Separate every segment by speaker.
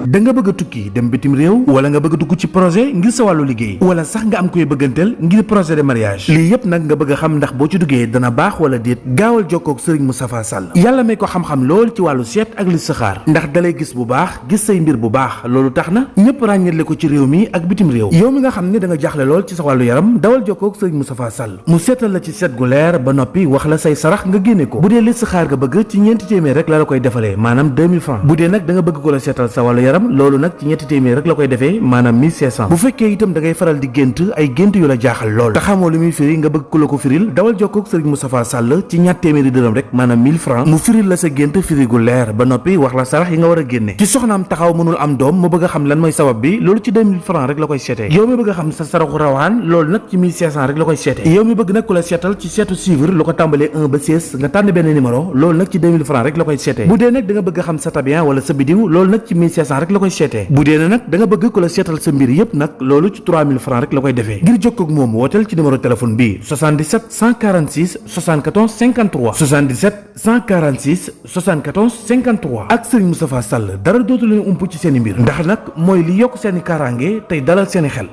Speaker 1: da nga bëgg a tukki dem bitim réew wala nga bëgg a dugg ci projet ngir sa wàllu liggéey wala sax nga am koy bëgganteel ngir projet de mariage lii yëpp nag nga bëgg a xam ndax boo ci duggee dana baax wala déet gaawal jokkoo ak Serigne Moustapha Sall yàlla may ko xam-xam lool ci wàllu seet ak listixaar ndax dalay gis bu baax gis say mbir bu baax loolu tax na ñëpp ràññetle ko ci réew mi ak bitim réew yow mi nga xam ne da nga jaaxle lool ci sa wàllu yaram dawal jokkoo ak Serigne Moustapha Sall mu seetal la ci seet gu leer ba noppi wax la say sarax nga génne ko bu dee listixaar nga bëgg ci ñeenti téeméer rek la koy defalee maanaam 2000 francs bu dee nag da nga bëgg ko la seetal sa wàllu yaram loolu nag ci ñetti téeméer rek la koy defee maanaam 1500 bu fekkee itam da ngay faral di gént ay gént yu la jaaxal lool te xamoo lu muy firi nga bëgg ku la ko firil dawal jokkoo ak Serigne Moustapha Sall ci ñatt téeméeri dërëm rek maanaam 1000 francs mu firil la sa gént firi gu leer ba noppi wax la sarax yi nga war a génne ci soxnaam taxaw mënul am doom mu bëgg a xam lan mooy sabab bi loolu ci 2000 francs rek la koy seetee yow mi bëgg a xam sa saraxu rawaan loolu nag ci 1500 rek la koy seetee yow mi bëgg nag ku la seetal ci seetu suivre lu ko tàmbalee 1 ba 16 nga tànn benn numéro loolu nag ci 2000 francs rek la koy seetee bu dee nag da nga bëgg a xam sa tabian wala sa bidiw loolu nag ci 1500 rek la koy seetee bu dee nag da nga bëgg ku la seetal sa mbir yépp nag loolu ci 3000 francs rek la koy defee ngir jokkoo ak moom wooteel ci numéro téléphone bi 77 146 74 53 77 146 74 53 ak Serigne Moustapha Sall dara dootu leen ump ci seeni mbir ndax nag mooy li yokk seeni kaaraange tey dalal seeni xel.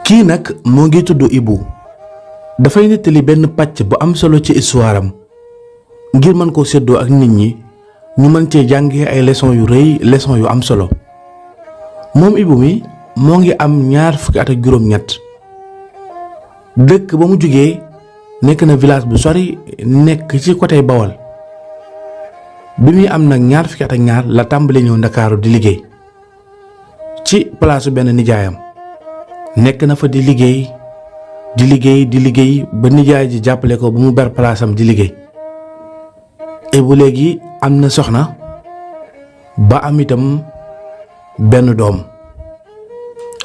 Speaker 1: kii nag moo ngi tudd Ibou dafay nettali benn pàcc bu am solo ci histoire am ngir mën koo séddoo ak nit ñi ñu mën cee jàngee ay leçon yu rëy leçon yu am solo moom Ibou mi moo ngi am 2 fukki at ak juróom-ñett dëkk ba mu jógee nekk na village bu sori nekk ci côté Bawol bi muy am nag 2 fukki at ak ñaar la tàmbali ñëw Ndakaaru di liggéey ci palaasu benn nijaayam nekk na fa di liggéey ba nijaay ji jàppale ko ba mu ber palaasam di liggéey Ibou léegi am na soxna ba am itam benn doom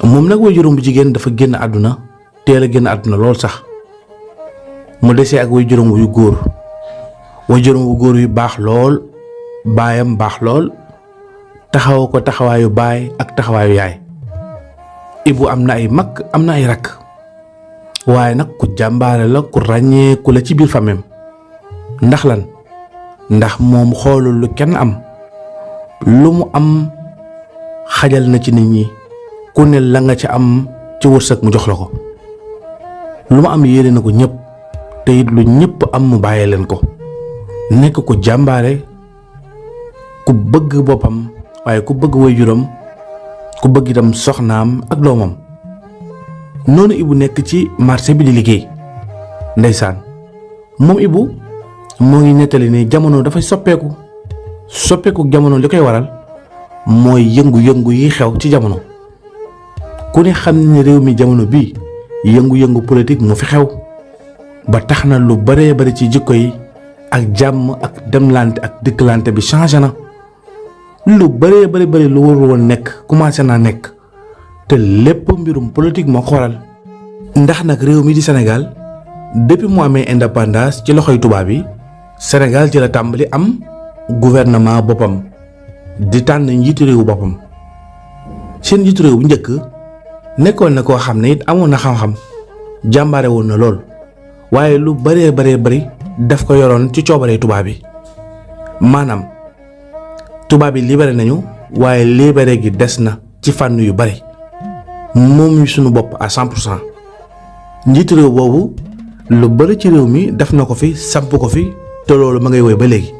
Speaker 1: moom nag waajuram bu jigéen dafa génn àdduna teel a génn àdduna lool sax mu desee ak waajuram wu góor yu baax lool baayam baax lool taxaw ko taxawaayu baay ak taxawaayu yaay Ibou am na ay mag am na ay rakk waaye nag ku jàmbaare la ku ràññeeku la ci biir famem ndax lan ndax moom xoolul lu kenn am lu mu am xajal na ci nit ñi ku ne la nga ci am ci wërsëg mu jox la ko lu mu am yéene na ko ñëpp te it lu ñëpp am mu bàyyee leen ko nekk ku jàmbaare ku bëgg boppam waaye ku bëgg waajuram ku bëgg itam soxnaam ak doomam noonu Ibou nekk ci marché bi di liggéey ndeysaan moom Ibou moo ngi nettali ne jamono dafay soppeeku jamono li koy waral mooy yëngu-yëngu yi xew ci jamono ku ne xam ne réew mi jamono bii yëngu-yëngu politique mu fi xew ba tax na lu baree bari ci jikko yi ak jàmm ak demlante ak dikkalante bi changé na lu baree bari lu warul woon nekk commencé naa nekk te lépp mbirum politique moo ko waral ndax nag réew mi di Sénégal depuis mu amee indépendance ci loxoy tubaab yi Sénégal ci la tàmbali am gouvernement boppam di tànn njiitu réew boppam seen njiitu réew bu njëkk nekkoon na koo xam ne it amoon na xam-xam jàmbaare woon na lool waaye lu baree bari daf ko yoroon ci coobaree tubaab yi maanaam tubaab yi libéré nañu waaye libéré gi des na ci fànn yu bari moom ñu sunu bopp à 100% njiitu réew boobu lu bari ci réew mi def na ko fi samp ko fi te loolu ma ngay woy ba léegi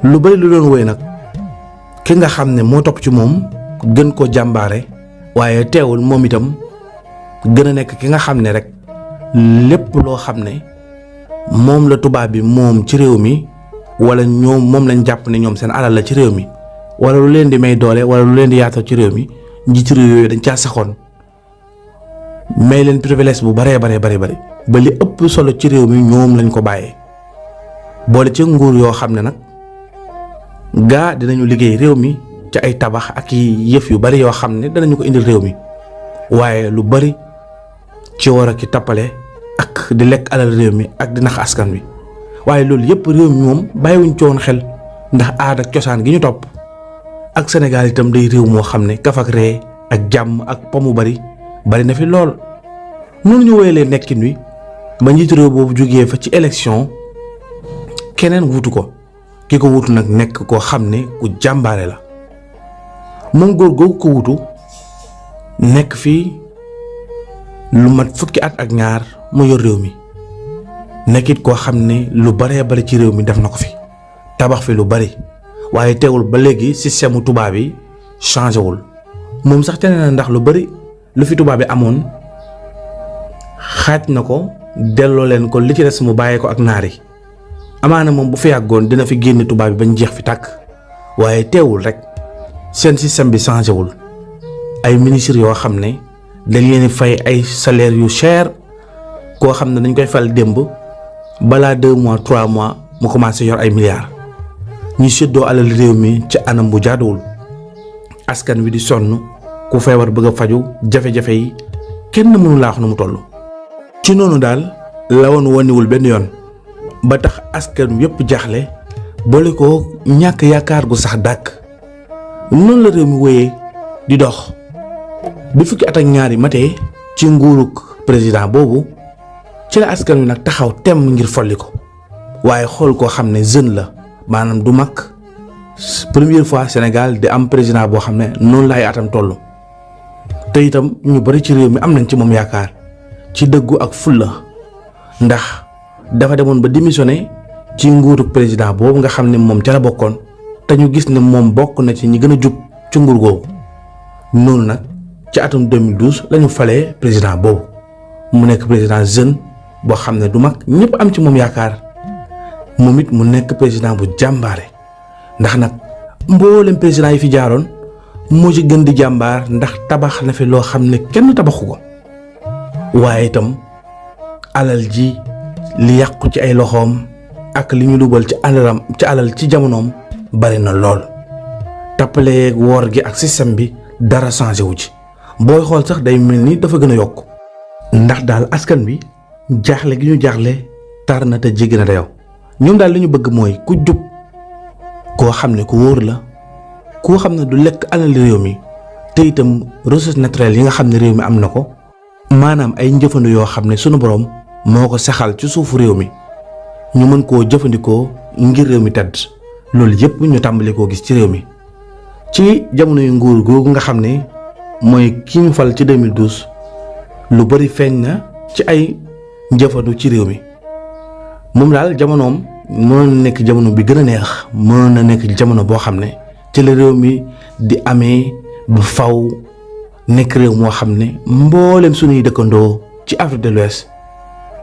Speaker 1: lu bari lu doon woy nag ki nga xam ne moo topp ci moom gën ko jàmbaare waaye teewul moom itam gën a nekk ki nga xam ne rek lépp loo xam ne moom la tubaab bi moom ci réew mi wala ñoom moom lañ jàpp ne ñoom seen alal la ci réew mi wala lu leen di may doole wala lu leen di yaatal ci réew mi njiitu réew yooyu dañ caa saxoon may leen privilège bu baree bari ba li ëpp solo ci réew mi ñoom lañ ko bàyyee boole ci nguur yoo xam ne nag gaa dinañu liggéey réew mi ci ay tabax ak yëf yu bari yoo xam ne danañu ko indil réew mi waaye lu bari ci war a ki tappale ak di lekk alal réew mi ak di nax askan wi waaye loolu yëpp réew mi moom bàyyiwuñ ci woon xel ndax aada ak cosaan gi ñu topp ak Sénégal itam day réew moo xam ne kaf ak ree ak jàmm ak pomu bari na fi lool noonu ñu woyalee nekkin wi ba njiitu réew boobu jógee fa ci élection keneen wutu ko ki ko wutu nag nekk koo xam ne ku jàmbaare la moom góor googu ko wutu nekk fii lu mat fukki at ak ñaar mu yor réew mi nekkit koo xam ne lu baree bari ci réew mi def na ko fi tabax fi lu bari waaye teewul ba léegi système tubaab yi changé wul moom sax te na ndax lu bari lu fi tubaab bi amoon xaaj na ko delloo leen ko li ci des mu bàyyee ko ak naar yi amaana moom bu fi yàggoon dina fi génne tubaab bi bañ jeex fi tàkk waaye teewul rek seen système bi changé wul ay ministres yoo xam ne dañ leen fay ay salaire yu cher koo xam ne dañ koy fal démb balaa 2 mois 3 mois mu commencé yor ay milliards ñu séddoo alal réew mi ci anam bu jaaduwul askan wi di sonn ku feebar bëgg a faju jafe-jafe yi kenn mënu laa wax nu mu toll. ci noonu daal la woon waniwul benn yoon ba tax askan yépp jaaxle boole ko ñàkk yaakaar gu sax dàkk noonu la réew mi wéyee di dox bi fukki at ak ñaari matee ci nguuruk président boobu ci la askan wi nag taxaw temm ngir folli ko waaye xool koo xam ne jeune la maanaam du mag première fois Sénégal di am président boo xam ne noonu la ay atam toll te itam ñu bari ci réew mi am nañ ci moom yaakaar ci dëggu ak fulla ndax dafa demoon ba démissionné ci nguuruk président boobu nga xam ne moom ca la bokkoon te ñu gis ne moom bokk na ci ñi gën a jub ci nguur googu noonu nag ci atum 2012 la ñu falee président boobu mu nekk président jeune boo xam ne du mag ñëpp am ci moom yaakaar moom it mu nekk président bu jàmbaare ndax nag mboolem président yi fi jaaroon moo ci gën di jàmbaar ndax tabax na fi loo xam ne kenn tabaxu ko waaye itam alal ji li yàqu ci ay loxoom ak li ñu dubal ci alal ci jamonoom bari na lool tappaleeg woor gi ak système bi dara changé wu ci booy xool sax day mel ni dafa gën a yokk ndax daal askan bi jaaxle gi ñu jaaxle tar na te jéggi na dayoo ñoom daal li ñu bëgg mooy ku jub koo xam ne ku wóor la koo xam ne du lekk alal réew mi te itam ressources naturelles yi nga xam ne réew mi am na ko maanaam ay njëfandu yoo xam ne sunu borom moo ko saxal ci suufu réew mi ñu mën koo jëfandikoo ngir réew mi tedd loolu yëpp ñu tàmbali koo gis ci réew mi ci jamono yu nguur googu nga xam ne mooy ki ñu fal ci 2012 lu bari feeñ na ci ay njëfandu ci réew mi moom daal jamonoom mënoon na nekk jamono bi gën a neex mënoon na nekk jamono boo xam ne ci la réew mi di amee ba faw nekk réew moo xam ne mboolem suñuy dëkkandoo ci Afrique de l'Ouest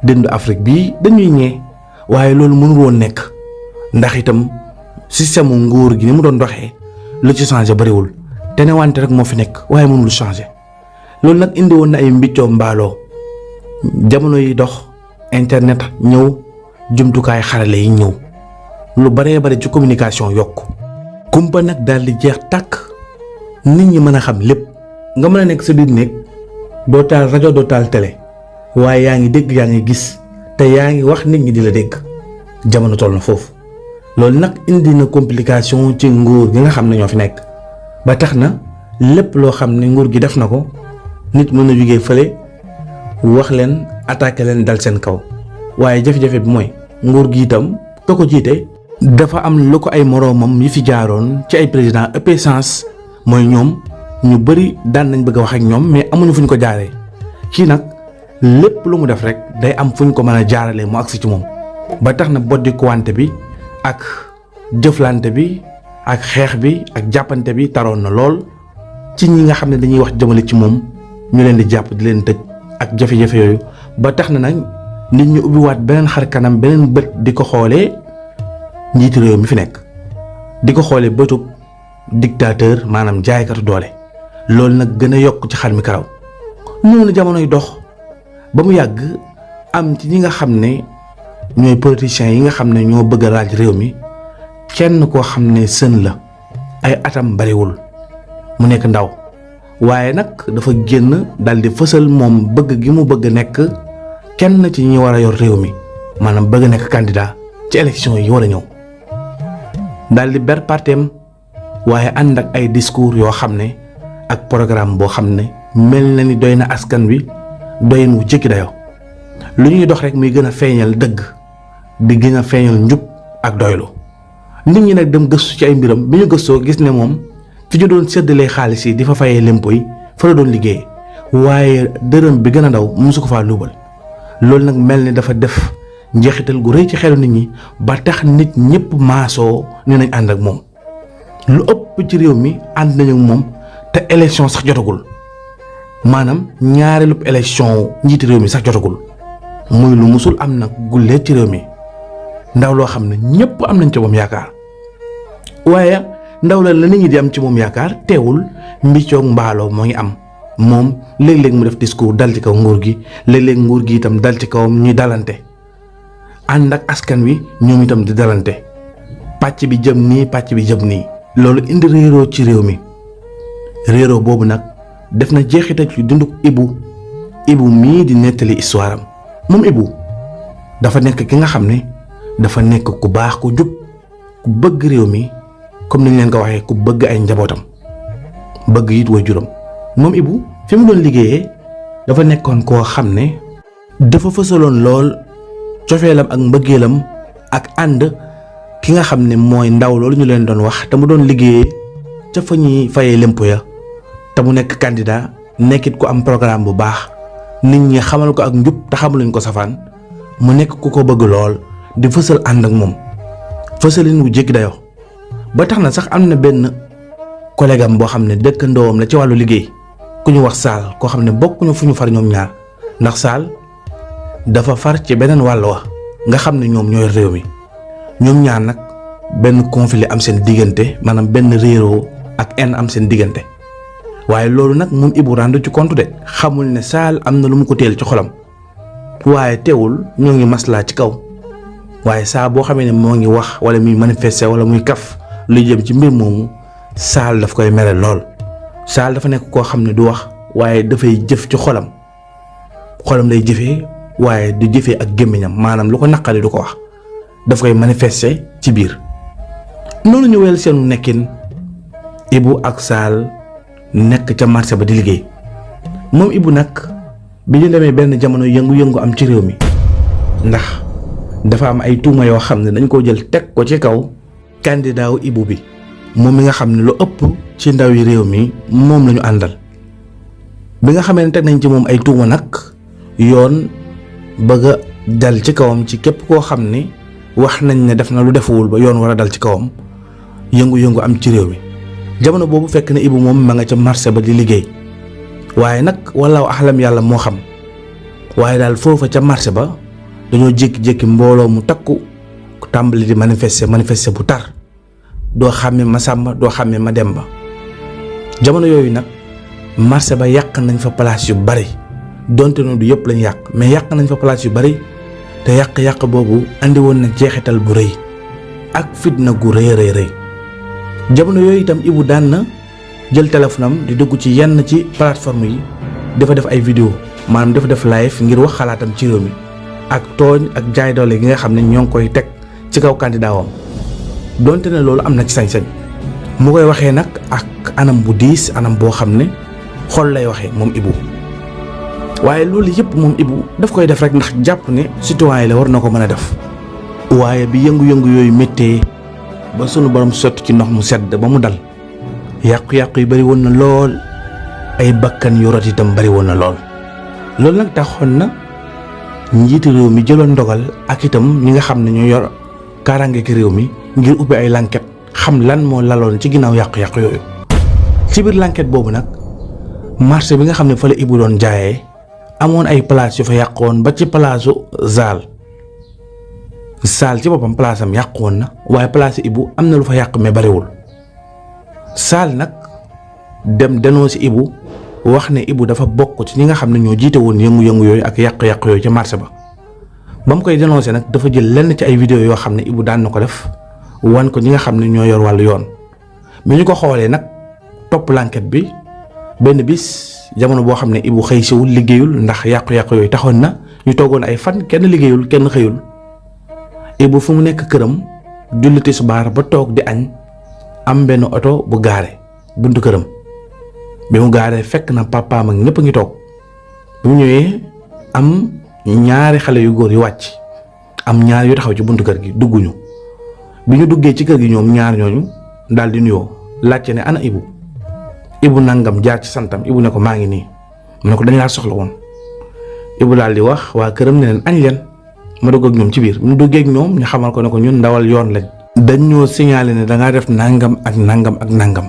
Speaker 1: dëndu Afrique bii dañuy ñee waaye loolu mënul woon nekk ndax itam système nguur gi ni mu doon doxee lu ci changé bariwul te ne wante rek moo fi nekk waaye mënul changé loolu nag indi woon na ay mbiccoo mbaaloo jamono yi dox internet ñëw jumtukaay xarale yi ñëw lu baree bari ci communication yokk kumpa nag daal di jeex tàkk nit ñi mën a xam lépp nga mën a nekk sa biir néeg doo taal rajo doo taal télé waaye yaa ngi dégg yaa ngi gis te yaa ngi wax nit ñi di la dégg jamono toll na foofu loolu nag indi na complication ci nguur gi nga xam ne ñoo fi nekk ba tax na lépp loo xam ne nguur gi def na ko nit mën na jógee fële wax leen attaqué leen dal seen kaw waaye jafe-jafe bi mooy nguur gi itam ka ko jiite dafa am lu ko ay moroomam yi fi jaaroon ci ay président ëppee sens mooy ñoom ñu bari daan nañ bëgg a wax ak ñoom mais amuñu fuñ ko jaaree kii nag lépp lu mu def rek day am fuñ ko mën a jaaralee mu agsi ci moom ba tax na boddi kuwante bi ak jëflante bi ak xeex bi ak jàppante bi taroon na lool ci ñi nga xam ne dañuy wax jëmale ci moom ñu leen di jàpp di leen tëj ak jafe-jafe yooyu ba tax na nag nit ñu ubbiwaat beneen xar kanam beneen bët di ko xoolee njiitu réew mi fi nekk di ko xoolee bëtub dictateur maanaam jaaykatu doole loolu nag gën a yokk ci xar mi karaw noonu jamonoy dox ba mu yàgg am ci ñi nga xam ne ñooy politiciens yi nga xam ne ñoo bëgg a laaj réew mi kenn koo xam ne sën la ay atam bariwul mu nekk ndaw waaye nag dafa génn daldi fësal moom bëgg gi mu bëgg nekk kenn ci ñi war a yor réew mi maanaam bëgg nekk candidat ci élection yi war a ñëw daldi ber parteem waaye ànd ak ay discours yoo xam ne ak programme boo xam ne mel na ni doy na askan wi doyin wu jëkki dayoo lu ñuy dox rek muy gën a feeñal dëgg di gën a feeñal njub ak doylu. nit ñi nag dem gëstu ci ay mbiram bi ñu gëstoo gis ne moom fi ñu doon séddalee xaalis yi di fa fayee lempo yi fa la doon liggéey waaye dërëm bi gën a ndaw mosu ko faa luubal. loolu nag mel ni dafa def njeexital gu rëy ci xelu nit ñi ba tax nit ñëpp maasoo ne nañ ànd ak moom. lu ëpp ci réew mi ànd nañu moom te élection sax jotagul maanaam ñaareelu élection njiiti réew mi sax jotagul muy lu musul am nag gulleet ci réew mi ndaw loo xam ne ñëpp am nañ ci moom yaakaar. waaye ndaw la nit ñi di am ci moom yaakaar teewul mbiccoog mbaaloo moo ngi am. moom léeg-léeg mu def discours dal ci kaw nguur gi léeg-léeg nguur gi itam dal ci kawam ñuy dalante ànd ak askan wi ñoom itam di dalante pàcc bi jëm nii pàcc bi jëm nii. loolu indi réeroo ci réew mi réeroo boobu nag def na jeexital ci dunduk Ibou mii di nettali histoire am. moom Ibou dafa nekk ki nga xam ne dafa nekk ku baax ku jub ku bëgg réew mi comme niñ leen ko waxee ku bëgg ay njabootam bëgg it waajuram. moom Ibou fi mu doon liggéeyee dafa nekkoon koo xam ne dafa fësaloon lool cofeelam ak mbëggeelam ak ànd ki nga xam ne mooy ndaw loolu ñu leen doon wax te mu doon liggéeyee ca fa ñuy fayee lempo ya te mu nekk candidat nekkit ku am programme bu baax nit ñi xamal ko ak njub te xamaluñ ko safaan mu nekk ku ko bëgg lool di fësal ànd ak moom fësalin wu jéggi dayoo ba tax na sax am na benn collègue am boo xam ne dëkkandoom la ci wàllu liggéey ku ñu wax Saal koo xam ne bokkuñu fu ñu far ñoom ñaar ndax Saal dafa far ci beneen wàll wa nga xam ne ñoom ñooy réew mi ñoom ñaar nag benn conflit am seen diggante maanaam benn réeroo ak en am seen diggante waaye loolu nag moom Ibou rendu ci compte de xamul ne Saal am na lu mu ko teel ci xolam waaye teewul ñoo ngi maslaa ci kaw waaye saa boo xamee ne moo ngi wax wala muy manifester wala muy kaf lu jëm ci mbir moomu Saal daf koy mere lool. Saal dafa nekk koo xam ne du wax waaye dafay jëf ci xolam lay jëfee waaye du jëfee ak gémmiñam maanaam lu ko naqari du ko wax daf koy manifester ci biir. noonu ñu wel seenu nekkin Ibou ak Saal nekk ca marché ba di liggéey moom Ibou nag bi ñu demee benn jamono yëngu-yëngu am ci réew mi ndax dafa am ay tuuma yoo xam ne dañ koo jël teg ko ci kaw candidat wu Ibou bi moom mi nga xam ne lu ëpp ci ndaw yi réew mi moom la ñu àndal. bi nga xamee ne teg nañ ci moom ay tuuma nag yoon bëgg a dal ci kawam ci képp koo xam ne wax nañ ne def na lu defuwul ba yoon war a dal ci kawam yëngu-yëngu am ci réew mi. jamono boobu fekk na Ibou moom ma nga ca marché ba di liggéey waaye nag wallaahu axlam yàlla moo xam waaye daal foofa ca marché ba dañoo jékki-jékki mbooloo mu takku tàmbali di manifester bu tar doo xàmme ma Sàmba doo xàmme ma Demba. jamono yooyu nag marché ba yàq nañ fa place yu bari donte noonu du yëpp lañ yàq mais yàq nañ fa place yu bari te yàq-yàq boobu andi woon na jeexital bu rëy ak fitna gu rëy. jamono yooyu itam Ibou daan na jël téléphone am di dugg ci yenn ci plateforme yi dafa def ay vidéo maanaam dafa def live ngir wax xalaatam ci réew mi ak tooñ ak jaay doole gi nga xam ne ñoo ngi koy teg ci kaw candidat wam donte ne loolu am na ci sañ-sañ mu koy waxee nag ak anam bu diis anam boo xam ne xol lay waxee moom Ibou waaye loolu yëpp moom Ibou daf koy def rek ndax jàpp ne citoyen la war na ko mën a def waaye bi yëngu-yëngu yooyu méttee ba sunu borom sotti ci ndox mu sedd ba mu dal yàqu-yàqu yi bari woon na lool ay bakkan yu rot itam bari woon na lool loolu nag taxoon na njiiti réew mi jëloon ndogal ak itam ñi nga xam ne ñoo yor kaaraange ki réew mi ngir ubbi ay l'enquête xam lan moo laloon ci ginnaaw yàqu-yàqu yooyu. ci biir l'enquête boobu nag marché bi nga xam ne fa la Ibou doon jaayee amoon ay place yu fa yàqoon ba ci palaasu Saal ci boppam place am yàqoon na waaye place Ibou am na lu fa yàq mais bariwul. Saal nag dem dénoncé Ibou wax ne Ibou dafa bokk ci ñi nga xam ne ñoo jiite woon yëngu-yëngu yooyu ak yàq-yàq yooyu ca marché ba. ba mu koy dénoncé nag dafa jël lenn ci ay vidéo yoo xam ne Ibou daan na ko def wan ko ñi nga xam ne ñoo yor wàllu yoon mais ñu ko xoolee nag topp l'enquête bi benn bis jamono boo xam ne Ibou xëy siwul liggéeyul ndax yàqu-yàqu yooyu taxoon na ñu toogoon ay fan kenn liggéeyul kenn xëyul. Ibou fu mu nekk këram julli tisbaar ba toog di añ am benn oto bu gaare buntu këram bi mu gaaree fekk na papaam ak ñëpp a ngi toog bi mu ñëwee am ñaari xale yu góor yi wàcc am ñaar yu taxaw ci buntu kër gi dugguñu bi ñu duggee ci kër gi ñoom ñaar ñooñu daal di nuyoo laajte ne ana Ibu nangam jaar ci santam Ibu ne ko maa ngi nii mu ne ko dañ laa soxla woon Ibu daal di wax waa këram ne leen añ leen ma dugg ak ñoom ci biir mu duggee ak ñoom ñu xamal ko ne ko ñun ndawal yoon lañ. dañ ñoo signalé ne dangaa def nangam ak nangam ak nangam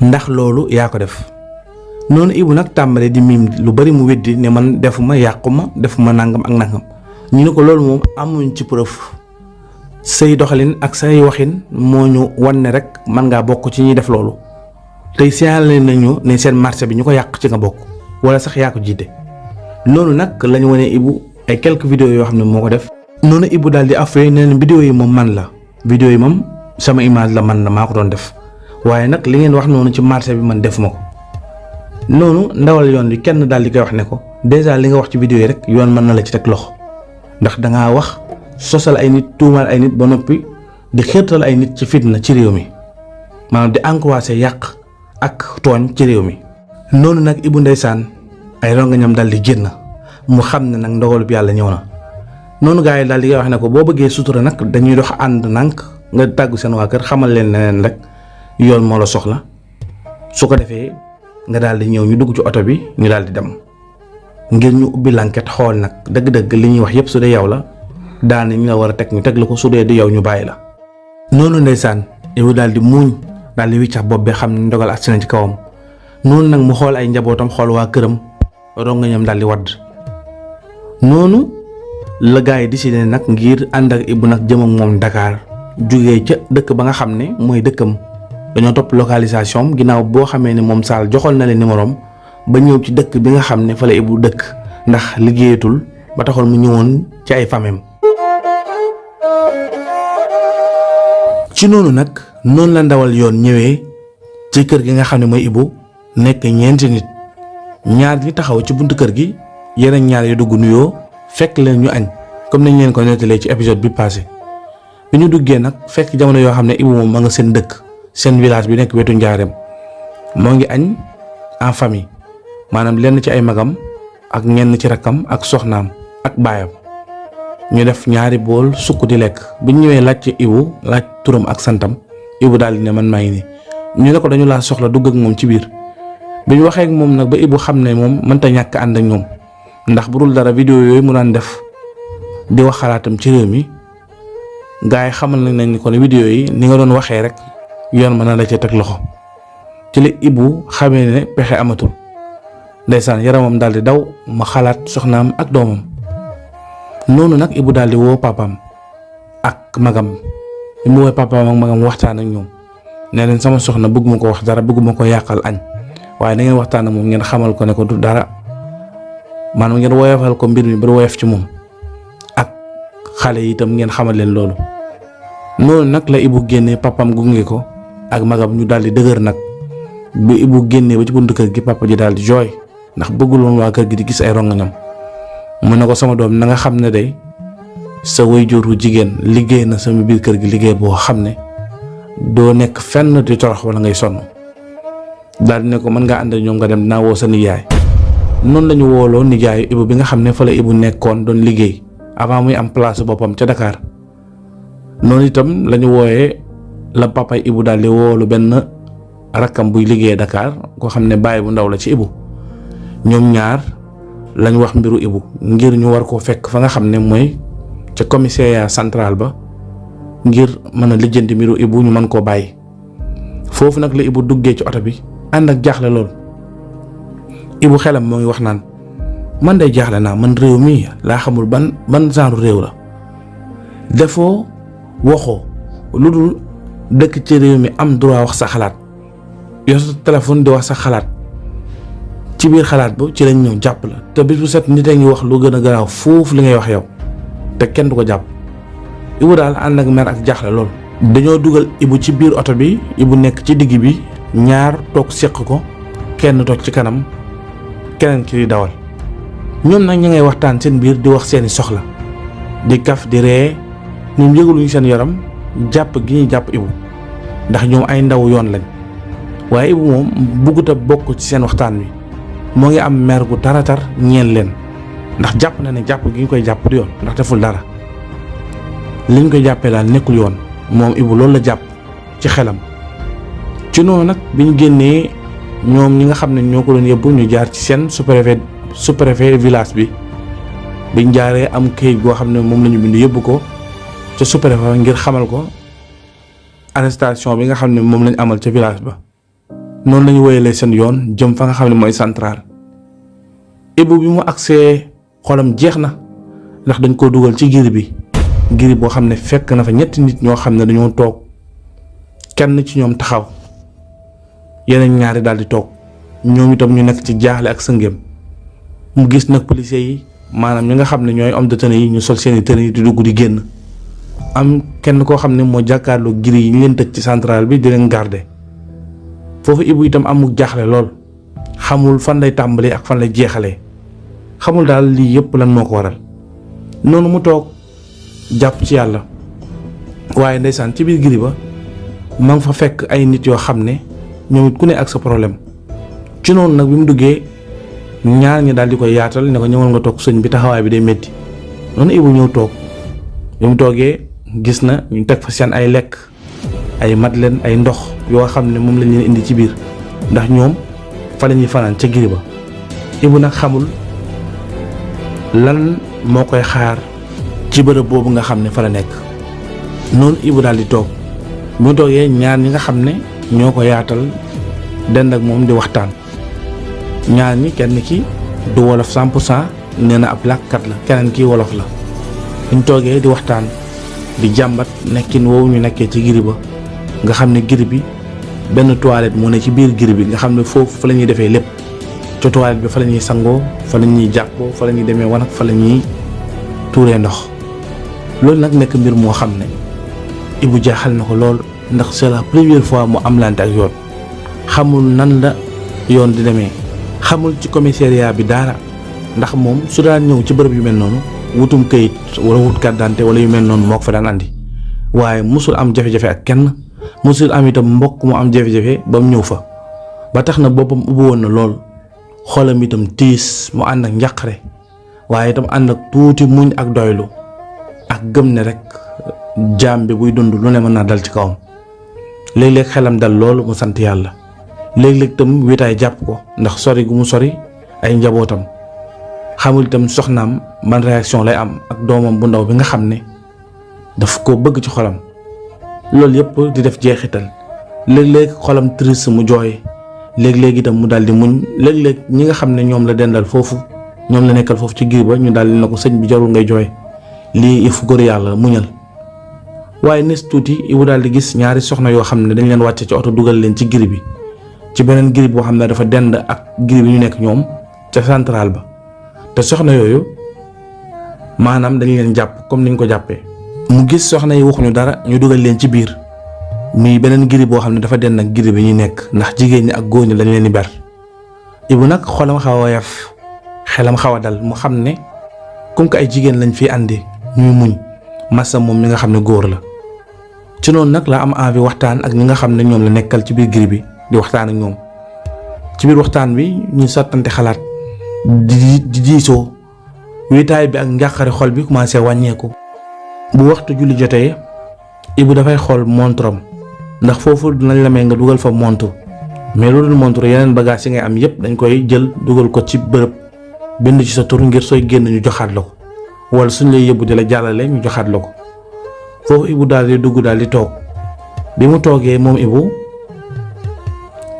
Speaker 1: ndax loolu yaa ko def noonu Ibu nag tàmbalee di miim lu bari mu weddi ne man defuma yàquma defuma nangam ak nangam ñu ne ko loolu moom amuñ ci preuve say doxalin ak say waxin moo ñu wan ne rek man ngaa bokk ci ñuy def loolu tey signalé nañu ne seen marché bi ñu ko yàq ci nga bokk wala sax yaa ko jiite loolu nag lañu wane Ibu ay quelques vidéos yoo xam ne moo ko def. noonu Ibu daal di affaire ne leen vidéo yi moom man la vidéo yi moom sama image la man la maa ko doon def waaye nag li ngeen wax noonu ci marché bi man defuma ko noonu ndawal yoon bi kenn daal di koy wax ne ko déjà li nga wax ci vidéo yi rek yoon mën na la ci teg loxo ndax dangaa wax sosal ay nit tuumaal ay nit ba noppi di xirtal ay nit ci fitna ci réew mi maanaam di encouragé yàq ak tooñ ci réew mi. noonu nag Ibu ndeysaan ay rongañam daal di génn mu xam ne nag ndogalub yàlla ñëw na noonu gars yi daal di koy wax ne ko boo bëggee sutura nag dañuy dox ànd nànk nga tàggu seen waa kër xamal leen leneen rek yoon moo la soxla su ko defee nga daal di ñëw ñu dugg ci oto bi ñu daal di dem ngir ñu ubbi l'enquête xool nag dëgg-dëgg li ñuy wax yépp su dee yow la daan ñu la war a teg ñu teg la ko su dee di yow ñu bàyyi la. noonu ndeysaan Ibu daal di muuñ daal di wiccax bopp bi xam ne ndogal agsi na ci kawam noonu nag mu xool ay njabootam xool waa këram rongañam daal di wadd noonu la gars yi décidé nag ngir ànd ak Ibu nag jëm ak moom Dakar jugee ca dëkk ba nga xam ne mooy dëkkam dañoo topp localisation ginnaaw boo xamee ne moom Sall joxoon na leen numéro am ba ñëw ci dëkk bi nga xam ne fa la Ibu dëkk ndax liggéeyatul ba taxoon mu ñëwoon ci ay famem ci noonu nag noonu la ndawal yoon ñëwee ci kër gi nga xam ne mooy Ibu nekk ñeenti nit ñaar ñi taxaw ci buntu kër gi yeneen ñaar yu dugg nuyoo fekk leen ñu añ comme nañ leen ko nettalee ci épisode bi passé bi ñu duggee nag fekk jamono yoo xam ne Ibu moom ma nga seen dëkk seen village bi nekk wetu Njaareem moo ngi añ en famille maanaam lenn ci ay magam ak ñenn ci rakkam ak soxnaam ak baayam ñu def ñaari bool sukk di lekk bi ñu ñëwee laaj ci Ibu laaj turam ak santam Ibu daal di ne man maa ngi nii ñu ne ko dañu laa soxla dugg ak moom ci biir bi ñu waxee ak moom nag ba Ibu xam ne moom mënta ñàkk ànd ak ñoom ndax bu dul dara vidéo yooyu mu daan def di wax xalaatam ci réew mi gars yi xamal nañ ni ko ne vidéo yi ni nga doon waxee rek yoon mën na la ci teg loxo ci la Ibu xamee ne pexe amatul ndeysaan yaramam daal di daw ma xalaat soxnaam ak doomam noonu nag Ibu daal di woo papaam ak magam bi mu woo papaam ak magam waxtaan ak ñoom nee leen sama soxna bëgguma ko wax dara bëgguma ko yàqal añ waaye da ngeen waxtaan ak moom ngeen xamal ko ne ko du dara maanaam ngeen woyofal ko mbir mi ba woyof ci moom ak xale yi itam ngeen xamal leen loolu noonu nag la Ibu génnee papaam gunge ko ak magam ñu daal di dëgër nag bi Ibu génnee ba ci buntu kër gi papa ji daal di jooy ndax bëggul woon waa kër gi di gis ay rongañam mu ne ko sama doom na nga xam ne day sa waajuru jigéen liggéey na sama biir kër gi liggéey boo xam ne doo nekk fenn di torox wala ngay sonn daal di ne ko mën ngaa ànd ñoom nga dem dinaa woo sa nijaay noonu la ñu wooloo nijaayu Ibu bi nga xam ne fa la Ibu nekkoon doon liggéey avant muy am place boppam ca Dakar noonu itam la ñu wooyee la papa Ibu daal di woolu benn rakkam buy liggéey Dakar koo xam ne baay bu ndaw la ci Ibu ñoom ñaar lañ wax mbiru Ibu ngir ñu war koo fekk fa nga xam ne mooy ca commissariat central ba ngir mën a lijjanti mbiru Ibu ñu mën koo bàyyi foofu nag la Ibu duggee ci oto bi ànd ak jaaxle lool Ibu xelam moo ngi wax naan man day jaaxle naa man réew mi laa xamul ban genre réew la defoo waxoo lu dul dëkk ci réew mi am droit wax sa xalaat yor sa téléphone di wax sa xalaat ci biir xalaat ba ci lañ ñëw jàpp la te bis bu set nit a ngi wax lu gën a garaaw foofu li ngay wax yow te kenn du ko jàpp Ibu daal ànd ak mer ak jaaxle lool. dañoo dugal Ibu ci biir oto bi Ibu nekk ci digg bi ñaar toog seq ko kenn toog ci kanam keneen ki di dawal ñoom nag ñu ngay waxtaan seen biir di wax seeni soxla di kaf di ree ñoom yëgaluñu seen yaram jàpp gi ñuy jàpp Ibu ndax ñoom ay ndaw yoon lañ waaye Ibu moom buggut a bokk ci seen waxtaan wi moo ngi am mer gu taratar ñeel leen ndax jàpp na ne jàpp gi ñu koy jàpp du yoon ndax deful dara liñ koy jàppee daal nekkul yoon moom Ibou loolu la jàpp ci xelam. ci noonu nag bi ñu génnee ñoom ñi nga xam ne ñoo ko doon yóbbu ñu jaar ci seen sous-préfet village bi biñ jaaree am këyit goo xam ne moom la ñu bind yóbbu ko ca sous-préfet ngir xamal ko arrestation bi nga xam ne moom lañ amal ca village ba. noonu la ñu wéyalee seen yoon jëm fa nga xam ne mooy central. Ibou bi mu agsee xolam jeex na ndax dañ koo dugal ci giri bi giri boo xam ne fekk na fa ñetti nit ñoo xam ne dañoo toog kenn ci ñoom taxaw yeneen ñaari daal di toog ñoom itam ñu nekk ci jaaxle ak sëngéem mu gis nag policiers yi maanaam ñi nga xam ne ñooy homme de tenue yi ñu sol seeni tenue yi di dugg di génn am kenn koo xam ne moo jàkkaarloo giri yi ñu leen tëj ci central bi di leen garder foofu Ibou itam amul jaaxle lool xamul fan lay tàmbalee ak fan lay jeexalee xamul daal lii yëpp lan moo ko waral noonu mu toog jàpp ci yàlla waaye ndeysaan ci biir giri ba ma nga fa fekk ay nit yoo xam ne ñoom it ku ne ak sa problème ci noonu nag bi mu duggee ñaar ñi daal di koy yaatal ne ko ñëwal nga toog sëñ bi taxawaay bi day métti noonu Ibou ñëw toog bi mu toogee gis na ñu teg fa seen ay lekk ay madeleine ay ndox yoo xam ne moom lañ leen indi ci biir ndax ñoom fa la ñuy fanaan ca giri ba. Ibou nag xamul lan moo koy xaar ci bërëb boobu nga xam ne fa la nekk noonu Ibou daal di toog bi mu toogee ñaar ñi nga xam ne ñoo ko yaatal dend ak moom di waxtaan ñaar ñi kenn ki du wolof 100% nee na ab làkkat la keneen ki wolof la buñ toogee di waxtaan di jàmbat nekkin woowu ñu nekkee ci giri ba nga xam ne giri bi benn toilette moo ne ci biir giri bi nga xam ne foofu fa la ñuy defee lépp ca toilette bi fa la ñuy sangoo fa la ñuy jàppoo fa la ñuy demee wanag fa la ñuy tuuree ndox loolu nag nekk mbir moo xam ne Ibou jaaxal na ko lool ndax c'est la première fois mu am lante ak yoon xamul nan la yoon di demee xamul ci commissariat bi dara ndax moom su daan ñëw ci bërëb yu mel noonu wutum këyit wala wut carte d'identité wala yu mel noonu moo ko fa daan andi waaye musul am jafe-jafe ak kenn musul am itam mbokk mu am jafe-jafe ba mu ñëw fa ba tax na boppam ubbi woon na lool xolam itam tiis mu ànd ak njàqare waaye itam ànd ak tuuti muñ ak doylu ak gëm ne rek jaam bi buy dund lu ne mën naa dal ci kawam léeg-léeg xelam dal loolu mu sant yàlla léeg-léeg itam wéetaay jàpp ko ndax sori gu mu sori ay njabootam xamul itam soxnaam ban réaction lay am ak doomam bu ndaw bi nga xam ne daf ko bëgg ci xolam loolu yëpp di def jeexital léeg-léeg xolam triste mu jooy léeg-léeg itam mu daal di muñ léeg-léeg ñi nga xam ne ñoom la dendal foofu ñoom la nekkal foofu ci giir ba ñu daal di na ko sëñ bi jarul ngay jooy lii if góor yàlla muñal waaye nes tuuti Ibou daal di gis ñaari soxna yoo xam ne dañ leen wàcce ci oto dugal leen ci giri bi ci beneen giri boo xam ne dafa dend ak giri bi ñu nekk ñoom ca central ba te soxna yooyu maanaam dañ leen jàpp comme niñ ko jàppee mu gis soxna yi waxuñu dara ñu dugal leen ci biir muy beneen giri boo xam ne dafa dend ak giri bi ñuy nekk ndax jigéen ñi ak góor ñi dañ leen di ber Ibou nag xolam xaw a woyof xelam xaw a dal mu xam ne comme que ay jigéen lañ fi andi ñuy muñ massa moom mi nga xam ne góor la ci noonu nag la am envie waxtaan ak ñi nga xam ne ñoom la nekkal ci biir giri bi di waxtaan ak ñoom ci biir waxtaan bi ñu sottante xalaat di diisoo wéetaay bi ak njàqare xol bi commencé wàññeeku. bu waxtu julli jotee Ibou dafay xool montram ndax foofu dinañ la may nga dugal fa montre mais lu dul montre yeneen bagage yi ngay am yépp dañ koy jël dugal ko ci bërëb bind ci sa tur ngir sooy génn ñu joxaat la ko wala suñ lay yóbbu di la jàllale ñu joxaat la ko foofu Ibou daal di dugg daal di toog bi mu toogee moom Ibou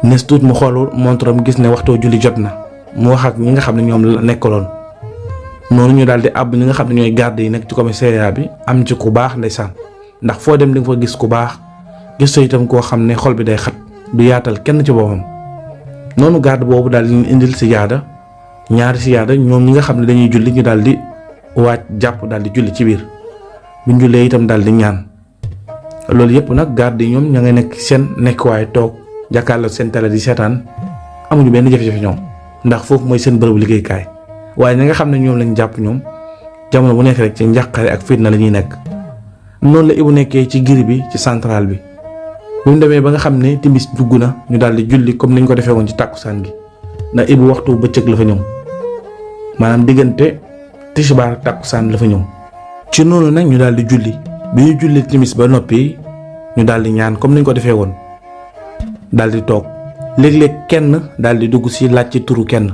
Speaker 1: nes tuut mu xool montram gis ne waxtoo julli jot na mu wax ak ñi nga xam ne ñoom la nekkaloon noonu ñu daal di àbb ñi nga xam ne ñooy garde yi nekk ci commissariat bi am ci ku baax ndeysaan ndax foo dem di nga fa gis ku baax gis soo itam koo xam ne xol bi day xat du yaatal kenn ci boppam noonu garde boobu daal di indil sijaada ñaari sijaada ñoom ñi nga xam ne dañuy julli ñu daal di waaj jàpp daal di julli ci biir buñ jullee itam daal di ñaan loolu yëpp nag garde yi ñoom ña ngay nekk seen nekkuwaay toog jàkkaarloo seen télé di seetaan amuñu benn jafe-jafe ñoom ndax foofu mooy seen bërëbu liggéeykaay waaye ñi nga xam ne ñoom lañ jàpp ñoom jamono bu nekk rek ci njàqare ak fitna la ñuy nekk noonu la Ibou nekkee ci giri bi ci central bi bu ñu demee ba nga xam ne timis dugg na ñu daal di julli comme niñ ko defee woon ci tàkkusaan gi ndax Ibou waxtu bëccëg la fa ñëw maanaam diggante tisbaar takkusaan la fa ñëw. ci noonu nag ñu daal di julli bi ñu julli timis ba noppi ñu daal di ñaan comme niñ ko defee woon daal di toog léeg-léeg kenn daal di dugg si laaj ci turu kenn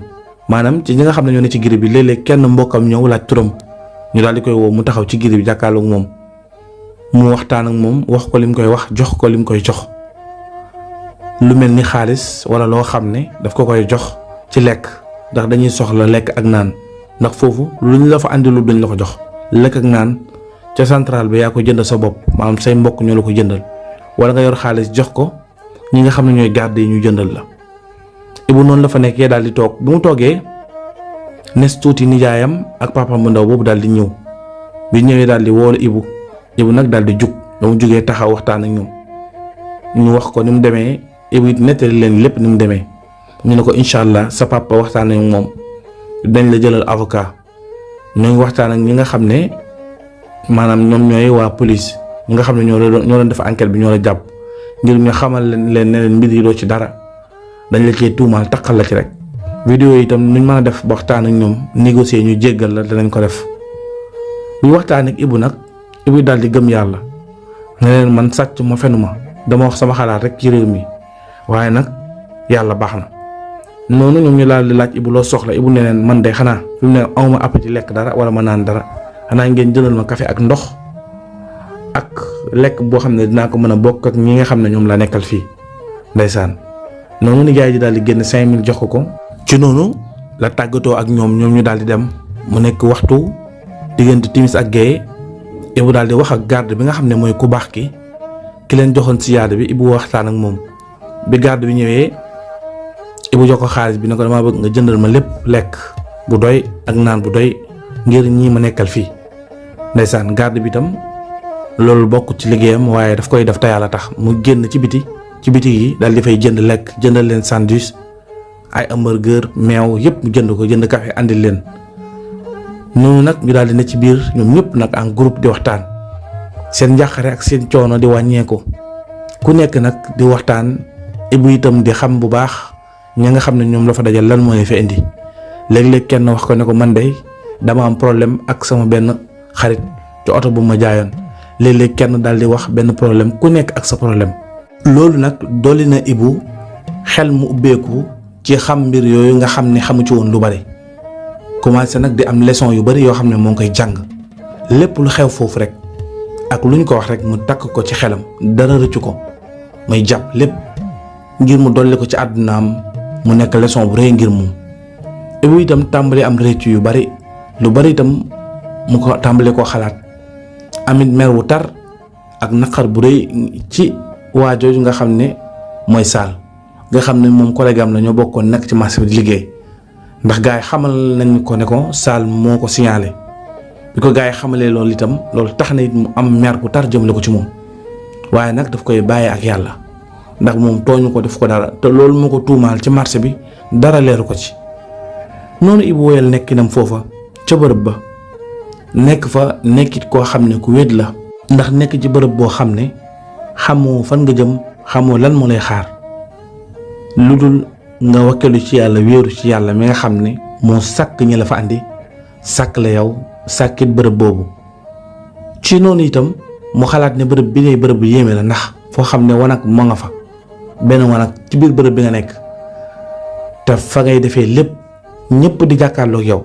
Speaker 1: maanaam ci ñi nga xam ne ñoo ne ci giri bi léeg-léeg kenn mbokkam ñëw laaj turam ñu daal di koy woo mu taxaw ci giri bi jàkkaarloog moom mu waxtaan ak moom wax ko lim koy wax jox ko lim koy jox lu mel ni xaalis wala loo xam ne daf ko koy jox ci lekk ndax dañuy soxla lekk ak naan ndax foofu luñ la fa andi lu duñ la ko jox lekk ak naan ca central bi yaa ko jëndal sa bopp maanaam say mbokk ñoo la ko jëndal wala nga yor xaalis jox ko ñi nga xam ne ñooy garde yi ñu jëndal la. Ibu noonu la fa nekkee daal di toog bu mu toogee nes tuuti nijaayam ak papaam bu ndaw boobu daal di ñëw bi ñëwee daal di woolu Ibu nag daal di jug ba mu jugee taxaw waxtaan ak ñoom ñu wax ko ni mu demee Ibu it nettali leen lépp ni mu demee ñu ne ko incha allah sa papa waxtaan ak moom dañ la jëlal avocat ñoo ngi waxtaan ak ñi nga xam ne maanaam ñoom ñooy waa police ñi nga xam ne ñoo doon def enquête bi ñoo la jàpp ngir ñu xamal leen ne leen mbir yi doo ci dara dañ la cee tuumaal taqal la ci rek. vidéo yi itam nuñ mën a def ba waxtaan ak ñoom négocier ñu jéggal la danañ ko def bu waxtaan ak Ibu nag Ibu daal di gëm yàlla ne leen man sàcc ma fenuma dama wax sama xalaat rek ci réew mi waaye nag yàlla baax na. noonu ñoom ñu daal di laaj Ibu loo soxla Ibu ne leen man de xanaa fi mu ne awma appétit lekk dara wala ma naan dara xanaa ngeen jëlal ma café ak ndox ak lekk boo xam ne dinaa ko mën a bokk ak ñi nga xam ne ñoom la nekkal fii ndeysaan. noonu nijaay ji daal di génn 5000 jox ko ci noonu la tàggatoo ak ñoom ñu daal di dem mu nekk waxtu diggante timis ak géeye Ibu daal di wax ak garde bi nga xam ne mooy ku baax ki leen joxoon siyaada bi Ibu waxtaan ak moom bi garde bi ñëwee Ibu jox ko xaalis bi ne ko damaa bëgg nga jëndal ma lépp lekk bu doy ak naan bu doy ngir ñii ma nekkal fii ndeysaan garde bi itam loolu bokk ci liggéeyam waaye daf koy def te yàlla tax mu génn ci biti yi daal di fay jënd lekk jëndal leen sandwich ay hamburger meew yëpp mu jënd ko jënd café andil leen noonu nag ñu daal di ne ci biir ñoom ñëpp nag en groupe di waxtaan seen njàqare ak seen coono di wàññeeku ku nekk nag di waxtaan Ibu itam di xam bu baax ña nga xam ne ñoom la fa dajal lan moo leen fa indi léeg-léeg kenn wax ko ne ko man de dama am problème ak sama benn xarit ci oto bu ma jaayoon léeg-léeg kenn daal di wax benn problème ku nekk ak sa problème. loolu nag dolli na Ibu xel mu ubbeeku ci xam mbir yooyu nga xam ne xamu ci woon lu bari commencé nag di am leçon yu bari yoo xam ne moo ngi koy jàng lépp lu xew foofu rek ak luñ ko wax rek mu takk ko ci xelam dara rëccu ko may jàpp lépp ngir mu dolli ko ci àddunaam mu nekk leçon bu rëy ngir moom. Ibu itam tàmbali am rëccu yu bari lu bari itam mu ko tàmbali koo xalaat amit mer wu tar ak naqar bu rëy ci waa jooju nga xam ne mooy Saal nga xam ne moom collègue am la ñoo bokkoon nekk ci marché bi di liggéey ndax gars yi xamal nañ ko ne ko Saal moo ko signalé bi ko gars yi xamalee loolu itam loolu tax na it mu am mer bu tar jëmale ko ci moom waaye nag daf koy bàyyee ak yàlla ndax moom tooñu ko def ko dara te loolu moo ko tuumaal ci marché bi dara leeru ko ci. noonu Ibu woyal nekkinam foofa ca bërëb ba nekk fa nekkit koo xam ne ku wéet la ndax nekk ci bërëb boo xam ne xamoo fan nga jëm xamoo lan moo lay xaar lu dul nga wakkelu ci yàlla wéeru ci yàlla mi nga xam ne moo sàkk ñi la fa andi sàkk la yow sàkkit bërëb boobu. ci noonu itam mu xalaat ne bërëb bi ngay bërëb bu yéeme la ndax foo xam ne wanag moo nga fa benn wanag ci biir bërëb bi nga nekk te fa ngay defee lépp ñëpp di jàkkaarloog yow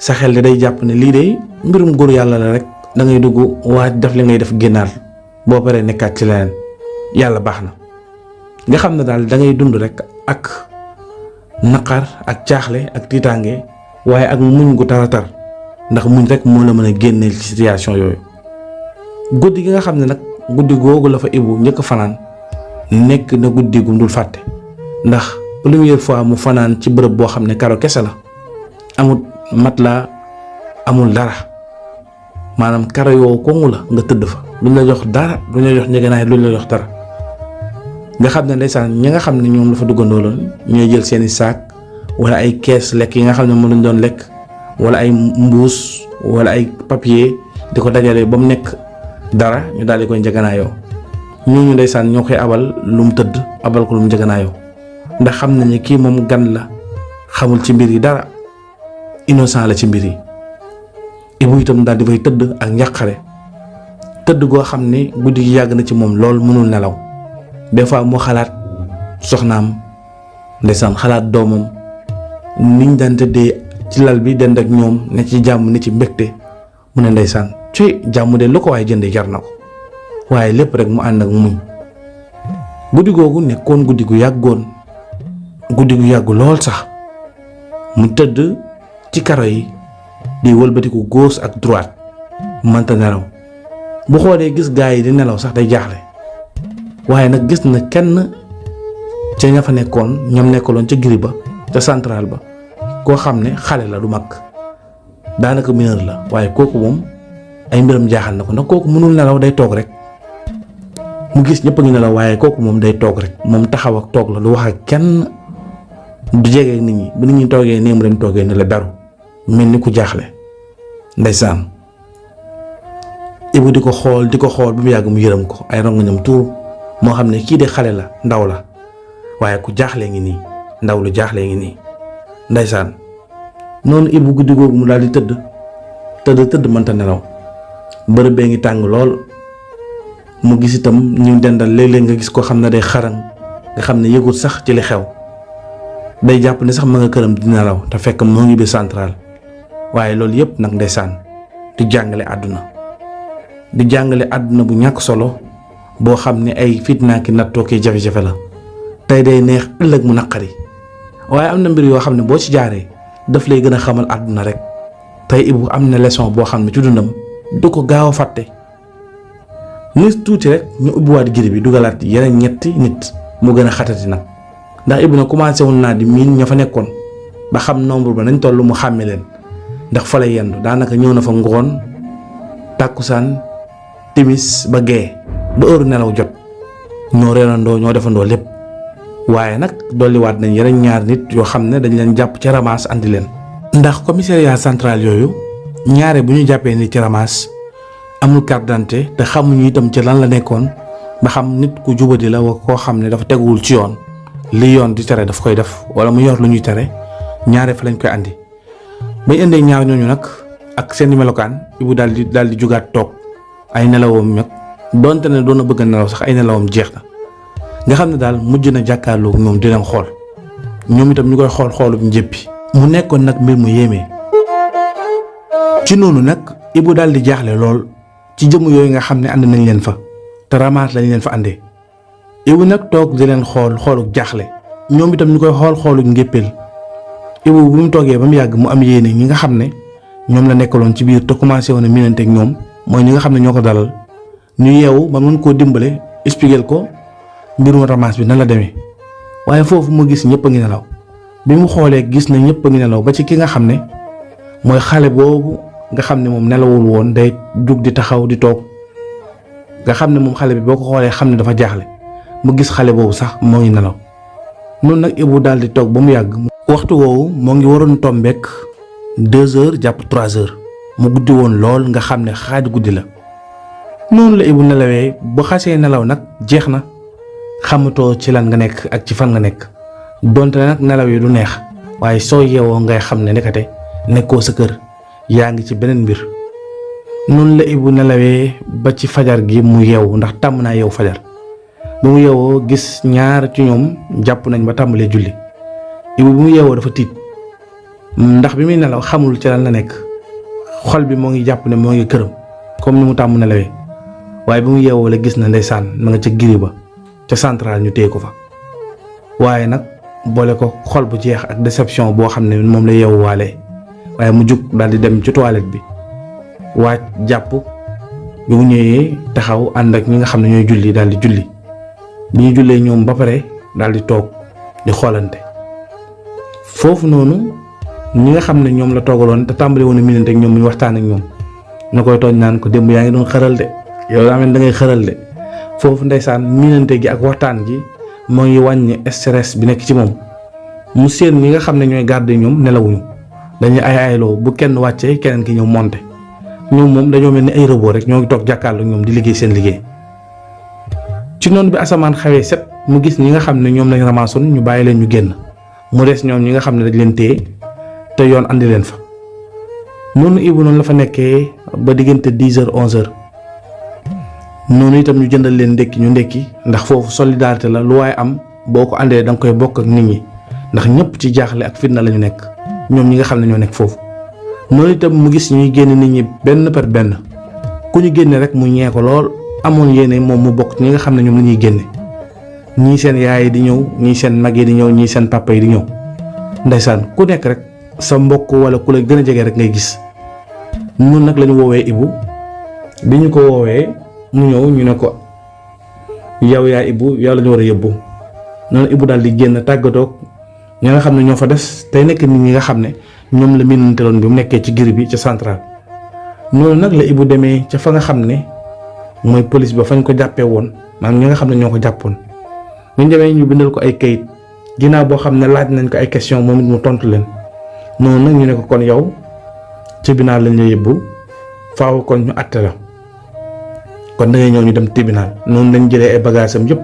Speaker 1: sa xel de day jàpp ne lii de mbirum góor yàlla la rek da ngay dugg waaj def li ngay def génnaat boo paree nekkaat ci leneen yàlla baax na nga xam ne daal da ngay dund rek ak naqar ak caaxle ak tiitaange waaye ak muñ gu taratar ndax muñ rek moo la mën a génneel ci situation yooyu. guddi gi nga xam ne nag guddi googu la fa Ibu njëkk fanaan nekk na guddi gu dul fàtte ndax première fois mu fanaan ci bërëb boo xam ne karo kese la amul matelas amul dara maanaam karo yoo kongu la nga tëdd fa duñ la jox dara duñ la jox njëgënaay duñ la jox dara nga xam ne ndeysaan ñi nga xam ne ñoom la fa duggandoo loon ñooy jël seeni saak wala ay kees lekk yi nga xam ne moom lañ doon lekk wala ay mbuus wala ay papier di ko dajale ba mu nekk dara ñu daal di koy njëgënaayoo ñooñu ndeysaan ñoo koy abal lu mu tëdd abal ko lu mu njëgënaayoo ndax xam nañu kii moom gan la xamul ci mbir yi dara. innocent la ci mbir yi. Ibu itam daal di fay tëdd ak njàqare tëdd goo xam ne guddi gi yàgg na ci moom lool mënul nelaw des fois mu xalaat soxnaam ndeysaan xalaat doomam niñ daan tëddee ci lal bi dend ak ñoom ne ci jàmm ne ci mbégte mu ne ndeysaan ci jàmm de lu ko waaye jënde jar na ko waaye lépp rek mu ànd ak muñ. guddi googu nekkoon guddi gu yàggoon guddi gu yàggu lool sax mu tëdd ci karo yi di wëlbatiku gauche ak droite mënta nelaw bu xoolee gis gaa yi di nelaw sax day jaaxle waaye nag gis na kenn ca ña fa nekkoon ñoom nekkaloon ca giri ba ca central ba koo xam ne xale la du mag daanaka mineur la waaye kooku moom ay mbiram jaaxal na ko ndax kooku mënul nelaw day toog rek mu gis ñëpp a ngi nelaw waaye kooku moom day toog rek moom taxaw ak toog la du wax ak kenn du jege nit ñi bu nit ñi toogee nii mu dem toogee ne la beru mel ni ku jaaxle ndeysaan. Ibu di ko xool ba mu yàgg mu yërëm ko ay rongañam tuur moo xam ne kii de xale la ndaw la waaye ku jaaxlee ngi nii ndaw lu jaaxlee ngi nii ndeysaan. noonu Ibu guddi googu mu daal di tëdd mënta nelaw bërëb bee ngi tàng lool mu gis itam ñu dendal léeg-léeg nga gis ko xam ne day xaran nga xam ne yëgut sax ci li xew day jàpp ne sax ma nga këram di nelaw te fekk moo ngi biir central waaye loolu yëpp nag ndeysaan di jàngale àdduna bu ñàkk solo boo xam ne ay fitna ki nattoo ki jafe-jafe la tey day neex ëllëg mu naqari waaye am na mbir yoo xam ne boo ci jaaree daf lay gën a xamal àdduna rek tey Ibu am na leçon boo xam ne ci dundam du ko gaaw a fàtte. nit tuuti rek ñu ubbiwaat giri bi dugalaat yeneen ñetti nit mu gën a xatati nag ndax Ibu na commencé woon naa di miin ña fa nekkoon ba xam nombre ba nañ toll mu xàmme leen ndax fa lay yendu daanaka ñëw na fa ngoon tàkkusaan timis ba gee ba heure nelaw jot ñoo reerandoo ñoo defandoo lépp waaye nag dolliwaat nañ yeneen ñaar nit yoo xam ne dañ leen jàpp ci ramas andi leen. ndax commissariat central yooyu ñaare bu ñu jàppee nit ci ramas amul carte d'identité te xamuñu itam ci lan la nekkoon ba xam nit ku jubadi la wa koo xam ne dafa teguwul ci yoon li yoon di tere daf koy def wala mu yor lu ñuy tere ñaare fa lañ koy andi. bañ indee ñaar ñooñu nag ak seen melokaan Ibu daal di jugaat toog ay nelawam nag donte ne doon na bëgg a nelaw sax ay nelawam jeex na nga xam ne daal mujj na jàkkaarloo ñoom di leen xool ñoom itam ñu koy xoolub njëppi mu nekkoon nag mbir mu yéeme. ci noonu nag Ibu daal di jaaxle lool ci jëmm yooyu nga xam ne ànd nañ leen fa te ramaat lañ leen fa àndee Ibu nag toog di leen xooluk jaaxle ñoom itam ñu koy xooluk njëppeel. Ibu bu mu toogee ba mu yàgg mu am yéene ñi nga xam ne ñoom la nekkaloon ci biir te commencé woon a miinante ak ñoom mooy ñi nga xam ne ñoo ko dalal ñu yeewu ba mën koo dimbale expliquer ko mbirum ramas bi nan la demee waaye foofu mu gis ñëpp a ngi nelaw bi mu xoolee gis na ñëpp a ngi nelaw ba ci ki nga xam ne mooy xale boobu nga xam ne moom nelawul woon day jug di taxaw di toog nga xam ne moom xale bi boo ko xoolee xam ne dafa jaaxle mu gis xale boobu sax moo ngi nelaw noonu nag Ibu daal di toog ba mu yàgg. waxtu woowu moo ngi waroon tombeek 2 heures jàpp 3 heures mu guddi woon lool nga xam ne xaaj guddi la noonu la Ibu nelawee bu xasee nelaw nag jeex na xamatoo ci lan nga nekk ak ci fan nga nekk donte nag nelaw yi du neex waaye soo yeewoo ngay xam ne nekkate nekkoo sa kër yaa ngi ci beneen mbir. noonu la Ibu nelawee ba ci fajar gi mu yeewu ndax tàmm naa yeewu fajar ba mu yeewoo gis ñaar ci ñoom jàpp nañ ba tàmbalee julli. Ibu bu mu yeewoo dafa tiit ndax bi muy nelaw xamul ci lan la nekk xol bi moo ngi jàpp ne moo ngi këram comme ni mu tàmm nelawee waaye bi mu yeewoo la gis na ndeysaan ma nga ca giri ba ca central ñu téye ko fa waaye nag boole ko xol bu jeex ak déception boo xam ne moom la yeewu waale waaye mu jug daal di dem ci toilette bi waaj jàpp bi mu ñëwee taxaw ànd ak ñi nga xam ne ñooy julli daal di julli bi ñu jullee ñoom ba pare daal di toog di xoolante. foofu noonu ñi nga xam ne ñoom la toogaloon te tàmbali woon a miinante ak ñoom muy waxtaan ak ñoom na koy tooñ naan ko démb yaa ngi doon xëral de yow daa mel da ngay xëral de foofu ndeysaan miinante gi ak waxtaan gi moo ngi wàññi stress bi nekk ci moom mu seen ñi nga xam ne ñooy garder ñoom nelawuñu dañuy ayloo bu kenn wàccee keneen ki ñëw monte ñoom moom dañoo mel ni ay robot rek ñoo ngi toog jàkkaarloo ñoom di liggéey seen liggéey. ci noonu bi asamaan xawee set mu gis ñi nga xam ne ñoom lañ ramasoon ñu bàyyi leen ñu génn mu des ñoom ñi nga xam ne dañ leen téye te yoon andi leen fa noonu Ibou noonu la fa nekkee ba diggante 10h 11h noonu itam ñu jëndal leen ndekki ñu ndekki ndax foofu solidarité la lu waaye am boo ko àndee da nga koy bokk ak nit ñi ndax ñëpp ci jaaxle ak fitna la ñu nekk ñoom ñi nga xam ne ñoo nekk foofu. noonu itam mu gis ñuy génn nit ñi benn par benn ku ñu génne rek mu ñee ko lool amoon yéene moom mu bokk ñi nga xam ne ñoom la ñuy génne ñii seen yaay yi di ñëw ñii seen mag yi di ñëw ñii seen papa yi di ñëw ndeysaan ku nekk rek sa mbokk wala ku la gën a jege rek ngay gis. noonu nag la ñu woowee Ibou bi ñu ko woowee mu ñëw ñu ne ko yow yaa Ibou yow la ñu war a yóbbu noonu Ibou daal di génn tàggatoog ñi nga xam ne ñoo fa des tey nekk nit ñi nga xam ne ñoom la miinanteeloon bi mu nekkee ci giri bi ca central. noonu nag la Ibou demee ca fa nga xam ne mooy police ba fañ ko jàppee woon maanaam ñi nga xam ne ñoo ko jàppoon ñu demee ñu bindal ko ay kayit ginnaaw boo xam ne laaj nañ ko ay question moom it mu tontu leen noonu nag ñu ne ko kon yow tribunal lañ la yóbbu faaw kon ñu àtte la kon da ngay ñëw ñu dem tribunal. noonu lañ jëlee ay bagages am yëpp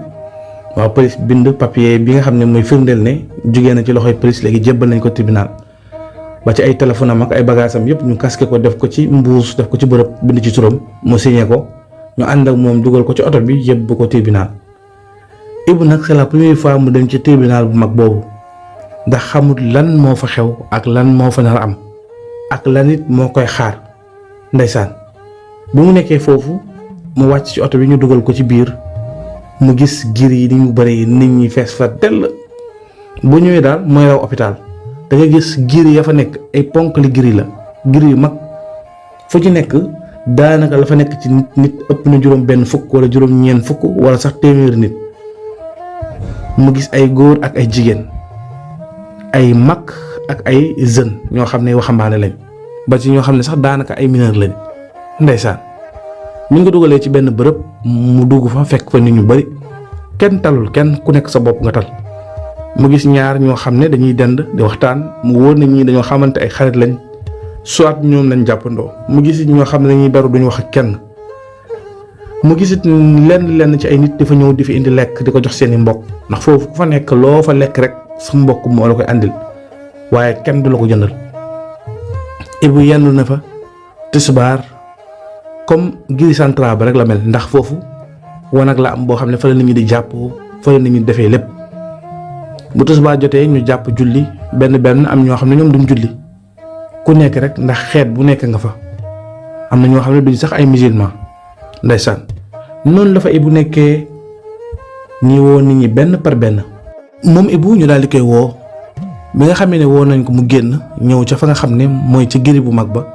Speaker 1: waaw police bind papier bi nga xam ne mooy firndeel ne jugee na ci loxoy police léegi jébbal nañ ko tribunal ba ci ay téléphone am ak ay bagages am yëpp ñu casqué ko def ko ci mbuus def ko ci bërëb bind ci turam mu signé ko ñu ànd ak moom dugal ko ci oto bi yóbbu ko tribunal. Ibou nag c'est la première fois mu dem ci tribunal bu mag boobu ndax xamut lan moo fa xew ak lan moo fa nar a am ak lan it moo koy xaar ndeysaan. bi mu nekkee foofu mu wàcc ci oto bi ñu dugal ko ci biir mu gis gir yi ni ñu bëri nit ñi fees fa dell bu ñëwee daal mooy raw hôpital da nga gis gir ya fa nekk ay ponk li giri la gir yu mag fu ci nekk daanaka la fa nekk ci nit ëpp na juróom benn fukk wala juróom ñeent fukk wala sax téeméeri nit. mu gis ay góor ak ay jigéen ay mag ak ay jeunes ñoo xam ne waxambaane lañ ba ci ñoo xam ne sax daanaka ay mineur lañ ndeysaan. mi ngi ko dugalee ci benn bërëb mu dugg fa fekk fa nit ñu bari kenn talul kenn ku nekk sa bopp nga tal mu gis ñaar ñoo xam ne dañuy dend di waxtaan mu wóor na ñi dañoo xamante ay xarit lañ soit ñoom lañ jàppandoo mu gis ñoo xam ne dañuy beru duñu wax ak kenn. mu gisit lenn ci ay nit dafa ñëw di fi indi lekk di ko jox seeni mbokk ndax foofu ku fa nekk loo fa lekk rek sa mbokk moo la koy andil waaye kenn du la ko jëndal. Ibou yendu na fa tisbaar comme giri central ba rek la mel ndax foofu wanag la am boo xam ne fa la nit ñi di jàpp fa la nit ñi defee lépp. bu tisbaar jotee ñu jàpp julli benn am ñoo xam ne ñoom duñ julli ku nekk rek ndax xeet bu nekk nga fa am na ñoo xam ne duñ sax ay musulman ndeysaan. noonu la fa Ibou nekkee ñi woo nit ñi benn par benn moom Ibou ñu daal di koy woo bi nga xamee ne woo nañ ko mu génn ñëw ca fa nga xam ne mooy ci giri bu mag ba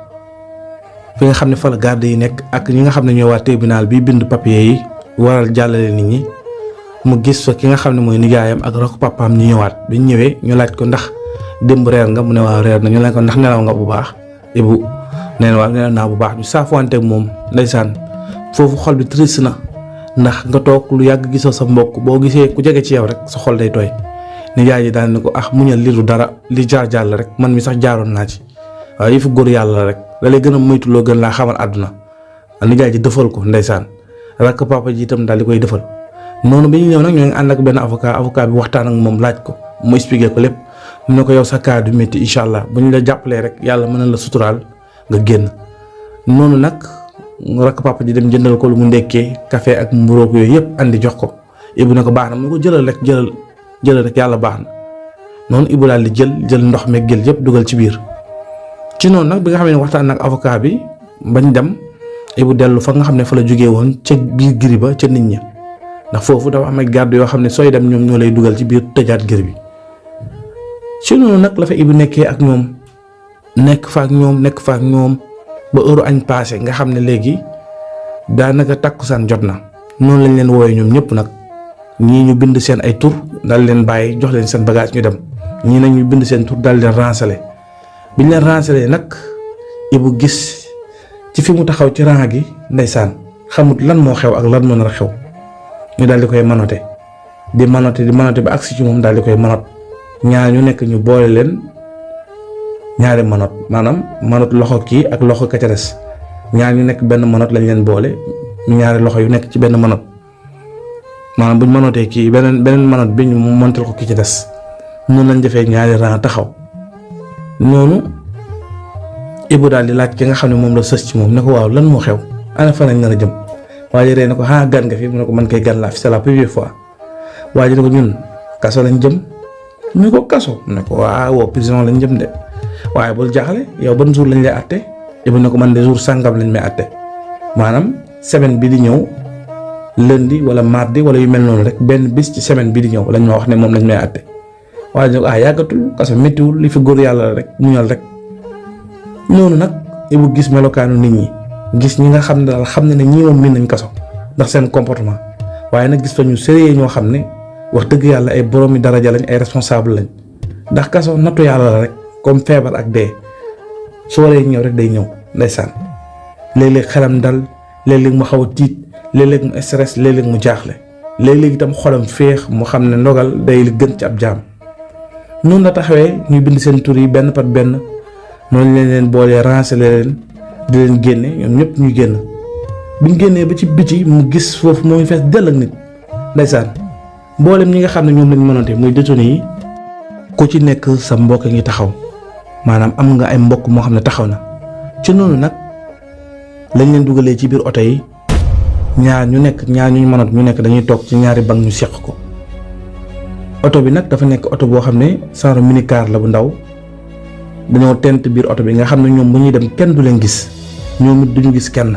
Speaker 1: fi nga xam ne fa la garde yi nekk ak ñi nga xam ne ñoo waa tribunal bi bind papier yi waral jàllale nit ñi mu gis fa ki nga xam ne mooy nijaayam ak rakk papaam ñu ñëwaat bi ñu ñëwee ñu laaj ko ndax démb reer nga mu ne waaw reer na ñu laaj ko ndax nelaw nga bu baax Ibou nee na waaw nelaw naa bu baax ñu saafuwante ak moom ndeysaan. foofu xol bi triste na ndax nga toog lu yàgg gisoo sa mbokk boo gisee ku jege ci yow rek sa xol day tooy nijaay ji daal ne ko muñal li du dara li jaar la rek man mi sax jaaroon naa ci waaw yëfu góor yàlla la rek da lay gën a moytuloo gën laa xamal àdduna nijaay ji defal ko ndeysaan rakk papa ji itam daal di koy defal. noonu bi ñu ñëw nag ñoo ngi ànd ak benn avocat bi waxtaan ak moom laaj ko mu expliqué ko lépp mu ne ko yow sa cas du métti incha allah bu ñu la jàppalee rek yàlla mën na la suturaal nga génn. noonu nag rakk papa ji dem jëndal ko lu mu ndekkee café ak mburoog yooyu yëpp andi jox ko Ibou ne ko baax na mu ne ko jëlal rek yàlla baax na. noonu Ibou daal di jël ndox meeg jël yëpp dugal ci biir ci noonu nag bi nga xam ne waxtaan ak avocat bi bañ dem Ibou dellu fa nga xam ne fa la jógee woon ca biir giri ba ca nit ñi ndax foofu dafa am ay garde yoo xam ne sooy dem ñoom ñoo lay dugal ci biir tëjaat giri bi. ci noonu nag la fa Ibou nekkee ak ñoom nekk fa ak ñoom ba heure añ passé nga xam ne léegi daanaka takkusaan jot na noonu lañ leen woowee ñoom ñëpp nag ñii ñu bind seen ay tur daal leen bàyyi jox leen seen bagage ñu dem ñii nag ñu bind seen tur daal leen rancelé biñ leen rancelé nag Ibou gis ci fi mu taxaw ci rang gi ndeysaan xamut lan moo xew ak lan moo nar a xew ñu daal di koy manote di manote ba agsi ci moom daal di koy manot ñaar ñu nekk ñu boole leen ñaari manot maanaam manot loxo kii ak loxo ka ca des ñaar ñu nekk benn manot lañ leen boole ñaari loxo yu nekk ci benn manot maanaam buñ manotee kii beneen manot bi ñu montal ko ki ci des noonu lañ defee ñaari rang taxaw noonu Ibou daal di laaj ki nga xam ne moom la sës ci moom ne ko waaw lan moo xew ana fan lañ nar a jëm waa ji ree ne ko gan nga fi mu ne ko man kay gan laa fi c'est la première fois waa ji ne ko ñun kaso lañ jëm mu ne ko kaso mu ne ko waaw prison lañ jëm de waaye bul jaaxle yow ban jour lañ lay àtte Ibou ne ko man de jour sàngam lañ may àtte maanaam semaine bi di ñëw lundi wala mardi wala yu mel noonu rek benn bis ci semaine bi di ñëw lañ ma wax ne moom lañ may àtte waa ji ne ko yàggatul kaso méttiwul li fi góor yàlla la rek muñal rek noonu nag Ibou gis melokaanu nit ñi gis ñi nga xam ne daal xam ne ne ñii moom miin nañ kaso ndax seen comportement waaye nag gis fa ñu sérieux ñoo xam ne wax dëgg yàlla ay boroomi daraja lañ ay responsable lañ ndax kaso nattu yàlla la rek comme feebar ak dee su waree ñëw rek day ñëw ndeysaan léeg-léeg xelam dal léeg-léeg mu xaw a tiit léeg-léeg mu stress léeg-léeg mu jaaxle léeg-léeg itam xolam féex mu xam ne ndogal day li gën ci ab jaam noonu la taxawee ñuy bind seen tur yi benn par benn noonu leen boolee rancé leen di leen génne ñoom ñëpp ñu génn biñ génnee ba ci biti mu gis foofu moo ngi fees dell ak nit ndeysaan mboolem ñi nga xam ne ñoom lañ mënante muy détenu yi ku ci nekk sa mbokk ngi taxaw maanaam am nga ay mbokk moo xam ne taxaw na ci noonu nag lañ leen dugalee ci biir oto yi ñaar ñu mënat ñu nekk dañuy toog ci ñaari banc ñu seq ko oto bi nag dafa nekk oto boo xam ne genre minicar la bu ndaw dañoo tent biir oto bi nga xam ne ñoom bu ñuy dem kenn du leen gis ñoom it duñu gis kenn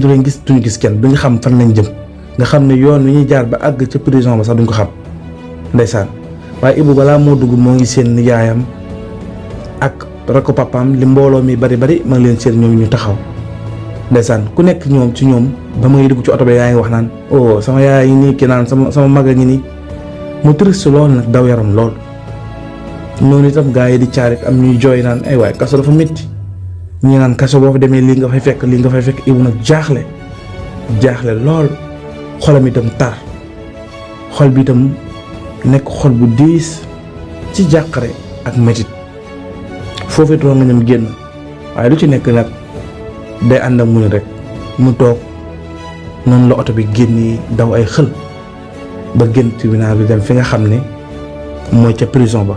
Speaker 1: du leen gis duñu gis kenn duñu xam fan lañ jëm nga xam ne yoon wi ñuy jaar ba àgg ca prison ba sax duñ ko xam ndeysaan waaye Ibou balaa moo dugg moo ngi seen nijaayam ak rakko papaam li mbooloo mi bari ma ngi leen seen ñoom ñu taxaw ndeysaan ku nekk ñoom ci ñoom ba ma ngi dugg ci oto bi yaa ngi wax naan oh sama yaay yi nii ki naan sama mag a ngi nii mu triste lool nag daw yaram lool noonu itam gaa yi di caarit am ñuy jooy naan ay waay kaso dafa métti ñi naan kaso boo fa demee lii nga fay fekk Ibou nag jaaxle lool xolam itam tar xol bi itam nekk xol bu diis ci jàqare ak métit foofu it nga ñam génn waaye lu ci nekk nag day ànd ak muñ rek mu toog noonu la oto bi génnee daw ay xël ba génn tribunal bi dem fi nga xam ne mooy ca prison ba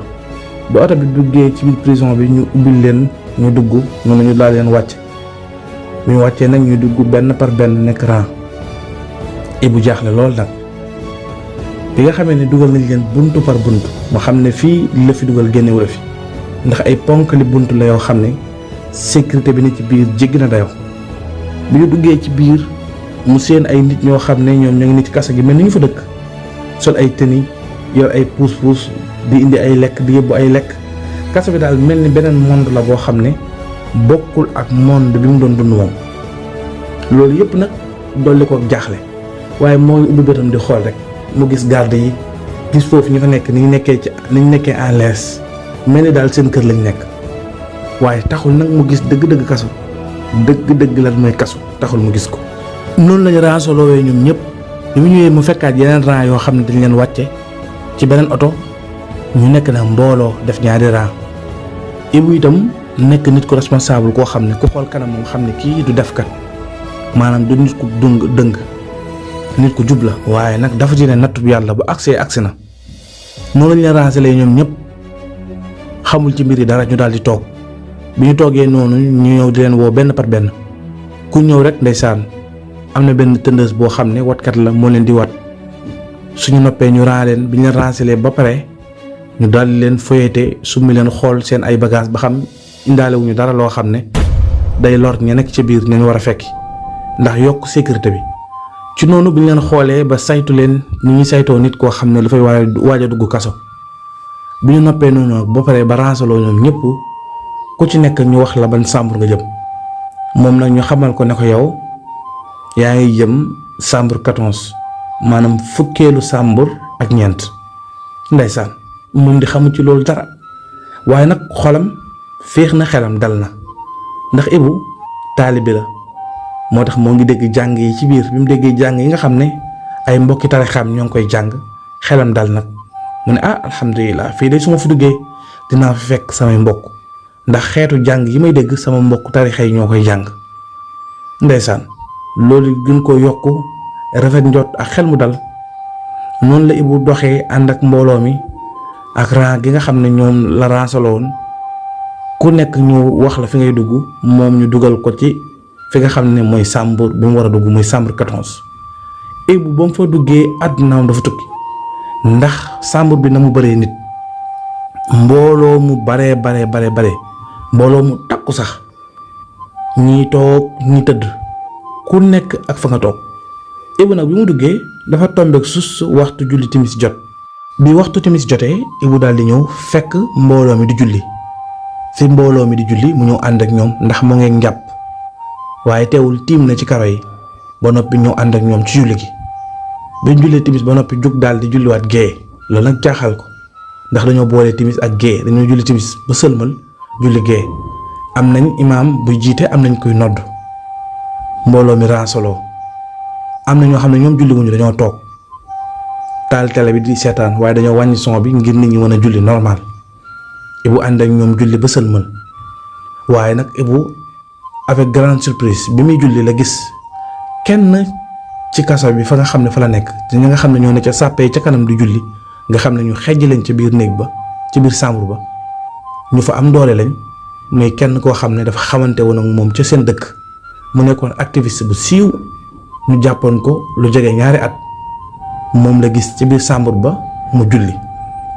Speaker 1: oto bi duggee ci biir prison bi ñu ubbil leen ñu dugg noonu ñu daal leen wàcc bu ñu wàccee nag ñu dugg benn par benn nekk rang Ibou jaaxle lool nag bi nga xamee ne dugal nañ leen buntu par buntu mu xam ne fii la fi dugal génnewu la fi ndax ay ponkali buntu la yoo xam ne sécurité bi ne ci biir jéggi na dayoo bi ñu duggee ci biir mu seen ay nit ñoo xam ne ñoom ñoo ngi ni ci kasa gi mel ni ñu fa dëkk sol ay tenue yor ay puus-puus di indi ay lekk di yóbbu ay lekk kaso bi daal mel ni beneen monde la boo xam ne bokkul ak monde bi mu doon dund moom loolu yëpp nag dolli ko jaaxle waaye moo ngi ubbi bëtam di xool rek mu gis garde yi gis foofu ñu fa nekk ni ñu nekkee en l'aise mel ni daal seen kër lañ nekk waaye taxul nag mu gis dëgg-dëgg kaso dëgg-dëgg lan mooy kaso taxul mu gis ko. noonu lañu ransoloowee ñoom ñëpp bi mu ñëwee mu fekkaat yeneen rang yoo xam ne dañ leen wàcce ci beneen oto ñu nekk nag mbooloo def ñaari rang Ibou itam nekk nit ku responsable koo xam ne ku xool kanam moom xam ne kii du defkat maanaam du nit ku dëng nit ku jub la waaye nag dafa ci ne nattu yàlla bu agsi na noonu lañ leen rancelee ñoom ñëpp xamul ci mbir yi dara ñu daal di toog bi ñu toogee noonu ñu ñëw di leen woo benn par benn ku ñëw rek ndeysaan am na benn tëndeuse boo xam ne watkat la moo leen di wat suñu noppee ñu raa leen bi ñu leen rancelee ba pare ñu daal di leen foyete summi leen xool seen ay bagage ba xam indaale wuñu dara loo xam ne day lor ña nekk ci biir ñu war a fekki ndax yokk sécurité bi ci noonu bi ñu leen xoolee ba saytu leen ni ñuy saytoo nit koo xam ne dafay waaj a dugg kaso bi ñu noppee noonu ba pare ba ranceloo ñoom ñëpp ku ci nekk ñu wax la ban chambre nga jëm moom nag ñu xamal ko ne ko yow yaa ngi jëm chambre 14 maanaam fukkeelu chambre ak ñeent ndeysaan moom di xamu ci loolu dara waaye nag xolam féex na xelam dal na ndax Ibou taalibe la moo tax moo ngi dégg jàng yi ci biir bi mu déggee jàng yi nga xam ne ay mbokki tarixaam ñoo ngi koy jàng xelam dal nag mu ne alhamdulilah fii de su ma fi duggee dinaa fi fekk samay mbokk ndax xeetu jàng yi may dégg sama mbokk tarixa yi ñoo koy jàng ndeysaan loolu gën ko yokk rafet njot ak xel mu dal noonu la Ibou doxee ànd ak mbooloo mi ak rang gi nga xam ne ñoom la ransaloo woon ku nekk ñu wax la fi ngay dugg moom ñu dugal ko ci fi nga xam ne mooy chambre bi mu war a dugg muy chambre 14. Ibou ba mu fa duggee àddunaam dafa tukki ndax chambre bi na mu bëree nit mbooloo mu bare mbooloo mu takku sax ñii toog ñi tëdd ku nekk ak fa nga toog. Ibou nag bi mu duggee dafa tombeek sus waxtu julli timis jot bi waxtu timis jotee Ibou daal di ñëw fekk mbooloo mi di julli fi mbooloo mi di julli mu ñëw ànd ak ñoom ndax mu ngeen njàpp waaye teewul tiim na ci karo yi ba noppi ñëw ànd ak ñoom ci julli gi bi ñu jullee timis ba noppi jug daal di julliwaat gée loolu nag jaaxal ko ndax dañoo boole timis ak gée dañoo julli timis ba sëlmal julli gée am nañ imaam buy jiite am nañ koy nodd mbooloo mi ransoloo am na ñoo xam ne ñoom julli wuñu dañoo toog taal télé bi di seetaan waaye dañoo wàññi son bi ngir nit ñi mën a julli normal Ibou ànd ak ñoom julli ba sëlmal waaye nag Ibou avec grande surprise bi muy julli la gis kenn ci kaso bi fa nga xam ne fa la nekk te ñi nga xam ne ñoo ne ca sàppee ca kanam di julli nga xam ne ñu xejj lañ ca biir néeg ba ci biir chambre ba ñu fa am doole lañ muy kenn koo xam ne dafa xamante woon ak moom ca seen dëkk mu nekkoon activiste bu siiw ñu jàppoon ko lu jege 2 at moom la gis ci biir chambre ba mu julli.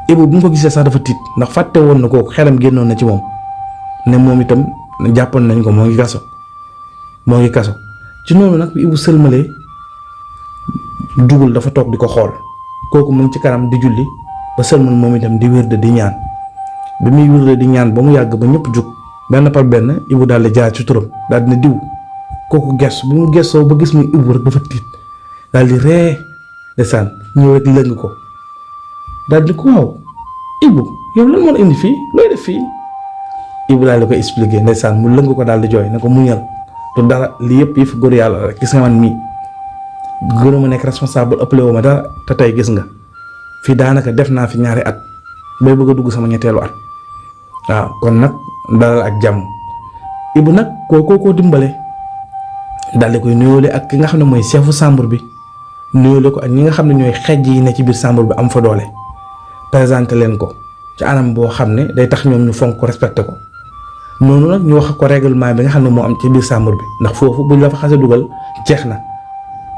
Speaker 1: Ibou bu mu ko gisee sax dafa tiit ndax fàtte woon na kooku xelam génnoon na ci moom ne moom itam jàppoon nañ ko moo ngi kaso ci noonu nag bi Ibou sëlmalee dugul dafa toog di ko xool kooku mu ngi ci kanam di julli ba sëlmal moom itam di wérde di ñaan bi muy wérde di ñaan ba mu yàgg ba ñëpp jug benn par benn Ibou daal di jaar ci turam daal dina diw kooku gestu bi mu gestoo ba gis muy Ibou rek dafa tiit daal di ree ndeysaan ñëw rek lëng ko daal di ko waaw Ibou yow lan moo la indi fii looy def fii Ibou daal di ko expliqué ndeysaan mu lëng ko daal di jooy ne ko muñal du dara lii yëpp yi fi góor yàlla rek gis nga man mii gënu ma nekk responsable ëppale woo ma dara te tey gis nga fii daanaka def naa fi 2 at bay bëgg a dugg sama 3e at waaw kon nag dalal ak jàmm. Ibou nag koo dimbale daal di koy nuyoole ak ki nga xam ne mooy chefu chambre bi nuyoole ko ak ñi nga xam ne ñooy xejj yi ne ci biir chambre bi am fa doole présenté leen ko ci anam boo xam ne day tax ñoom ñu fonk ko respecté ko noonu nag ñu wax ko règlement bi nga xam ne moo am ci biir chambre bi ndax foofu buñ la fa xasee dugal jeex na.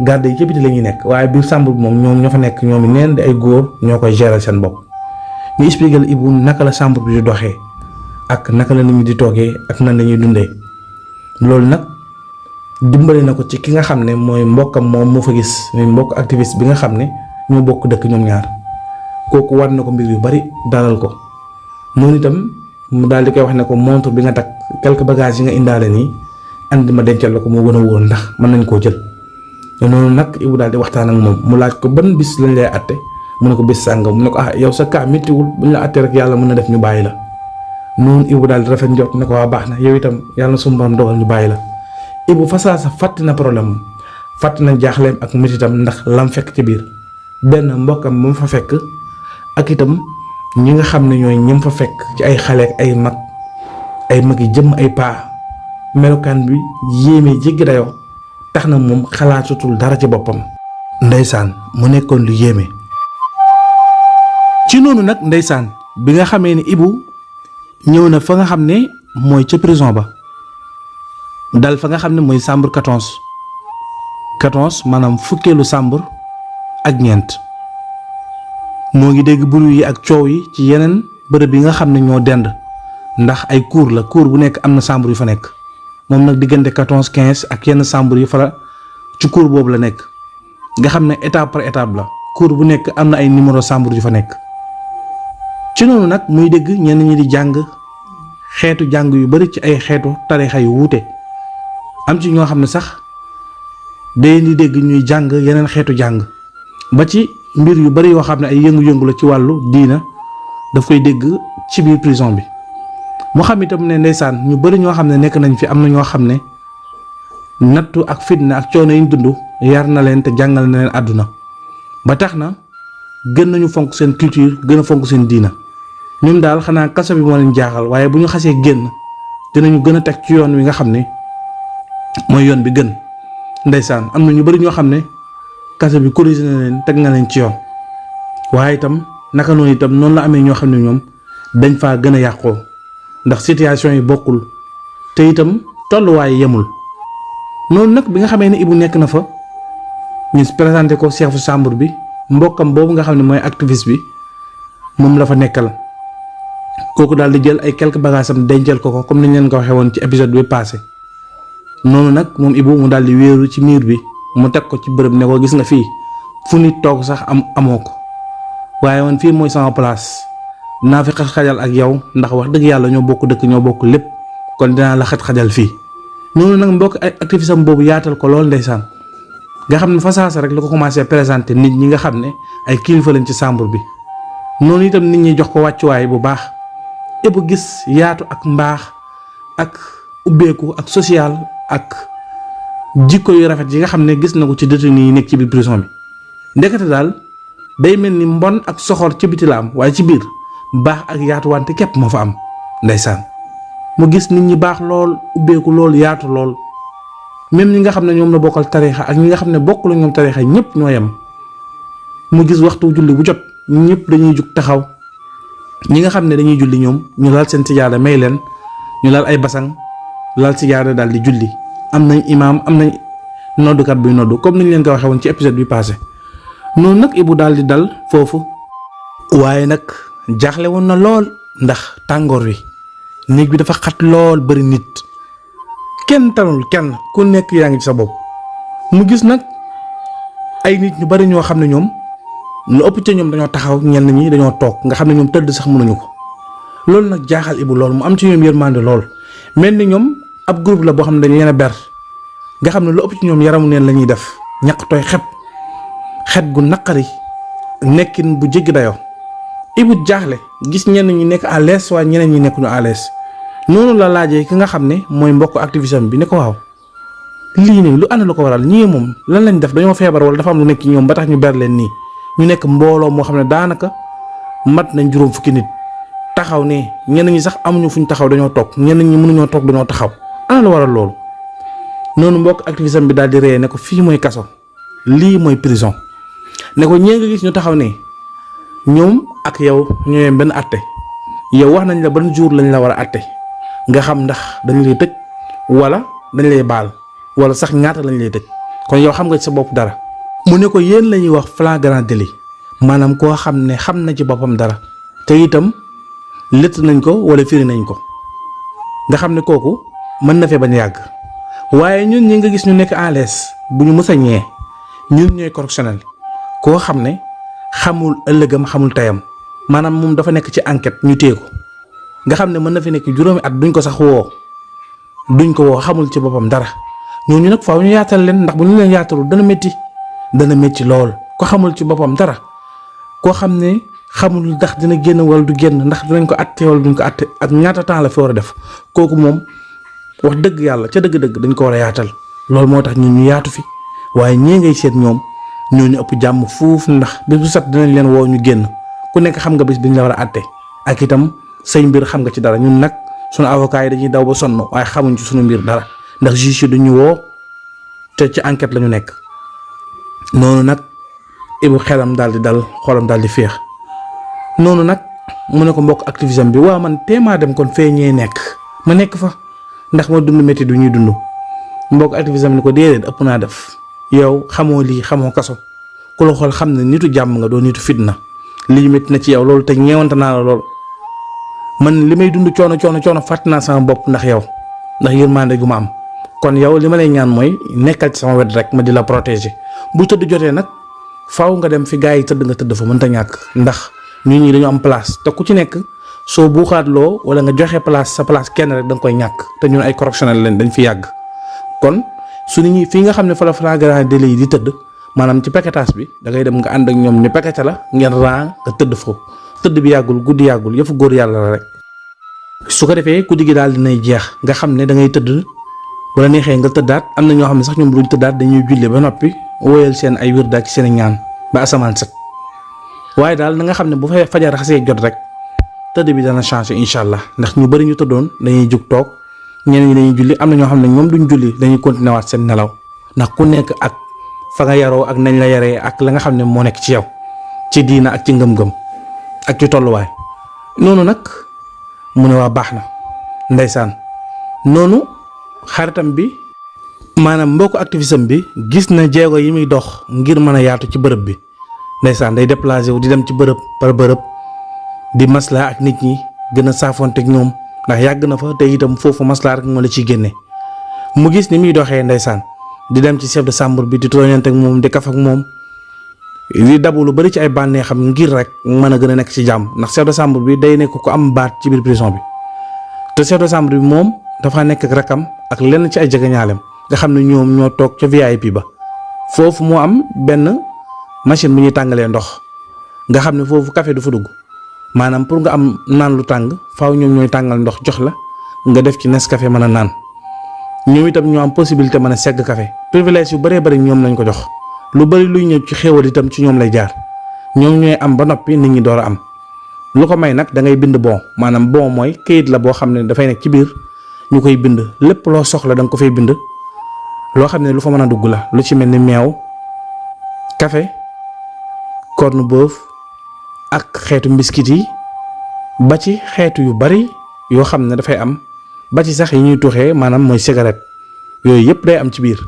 Speaker 1: garde yi ci biti la ñuy nekk waaye biir chambre bi moom ñoom ñoo fa nekk ñoom neen di ay góor ñoo koy gérer seen bopp ñu expliqué la Ibou naka la chambre bi di doxee ak naka la nit ñi di toogee ak nan la ñuy dundee loolu nag dimbali na ko ci ki nga xam ne mooy mbokkam moom moo fa gis muy mbokk activiste bi nga xam ne ñoo bokk dëkk ñoom ñaar kooku war na ko mbir yu bari dalal ko noonu itam mu daal di koy wax ne ko montre bi nga takk quelques bagages yi nga indaale nii andi ma dencal la ko moo gën a wóor ndax mën nañ koo jël. noonu nag Ibou daal di waxtaan ak moom mu laaj ko ban bis lañ lay àtte mu ne ko bis sàngam mu ne ko yow sa cas méttiwul buñ la àttee rek yàlla mën na def ñu bàyyi la noonu Ibou daal di rafet njort ne ko waa baax na yow itam yàlla na suñu borom dogal ñu bàyyi la. Ibou fasaa sa fàtte na problème fàtte na jaaxleem ak métitam ndax lam fekk ci biir benn mbokkam ba mu fa fekk ak itam ñi nga xam ne ñooy ñëm fa fekk ci ay xale ak ay mag yi jëm ay paa melokaan bi yéeme jéggi dayoo. tax na moom xalaatutul dara ci boppam. ndeysaan mu nekkoon lu yéeme. ci noonu nag ndeysaan bi nga xamee ni Ibou ñëw na fa nga xam ne mooy ca prison ba dal fa nga xam ne mooy chambre 14 maanaam fukkeelu chambre ak ñeent moo ngi dégg bruit yi ak coow yi ci yeneen bërëb yi nga xam ne ñoo dend ndax ay cour la cour bu nekk am na chambre yu fa nekk. moom nag diggante 14 15 ak yenn chambre yi fa la ci cour boobu la nekk nga xam ne étape par étape la cour bu nekk am na ay numéro chambre yu fa nekk ci noonu nag muy dégg ñenn ñi di jàng xeetu jàng yu bari ci ay xeetu tarixa yu wuute am ci ñoo xam ne sax day di dégg ñuy jàng yeneen xeetu jàng ba ci mbir yu bari yoo xam ne ay yëngu-yëngu la ci wàllu diina daf koy dégg ci biir prison bi. mu xam itam ne ndeysaan ñu bari ñoo xam ne nekk nañ fi am na ñoo xam ne nattu ak fitna ak coono yi ñu dund yar na leen te jàngal na leen àdduna ba tax na gën nañu fonk seen culture gën a fonk seen diina ñoom daal xanaa kaso bi moo leen jaaxal waaye bu ñu xasee génn dinañu gën a teg ci yoon wi nga xam ne mooy yoon bi gën ndeysaan am na ñu bari ñoo xam ne kaso bi corrigé na leen teg na leen ci yoon waaye itam naka noonu itam noonu la amee ñoo xam ne ñoom dañ faa gën a yàqoo ndax situation yi bokkul te itam tolluwaay yemul. noonu nag bi nga xamee ne Ibou nekk na fa ñu présenté ko chef chambre bi mbokkam boobu nga xam ne mooy activiste bi moom la fa nekkal kooku daal di jël ay quelques bagages am dencal ko comme ni ñu leen ko waxee woon ci épisode bi passé. noonu nag moom Ibou mu daal di wéeru ci miir bi mu teg ko ci bërëb ne ko gis nga fii fu nit toog sax amoo ko waaye man fii mooy sama place dinaa fi xaj-xajal ak yow ndax wax dëgg yàlla ñoo bokk dëkk ñoo bokk lépp kon dinaa la xaj-xajal fii. noonu nag mbokk ay activisme boobu yaatal ko lool ndeysaan nga xam ne fa saasa rek la ko commencé présenter nit ñi nga xam ne ay kilifa lañ ci chambre bi. noonu itam nit ñi jox ko wàccuwaay bu baax Ibou gis yaatu ak mbaax ak ubbeeku ak social ak jikko yu rafet yi nga xam ne gis na ko ci détenu yi nekk ci biir prison bi. ndekete daal day mel ni mbon ak soxor ci biti la am waaye ci biir baax ak yaatuwante képp moo fa am ndeysaan. mu gis nit ñi baax lool ubbeeku lool yaatu lool même ñi nga xam ne ñoom la bokkal tariixa ak ñi nga xam ne bokkul ñoom tariixa ñëpp ñoo yem. mu gis waxtu julli bu jot ñëpp dañuy jug taxaw ñi nga xam ne dañuy julli ñoom ñu laal seen sijaada may leen ñu laal ay basang laal sijaada daal di julli. am nañ imaam am nañ noddukat buy noddu comme ni ñu leen ko waxee woon ci épisode bi passé. noonu nag Ibou daal di dal foofu waaye nag jaaxle woon na lool ndax tàngoor wi. néeg bi dafa xat lool bari nit kenn tanul kenn ku nekk yaa ngi ci sa bopp. mu gis nag ay nit ñu bari ñoo xam ne ñoom lu ëpp ca ñoom dañoo taxaw ñenn ñi dañoo toog nga xam ne ñoom tëdd sax mënuñu ko. loolu nag jaaxal Ibou lool mu am ci ñoom yërmande lool mel ni ñoom ab groupe la boo xam ne dañu leen a ber nga xam ne lu ëpp ci ñoom yaramu neen la ñuy def ñaq tooy xet gu naqari nekkin bu jéggi dayoo. Ibou jaaxle gis ñenn ñi nekk à l'aise waaye ñeneen ñi nekk ñu à l'aise noonu la laajee ki nga xam ne mooy mbokk activisme bi ne ko waaw lii nii lu ànd la ko waral ñii moom lan lañ def dañoo feebar wala dafa am lu nekk ci ñoom ba tax ñu ber leen nii ñu nekk mbooloo moo xam ne daanaka mat nañ juróom fukki nit taxaw ne ñenn ñi sax amuñu fuñ taxaw dañoo toog ñenn ñi mënuñoo toog dañoo taxaw ana la waral loolu. noonu mbokk activisme bi daal di ree ne ko fii mooy kaso lii mooy prison ne ko ñee nga gis ñu taxaw ne ñoom ak yow ñoo yem benn àtte yow wax nañ la ban jour lañ la war a àtte nga xam ndax dañ lay tëj wala dañ lay baal wala sax ñaata lañ lay tëj kon yow xam nga ci sa bopp dara. mu ne ko yéen la ñuy wax flagrant délit maanaam koo xam ne xam na ci boppam dara te itam lëtt nañ ko wala firi nañ ko nga xam ne kooku mën na fee bañ a yàgg waaye ñun ñi nga gis ñu nekk à l'aise bu ñu mës a ñee ñun ñooy correctionnel koo xam ne xamul ëllëgam xamul tayam maanaam moom dafa nekk ci enquête ñu téye ko nga xam ne mën na fi nekk juróomi at duñ ko sax duñ ko woo xamul ci boppam dara ñooñu nag faaw ñu yaatal leen ndax bu ñu leen yaatalul dana métti lool ko xamul ci boppam dara koo xam ne xamul ndax dina génn wala du génn ndax dinañ ko àtte wala duñ ko àtte ak ñaata temps la fi war a def kooku moom wax dëgg yàlla ca dëgg-dëgg dañ ko war a yaatal loolu moo tax ñun ñu yaatu fi waaye ñee ngay seet ñoom ñooñu ëpp jàmm fuuf ndax bis bu set dinañ leen woo ñu génn ku nekk xam nga bis biñ la war a àtte ak itam say mbir xam nga ci dara ñun nag sunu avocat yi dañuy daw ba sonn waaye xamuñ ci sunu mbir dara ndax juge yi duñu woo te ci enquête la ñu nekk. noonu nag Ibou xelam daal di dal xolam daal di féex noonu nag mu ne ko mbokk activisme bi waaw man téemaa dem kon fee ñee nekk ma nekk fa ndax ma dund métti du ñuy dund mbokk activisme ni ko déedéet ëpp naa def yow xamoo lii xamoo kaso ku la xool xam ne nitu jàmm nga doo nitu fitna lii métti na ci yow loolu te ñeewante naa la lool man li may dund coono fàtt naa sama bopp ndax yow ndax yërmande gu ma am kon yow li ma lay ñaan mooy nekkal ci sama wet rek ma di la protéger bu tëdd jotee nag faaw nga dem fi gars yi tëdd nga tëdd fa mënta ñàkk ndax ñun ñi dañu am place te ku ci nekk soo buuxaatloo wala nga joxe place sa place kenn rek da nga koy ñàkk te ñun ay correctionnel leen dañ fi yàgg kon su nit ñi fii nga xam ne fa la flagrant délit yi di tëdd maanaam ci paquetage bi da ngay dem nga ànd ak ñoom ñu paqueté la ngeen raa nga tëdd foofu tëdd bi yàggul guddi yàggul yëfu góor yàlla la rek su ko defee guddi gi daal dinay jeex nga xam ne da ngay tëdd bu la neexee nga tëddaat am na ñoo xam ne sax ñoom duñ tëddaat dañuy julli ba noppi wóoyal seen ay wirda ci seen ñaan ba asamaan set waaye daal na nga xam ne bu fay fajar xasee jot rek tëdd bi dana changer incha allah ndax ñu bari ñu tëddoon dañuy jug toog ñeneen ñi dañuy julli am na ñoo xam ne ñoom duñ julli dañuy continuer waat seen nelaw ndax ku nekk ak fa nga yaroo ak nañ la yaree ak la nga xam ne moo nekk ci yow ci diina ak ci ngëm-ngëm ak ci tolluwaay noonu nag mu ne waa baax na ndeysaan noonu xaritam bi maanaam mbokku activisme bi gis na jéego yi muy dox ngir mën a yaatu ci bërëb bi ndeysaan day déplacé wu di dem ci bërëb par bërëb di maslaa ak nit ñi gën a saafonte ak ñoom ndax yàgg na fa te itam foofu maslaa rek moo la ciy génne mu gis ni muy doxee ndeysaan di dem ci chef de chambre bi di tooñante ak moom di kaf ak moom di dabu lu bari ci ay bànneexam ngir rek mën a gën a nekk ci jàmm ndax chef de chambre bi day nekk ku am baat ci biir prison bi te chef de chambre bi moom dafa nekk ak rakam ak lenn ci ay jegeñaaleem nga xam ne ñoom ñoo toog ca VIP ba foofu moo am benn machine bu ñuy tàngalee ndox nga xam ne foofu café du fa dugg maanaam pour nga am naan lu tàng faaw ñoom ñooy tàngal ndox jox la nga def ci Nescafé mën a naan ñoom itam ñoo am possibilité mën a segg café privilège yu bëree bëri ñoom lañ ko jox lu bëri luy ñëw ci xéewal itam ci ñoom lay jaar ñoom ñooy am ba noppi nit ñi door a am lu ko may nag da ngay bind bon maanaam bon mooy këyit la boo xam ne dafay nekk ci biir ñu koy bind lépp loo soxla da nga ko fay bind loo xam ne lu fa mën a dugg la lu ci mel ni meew café corned-beef ak xeetu mbiskit yi ba ci xeetu yu bari yoo xam ne dafay am ba ci sax yi ñuy tuuxee maanaam mooy cigarette yooyu yëpp day am ci biir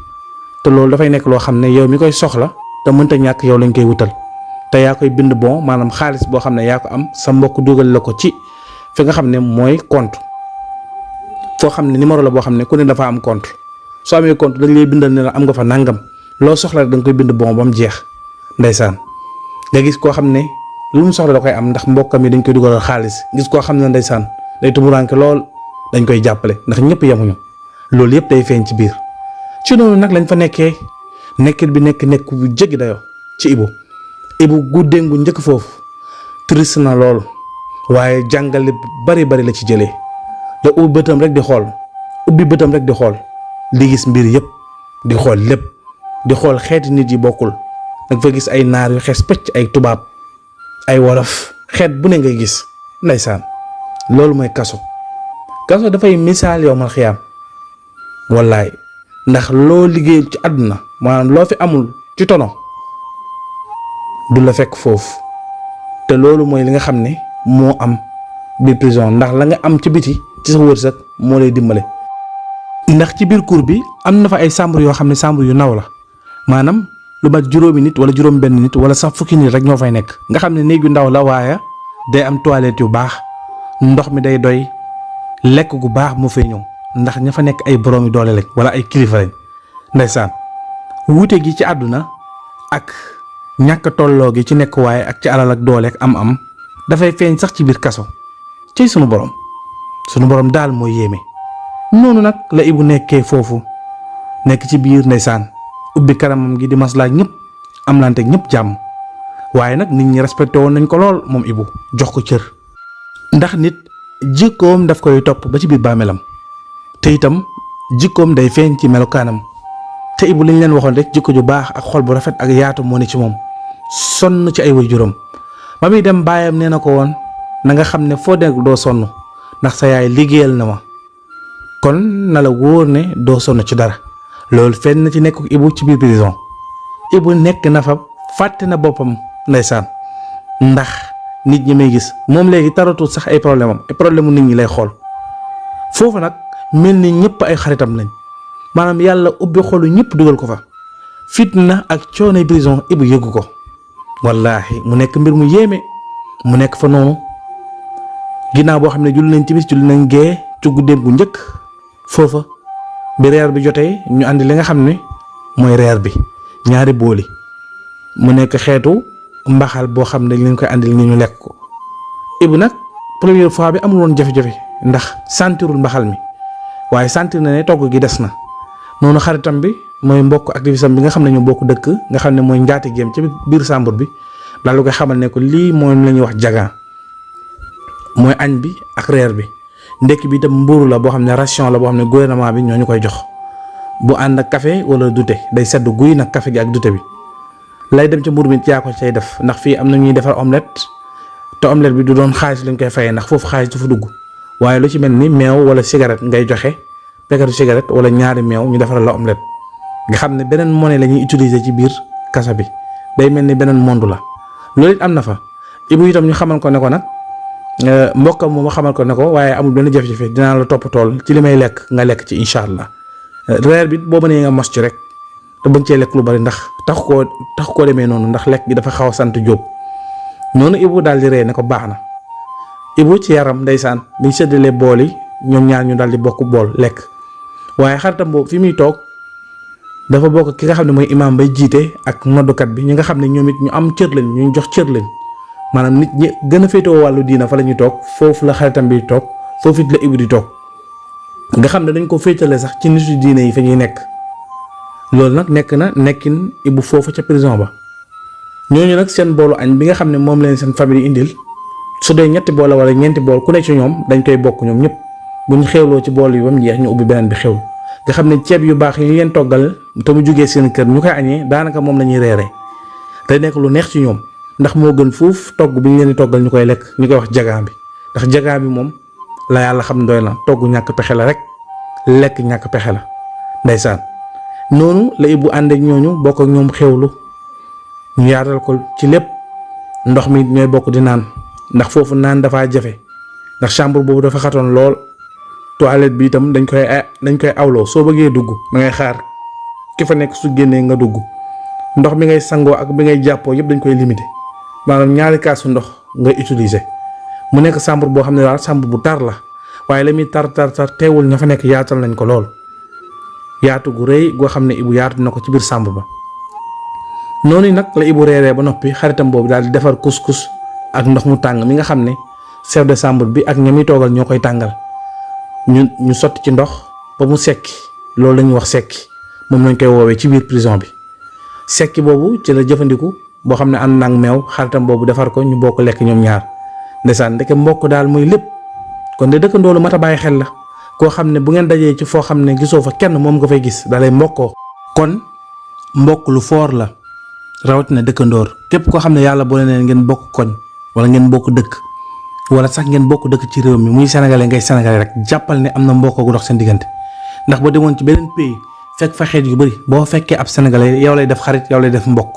Speaker 1: te loolu dafay nekk loo xam ne yow mi koy soxla te mënta ñàkk yow lañ koy wutal te yaa koy bind bon maanaam xaalis boo xam ne yaa ko am sa mbokk dugal la ko ci fi nga xam ne mooy compte foo xam ne numéro la boo xam ne ku ne dafa am compte soo amee compte dañ lay bindal ne la am nga fa nangam loo soxla rek da nga koy bind bon ba mu jeex ndeysaan nga gis koo xam ne lu mu soxla da koy am ndax mbokkam yi dañ koy dugalal xaalis gis koo xam ne ndeysaan day tumuranke lool dañ koy jàppale ndax ñëpp yemuñu loolu yëpp day feeñ ci biir ci noonu nag lañ fa nekkee nekkit bi nekk bu jéggi dayoo ci Ibu guddeem gu njëkk foofu triste na lool waaye jàngale bari la ci jëlee da ubbi bëtam rek di xool di gis mbir yëpp di xool lépp di xool xeeti nit yi bokkul nag fa gis ay naar yu xees pëcc ay tubaab ay wolof xeet bu ne ngay gis ndeysaan loolu mooy kaso dafay misaal yow mal xiyaam wallaay ndax loo liggéey ci àdduna maanaam loo fi amul ci tono du la fekk foofu te loolu mooy li nga xam ne moo am biir prison ndax la nga am ci biti ci sa wërsëg moo lay dimbale ndax ci biir cour bi am na fa ay chambre yoo xam ne chambre yu naw la maanaam lu mat juróomi nit wala juróom benn nit wala sax fukki nit rek ñoo fay nekk nga xam ne néeg yu ndaw la waaye day am toilette yu baax ndox mi day doy lekk gu baax moo fay ñëw ndax ña fa nekk ay boroomi doole lañ wala ay kilifa lañ ndeysaan wuute gi ci àdduna ak ñàkk tolloo gi ci nekk waaye ak ci alal ak doole ak am dafay feeñ sax ci biir kaso ci sunu borom daal mooy yéeme noonu nag la Ibu nekkee foofu nekk ci biir ndeysaan ubbi kanamam gi di maslaa ñëpp am lante ñëpp jàmm waaye nag nit ñi respecté woon nañ ko lool moom Ibu jox ko cër ndax nit jikkoom daf koy topp ba ci biir bàmmeelam te itam jikkoom day feeñ ci melokaanam te Ibu liñ leen waxoon rek jikko ju baax ak xol bu rafet ak yaatu moo ne ci moom sonn ci ay waajuram ba muy dem baayam nee na ko woon na nga xam ne foo nekk doo sonn ndax sa yaay liggéeyal na ma kon na la wóor ne doo sonn ci dara loolu feeñ na ci nekk Ibu ci biir prison Ibu nekk na fa fàtte na boppam ndeysaan ndax nit ñi may gis moom léegi taratul sax ay problème nit ñi lay xool foofu nag mel ni ñëpp ay xaritam lañ maanaam yàlla ubbi xolu ñëpp dugal ko fa fitna ak coono prison Ibu yëgu ko wallaahi mu nekk mbir mu yéeme mu nekk fa noonu ginnaaw boo xam ne julli nañ timis julli nañ gee ci guddeem gu njëkk foofa bi reer bi jotee ñu andi li nga xam ne mooy reer bi ñaari booli mu nekk xeetu mbaxal boo xam ne dañ leen koy andil ni ñu lekk ko Ibu nag première fois bi amul woon jafe-jafe ndax sentirul mbaxal mi waaye sentir na ne togg gi des na noonu xaritam bi mooy mbokk activiste bi nga xam ne ñu bokk dëkk nga xam ne mooy njaati géem ci biir chambre bi daal lu koy xamal ne ko lii mooy la ñuy wax jagan mooy añ bi ak reer bi ndekki bi itam mburu la boo xam ne ration la boo xam ne gouvernement bi ñoo ñu koy jox bu ànd ak café wala dute day sedd guy nag café gi ak dute bi lay dem ci mburu mi yaa ko cay def ndax fii am na ñuy defar omelette te omelette bi du doon xaalis lañ koy fayee ndax foofu xaalis du fa dugg waaye lu ci mel ni meew wala cigarette ngay joxe pekkatu cigarette wala ñaari meew ñu defaral la omelette nga xam ne beneen monnaie la ñuy utiliser ci biir kaso bi day mel ni beneen monde la loolu it am na fa Ibu itam ñu xamal ko ne ko nag mbokkam moom xamal ko ne ko waaye amul benn jafe-jafe dinaa la topp tool ci li may lekk nga lekk ci incha allah reer bi boo mënee nga mos ci rek te bañ cee lekk lu bari ndax tax koo demee noonu ndax lekk gi dafa xaw a sant Jóob noonu Ibu daal di ree ne ko baax na Ibu ci yaram ndeysaan biñ séddalee bool yi ñoom ñaar ñu daal di bokk bool lekk waaye xaritam boobu fi muy toog dafa bokk ki nga xam ne mooy imaam bay jiite ak noddukat bi ñi nga xam ne ñoom it ñu am cër lañ ñu jox cër lañ maanaam nit ñi gën a féetewoo wàllu diina fa la ñuy toog foofu la xaritam bi toog foofu it la Ibu di toog nga xam ne dañ ko féetale sax ci nitu diine yi fa ñuy nekk loolu nag nekk na nekkin Ibu foofu ca prison ba ñooñu nag seen boolu añ bi nga xam ne moom leen seen famille indil su dee ñetti bool wala ñeenti bool ku ne ci ñoom dañ koy bokk ñoom ñëpp bu ñu xewloo ci bool yi ba mu jeex ñu ubbi beneen bi xewlu nga xam ne ceeb yu baax yi ngeen toggal te mu jógee seen kër ñu koy añee daanaka moom la ñuy reeree day nekk lu neex ci ñoom ndax moo gën fuuf togg bi ñu leen di toggal ñu koy lekk ñu koy wax jagaa bi ndax jagaa bi moom la yàlla xam doy na togg ñàkk pexe la rek lekk ñàkk pexe la ndeysaan noonu la Ibu ànd ak ñooñu bokk ak ñoom xewlu ñu yaatal ko ci lépp ndox mi ñooy bokk di naan ndax foofu naan dafaa jafe ndax chambre boobu dafa xatoon lool toilette bi itam dañ koy awloo soo bëggee dugg da ngay xaar ki fa nekk su génnee nga dugg ndox mi ngay sangoo ak bi ngay jàppoo yëpp dañ koy limité maanaam ñaari kaasu ndox ngay utiliser mu nekk chambre boo xam ne daal chambre bu tar la waaye la muy tar teewul ña fa nekk yaatal nañ ko lool yaatu gu rëy goo xam ne Ibu yaatu na ko ci biir chambre ba noonu nag la Ibu reeree ba noppi xaritam boobu daal di defar couscous ak ndox mu tàng mi nga xam ne chef de chambre bi ak ña muy toogal ñoo koy tàngal ñu sotti ci ndox ba mu sekki loolu la ñuy wax sekki moom lañ koy woowee ci biir prison bi sekki boobu ci la jëfandiku boo xam ne ànd na ak meew xaritam boobu defar ko ñu bokk lekk ñoom ñaar ndeysaan ndeke mbokk daal mooy lépp kon de dëkkandoo lu mat a bàyyi xel la koo xam ne bu ngeen dajee ci foo xam ne gisoo fa kenn moom nga fay gis dalay mbokkoo kon mbokk lu foor la rawatina dëkkandoor képp koo xam ne yàlla boole neen ngeen bokk koñ wala ngeen bokk dëkk wala sax ngeen bokk dëkk ci réew mi muy sénégalais ngay sénégalais rek jàppal ne am na mbokk gu dox seen diggante ndax ba demoon ci beneen pays fekk fa xeet yu bari boo fekkee ab sénégalais yow lay def xarit yow lay def mbokk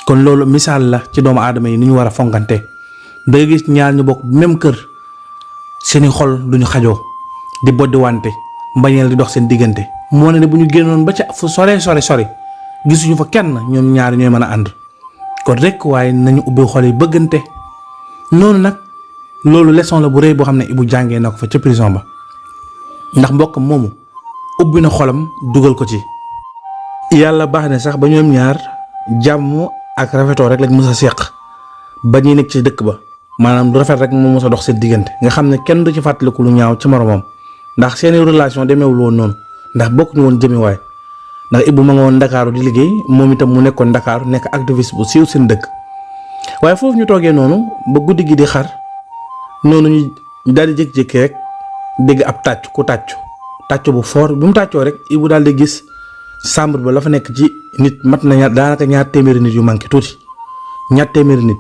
Speaker 1: kon loolu misaal la ci doomu aadama yi ni ñu war a fonkante da nga gis ñaar ñu bokk même kër seeni xol duñu xajoo di boddi wante mbañeel di dox seen diggante moo ne bu ñu génnoon ba ca fu sore gisuñu fa kenn ñoom ñaar ñooy mën a ànd kon rek waaye nañu ubbi xol yi bëggante noonu nag loolu leçon la bu rëy boo xam ne Ibu jàngee na ko fa ca prison ba ndax mbokkam moomu ubbi na xolam dugal ko ci yàlla baax na sax ba ñoom ñaar jàmm ak rafetoo rek lañ mës a seq ba ñuy nekk ci dëkk ba maanaam du rafet rek moo mës a dox seen diggante nga xam ne kenn du ci fàttaliku lu ñaaw ci moromam ndax seeni relation demeewul woon noonu ndax bokk ñu woon jëmiwaay ndax Ibu ma nga woon Ndakaaru di liggéey moom itam mu nekkoon Ndakaaru nekk activiste bu siiw seen dëkk waaye foofu ñu toogee noonu ba guddi gi di xar noonu ñu daal di jékki-jékki rek dégg ab tàcc bu fort bi mu tàccoo rek Ibu daal di gis chambre ba la fa nekk ci nit mat na daanaka ñaar téeméeri nit yu manqué tuuti ñaar téeméeri nit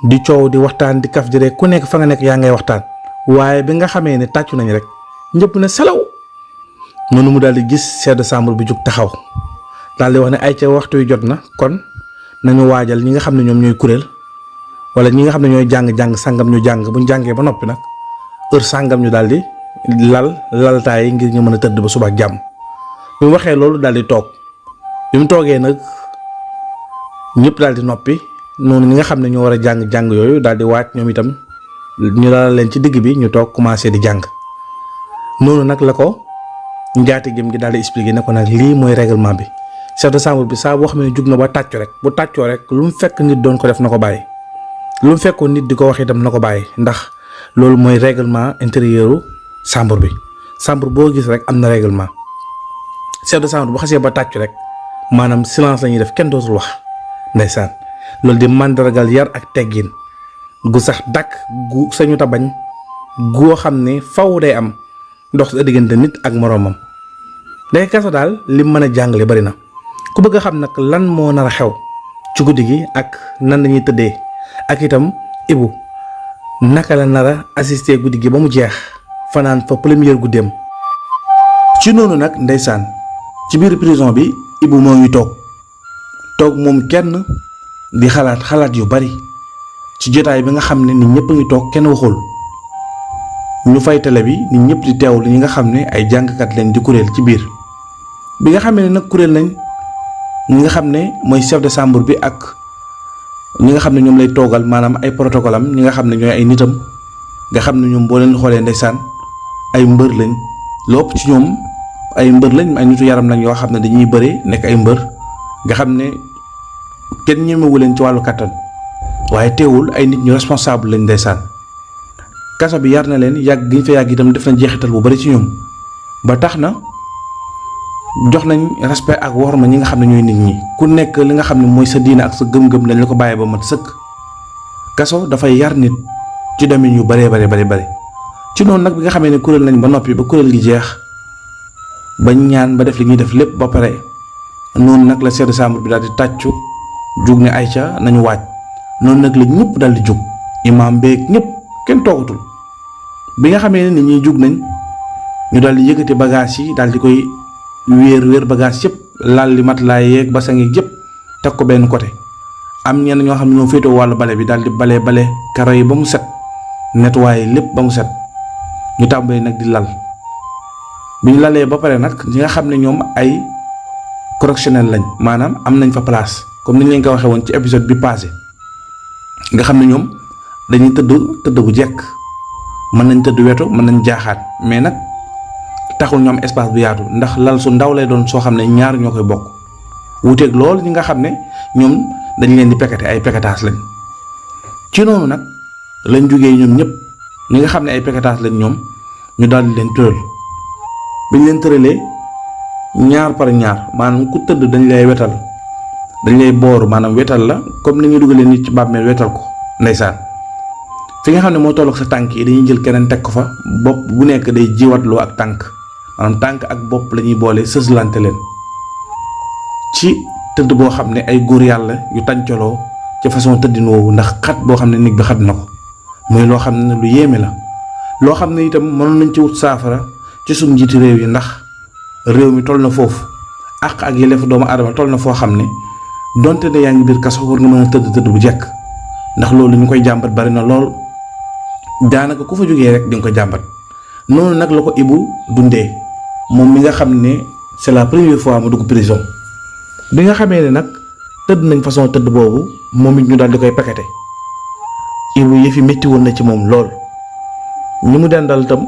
Speaker 1: di coow di waxtaan di kaf di rek ku nekk fa nga nekk yaa ngay waxtaan waaye bi nga xamee ne tàccu nañ rek ñëpp ne salaw noonu mu daal di gis chef de chambre bi jug taxaw daal di wax ne ay ca waxtu yu jot na kon nañu waajal ñi nga xam ne ñoom ñooy kuréel wala ñi nga xam ne ñooy jàng sàngam ñu jàng bu ñu jàngee ba noppi nag heure sàngam ñu daal di laltaay ngir ñu mën a tëdd ba suba ak jàmm bi mu waxee loolu daal di toog bi mu toogee nag ñëpp daal di noppi noonu ñi nga xam ne ñoo war a jàng yooyu daal di waaj ñoom itam ñu dalal leen ci digg bi ñu toog commencé di jàng noonu nag la ko njaatigéem gi daal di expliqué ne ko nag lii mooy règlement bi chef de chambre bi saa boo xam ne jug na ba tàccu rek bu tàccoo rek lu mu fekk nit doon ko def na ko bàyyi lu mu fekkoon nit di ko wax itam na ko bàyyi ndax loolu mooy règlement intérieur chambre bi chambre boo gis rek am na règlement chef de chambre bu xasee ba tàccu rek maanaam silence la ñuy def kenn dootul wax ndeysaan loolu di màndargal yar ak teggin gu sax dàkk gu sañu ta bañ goo xam ne faw day am ndox sa diggante nit ak moroomam day kaso daal lim mën a jàngale bari na ku bëgg a xam nag lan moo nar a xew ci guddi gi ak nan lañuy tëddee ak itam Ibu naka la nar a assister guddi gi ba mu jeex fanaan fa première guddeem ci noonu nag ndeysaan ci biir prison bi Ibu moo ngi toog moom kenn di xalaat yu bari ci jotaay bi nga xam ne nit ñëpp a ngi toog kenn waxul ñu fay télé bi nit ñëpp di teewlu ñi nga xam ne ay jàngkat lañ di kuréel ci biir bi nga xam ne nag kuréel nañ ñi nga xam ne mooy chef de chambre bi ak ñi nga xam ne ñoom lay toogal maanaam ay protocole am ñi nga xam ne ñooy ay nitam nga xam ne ñoom boo leen xoolee ndeysaan ay mbër lañ lépp ci ñoom ay mbër lañ ay nitu yaram lañ yoo xam ne dañuy bëre nekk ay mbër nga xam ne kenn ñemewu leen ci wàllu kattan waaye teewul ay nit ñu responsable lañ ndeysaan kaso bi yar na leen yàgg gi ñu fa yàgg itam def na jeexital bu bari ci ñoom ba tax na jox nañ respect ak worma ñi nga xam ne ñooy nit ñi ku nekk li nga xam ne mooy sa diine ak sa gëm-gëm dañ la ko bàyyee ba mat sëkk kaso dafay yar nit ci domaine yu bëree bari ci noonu nag bi nga xamee ne kuréel nañ ba noppi ba kuréel gi jeex bañ ñaan ba def li ñuy def lépp ba pare noonu nag la chef de chambre bi daal di tàccu jug ne ayca nañu waaj noonu nag la ñëpp daal di jug imaam beeg ñëpp kenn toogatul bi nga xamee ne nit ñi jug nañ ñu daal di yëkkati bagage yi daal di koy wéer bagage yëpp lal li mat laa yeeg basang yi yëpp teg ko benn côté am ñenn ñoo xam ne ñoo féetoo wàllu bale bi daal di bale karo yi ba mu set nettoyé lépp ba mu set ñu tàmbali nag di lal bi ñu lalee ba pare nag ñi nga xam ne ñoom ay correctionnel lañ maanaam am nañ fa place comme ni ñu leen ko waxee woon ci épisode bi passé nga xam ne ñoom dañuy tëdd bu jekk mën nañ tëdd wetu mën nañ jaaxaat mais nag taxul ñoom espace bu yaatu ndax lal su ndaw lay doon soo xam ne ñaar ñoo koy bokk wuuteeg lool ñi nga xam ne ñoom dañ leen di pekate ay pekataas lañ ci noonu nag lañ jógee ñoom ñëpp ñi nga xam ne ay pekataas lañ ñoom ñu daal di leen tëral biñ leen tëralee ñaar par ñaar maanaam ku tëdd dañ lay wetal dañ lay booru maanaam wetal la comme ni ñuy dugalee nit ci bàmmeel wetal ko ndeysaan fi nga xam ne moo tollook sa tànk yi dañuy jël keneen teg ko fa bopp bu nekk day jiwatloo ak tànk maanaam tànk ak bopp la ñuy boole sëslante leen ci tëdd boo xam ne ay góor yàlla yu tàncaloo ci façon tëddin woowu ndax xat boo xam ne nit bi xat na ko muy loo xam ne lu yéeme la loo xam ne itam mënoon nañ ci wut saafara ci suñ njiiti réew yi ndax réew mi toll na foofu ak yelleefu doomu aadama toll na foo xam ne donte ne yaa ngi biir kaso war nga mën a tëdd bu jekk ndax loolu ñu koy jàmbat bari na lool daanaka ku fa jógee rek di nga ko jàmbat noonu nag la ko Ibou dundee moom mi nga xam ne c'est la première fois mu dugg prison bi nga xamee ne nag tëdd nañ façon tëdd boobu moom it ñu daal di koy pakete Ibou yëfi métti woon na ci moom lool ñi mu dendal itam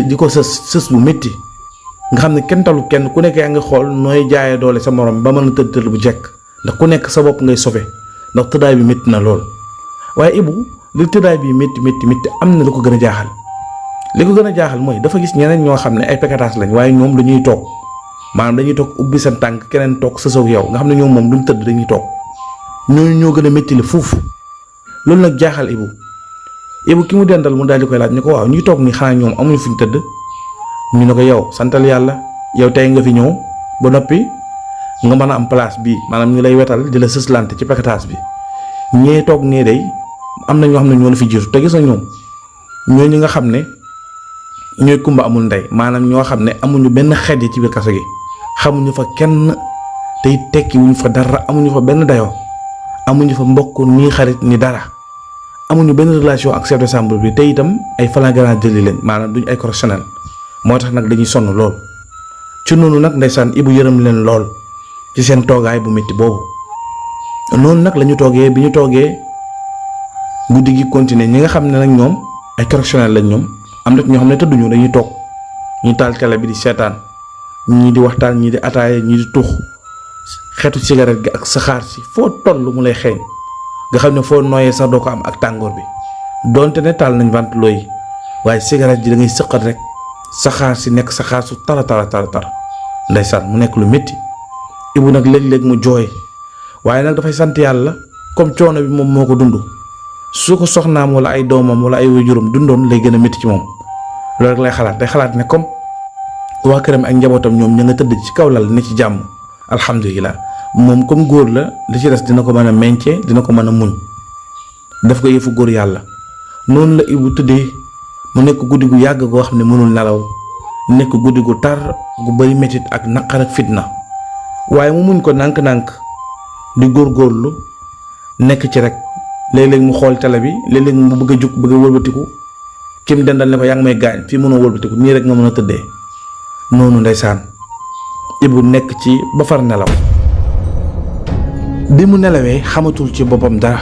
Speaker 1: di ko sës bu métti nga xam ne kenn talu kenn ku nekk yaa ngi xool nooy jaayee doole sa morom ba mën a tëdd bu jekk ndax ku nekk sa bopp ngay sauver ndax tëddaay bi métti na lool waaye Ibou li tëddaay bi métti am na lu ko gën a jaaxal li ko gën a jaaxal mooy dafa gis ñeneen ñoo xam ne ay pekataas lañ waaye ñoom dañuy toog maanaam dañuy toog ubbi seen tànk keneen toog sësoog yow nga xam ne ñoom moom duñ tëdd dañuy toog ñooñu ñoo gën a métti le fuuf loolu nag jaaxal Ibou ki mu dendal mu daal di koy laaj ñu ko waaw ñuy toog ni xanaa ñoom amuñu fuñ tëdd ñu ne ko yow santal yàlla yow tey nga fi ñëw ba noppi nga mën a am place bii maanaam ñu lay wetal di la sëslante ci pekataas bi ñee toog nee day am na ñoo xam ne ñoo la fi jiitu te gis na ñoom ñooñu nga xam ne ñooy kumba amul ndey maanaam ñoo xam ne amuñu benn xeet yi ci biir kaso gi xamuñu fa kenn tey tekki wuñ fa dara amuñu fa benn dayoo amuñu fa mbokk ni xarit ni dara amuñu benn relation ak chef de chambre bi te itam ay flagrant délit lañ maanaam duñ ay correctionnel moo tax nag dañuy sonn lool ci noonu nag ndeysaan Ibou yërëm leen lool ci seen toogaay bu métti boobu noonu nag la ñu toogee bi ñu toogee guddi gi continuer ñi nga xam ne nag ñoom ay correctionnel lañ ñoom am na ñoo xam ne tëdduñu dañuy toog ñu taal télé bi di seetaan ñii di waxtaan ñii di ataaya ñii di tux xeetu cigarette gi ak saxaar si foo toll mu lay xeeñ nga xam ne foo nooyee sax doo ko am ak tàngoor bi donte ne taal nañ ventilo yi waaye cigarette ji da ngay sëqat rek saxaar si nekk saxaar su tara ndeysaan mu nekk lu métti Ibou nag léeg-léeg mu jooy waaye nag dafay sant yàlla comme coono bi moom moo ko dund su ko soxnaam wala ay doomam wala ay waajuram dundoon lay gën a métti ci moom loolu rek lay xalaat day xalaat ne comme waa këram ak njabootam ñoom ña nga tëdd ci kaw lal ne ci jàmm alhamdulilah moom comme góor la li ci des dina ko mën a meñce dina ko mën a muñ def ko yëfu góor yàlla noonu la Ibou tëddee mu nekk guddi gu yàgg goo xam ne mënul nelaw nekk guddi gu tar gu bari métit ak naqar ak fitna waaye mu muñ ko nànk-nànk di góorgóorlu nekk ci rek léeg-léeg mu xool télé bi léeg-léeg mu bëgg a jug bëgg a wëlbatiku kim dendal ne ko yaa ngi may gaañ fii mënoo wëlbatiku nii rek nga mën a tëddee noonu ndeysaan Ibou nekk ci ba far nelaw. bi mu nelawee xamatul ci boppam dara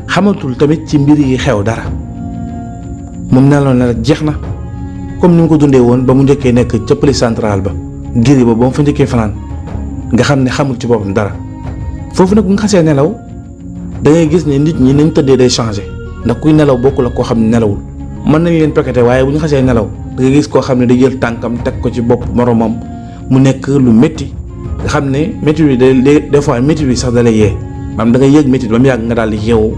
Speaker 1: xamatul tamit ci mbir yi xew dara moom nelaw na rek jeex na comme ni mu ko dundee woon ba mu njëkkee nekk ca police centrale ba giri ba mu fa njëkkee fanaan nga xam ne xamul ci boppam dara foofu nag bu nga xasee nelaw da ngay gis ne nit ñi nañ tëddee day changé ndax kuy nelaw bokkul ak koo xam ne nelawul mën nañ leen pekete waaye bu ñu xasee nelaw da ngay gis koo xam ne day jël tànkam teg ko ci bopp moromam mu nekk lu métti nga xam ne métti bi des fois métti bi sax da lay yee maanaam da ngay yëg métti ba mu yàgg nga daal di yeewu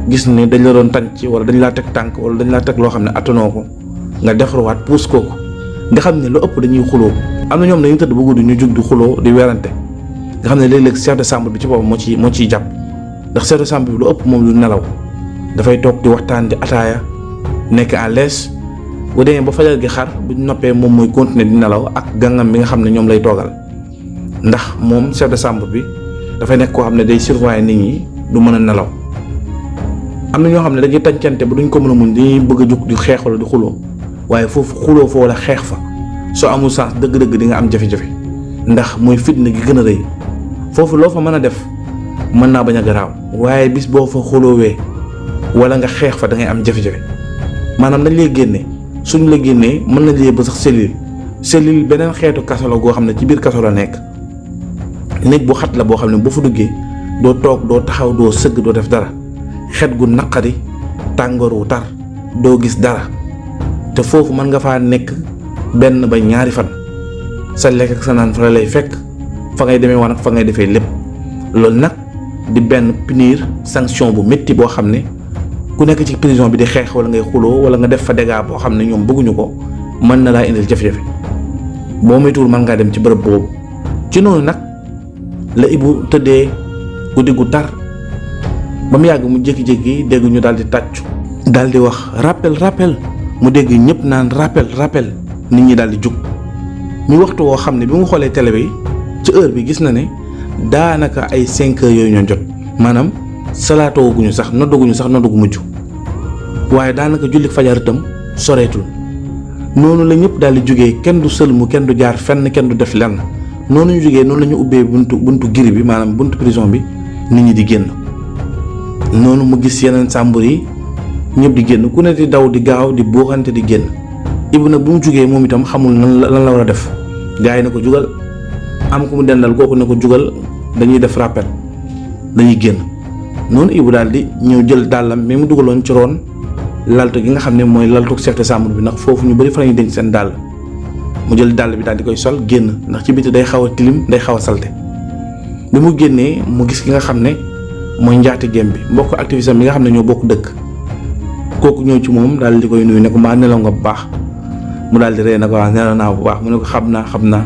Speaker 1: gis ne dañ la doon tànc wala dañ laa teg tànk wala dañ laa teg loo xam ne attanoo ko nga defaruwaat puus kooku nga xam ne lu ëpp dañuy xuloo am na ñoom dañuy tëdd ba guddi ñu jug di xuloo di werante nga xam ne léeg-léeg chef de chambre bi ci boppam moo ciy jàpp ndax chef de chambre bi lu ëpp moom lu nelaw dafay toog di waxtaan di ataaya nekk à l'aise bu demee ba fajar gi xar bu noppee moom mooy continuer di nelaw ak gàngam bi nga xam ne ñoom lay toogal ndax moom chef de chambre bi dafay nekk koo xam ne day surveiller nit ñi du mën a nelaw. am na ñoo xam ne dañuy tàncante ba duñ ko mën a mun dañuy bëgg a jug di xeex wala di xuloo waaye foofu xuloo fa wala xeex fa soo amul sens dëgg-dëgg di nga am jafe-jafe ndax mooy fitna gi gën a rëy foofu loo fa mën a def mën naa bañ a garaaw waaye bis boo fa xuloowee wala nga xeex fa da ngay am jafe-jafe maanaam dañ lay génne suñ la génnee mën nañ lay ba sax cellule beneen xeetu kaso la goo xam ne ci biir kaso la nekk néeg bu xat la boo xam ne boo fa duggee doo toog doo taxaw doo sëgg doo def dara xet gu naqari tàngoor wu tar doo gis dara te foofu mën nga faa nekk benn ba ñaari fan sa lekk ak sa naan fa la lay fekk fa ngay demee woon ak fa ngay defee lépp loolu nag di benn punir sanction bu métti boo xam ne ku nekk ci prison bi di xeex wala ngay xuloo wala nga def fa dégâts boo xam ne ñoom bëgguñu ko mën na laa indil jafe-jafe boo moytuwul mën ngaa dem ci bërëb boobu ci noonu nag la Ibou tëddee guddi gu tar ba mu yàgg mu jékki-jékki dégg ñu daal di tàccu daal di wax rappel mu dégg ñëpp naan rappel nit ñi daal di jug muy waxtu woo xam ne bi mu xoolee télé bi ci heure bi gis na ne daanaka ay 5 heures yooyu ñoo jot maanaam salaatooguñu sax nodduguñu sax noddu gu mujj waaye daanaka julli fajar itam soreetul noonu la ñëpp daal di jugee kenn du sëlmu kenn du jaar fenn kenn du def lenn noonu ñu jugee noonu la ñu ubbee buntu giri bi maanaam buntu prison bi nit ñi di génn noonu mu gis yeneen sàmbur yi ñëpp di génn ku ne di daw di gaaw di booxante di génn Ibou nag bu mu jugee moom itam xamul lan la war a def gars yi ne ko jugal am ku mu dendal kooku ne ko jugal dañuy def rappel dañuy génn noonu Ibou daal di ñëw jël dàllam mais mu dugaloon ci roon laltu gi nga xam ne mooy laltu chef de chambre bi ndax foofu ñu bari fa lañuy denc seen dàll mu jël dàll bi daal di koy sol génn ndax ci biti day xaw a tilim day xaw a salte bi mu génnee mu gis ki nga xam ne mooy njaatigéem bi mbokk activiste bi nga xam ne ñoo bokk dëkk kooku ñëw ci moom daal di koy nuyu ne ko maa nelaw nga bu baax mu daal di ree na ko wax nelaw naa bu baax mu ne ko xam naa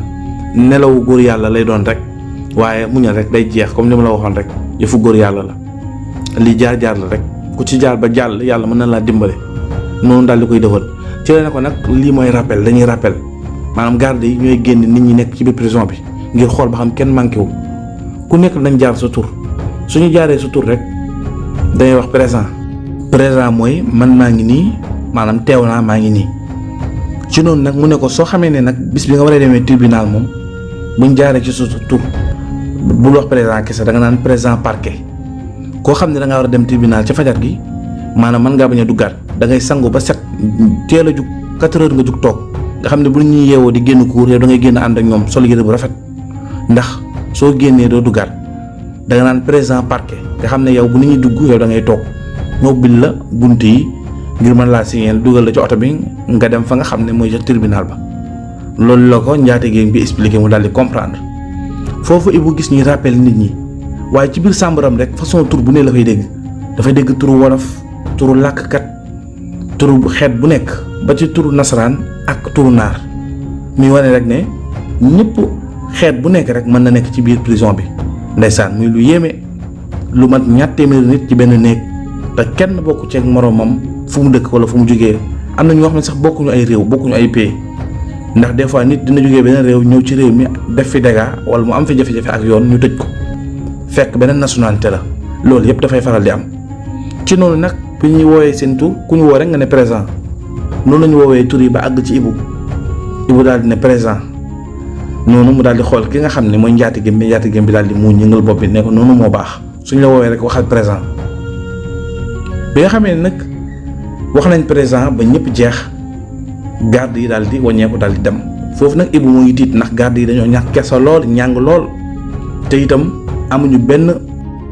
Speaker 1: nelawu góor yàlla lay doon rek waaye muñal rek day jeex comme li ma la waxoon rek yëfu góor yàlla la lii jaar la rek ku ci jaar ba jàll yàlla mën na laa dimbale noonu daal di koy defal ci la ne ko nag lii mooy rappel dañuy rappel maanaam garde yi ñooy génn nit ñi nekk ci biir prison bi ngir xool ba xam kenn manqué wu ku nekk dañ jaar sa tur suñu jaaree sa tur rek dañuy wax présent mooy man maa ngi nii maanaam teew naa maa ngi nii ci noonu nag mu ne ko soo xamee ne nag bis bi nga war a demee tribunal moom buñ jaaree ci sa tur bul wax présent kese da nga naan présent parquet koo xam ne da ngaa war a dem tribunal ci fajar gi maanaam mën ngaa bañ a duggaat da ngay sangu ba set teel a jug 4 heures nga jug toog nga xam ne bu ñuy yeewoo di génn cour yow da ngay génn ànd ak ñoom sol yére bu rafet ndax soo génnee doo duggaat da nga naan présent parquet nga xam ne yow bu nit ñi dugg yow da ngay toog ñoo bil la bunt yi ngir mën laa signer dugal la ci oto bi nga dem fa nga xam ne mooy ca tribunal ba loolu la ko njaatigéem bi expliqué mu daal di comprendre foofu Ibou gis ñuy rappel nit ñi waaye ci biir sàmbaram rek façon tur bu ne la fay dégg dafay dégg turu wolof turu làkkat turu xeet bu nekk ba ci turu nasaraan ak turu naar muy wane rek ne ñëpp xeet bu nekk rek mën na nekk ci biir prison bi ndeysaan muy lu yéeme lu mat 200 téeméeri nit ci benn néeg te kenn bokku ceeg moroomam fu mu dëkk wala fu mu jógee am na ñoo xam ne sax bokkuñu ay réew bokkuñu ay pays ndax des fois nit dina jógee beneen réew ñëw ci réew mi def fi dégâts wala mu am fi jafe-jafe ak yoon ñu tëj ko fekk beneen nationalité la loolu yëpp dafay faral di am ci noonu nag bi ñuy woowee seen tur ku ñu woo rek nga ne présent noonu la ñu woowee tur yi ba àgg ci Ibou daal di ne présent noonu mu daal di xool ki nga xam ne mooy njaatigéem bi daal di mu ñëngal bopp bi ne ko noonu moo baax suñ la woowee rek waxal présent. bi nga xamee ne nag wax nañ présent ba ñëpp jeex garde yi daal di wàññeeku daal di dem foofu nag Ibou moo ngi tiit ndax garde yi dañoo ñàkk kersa lool ñàng lool te itam amuñu benn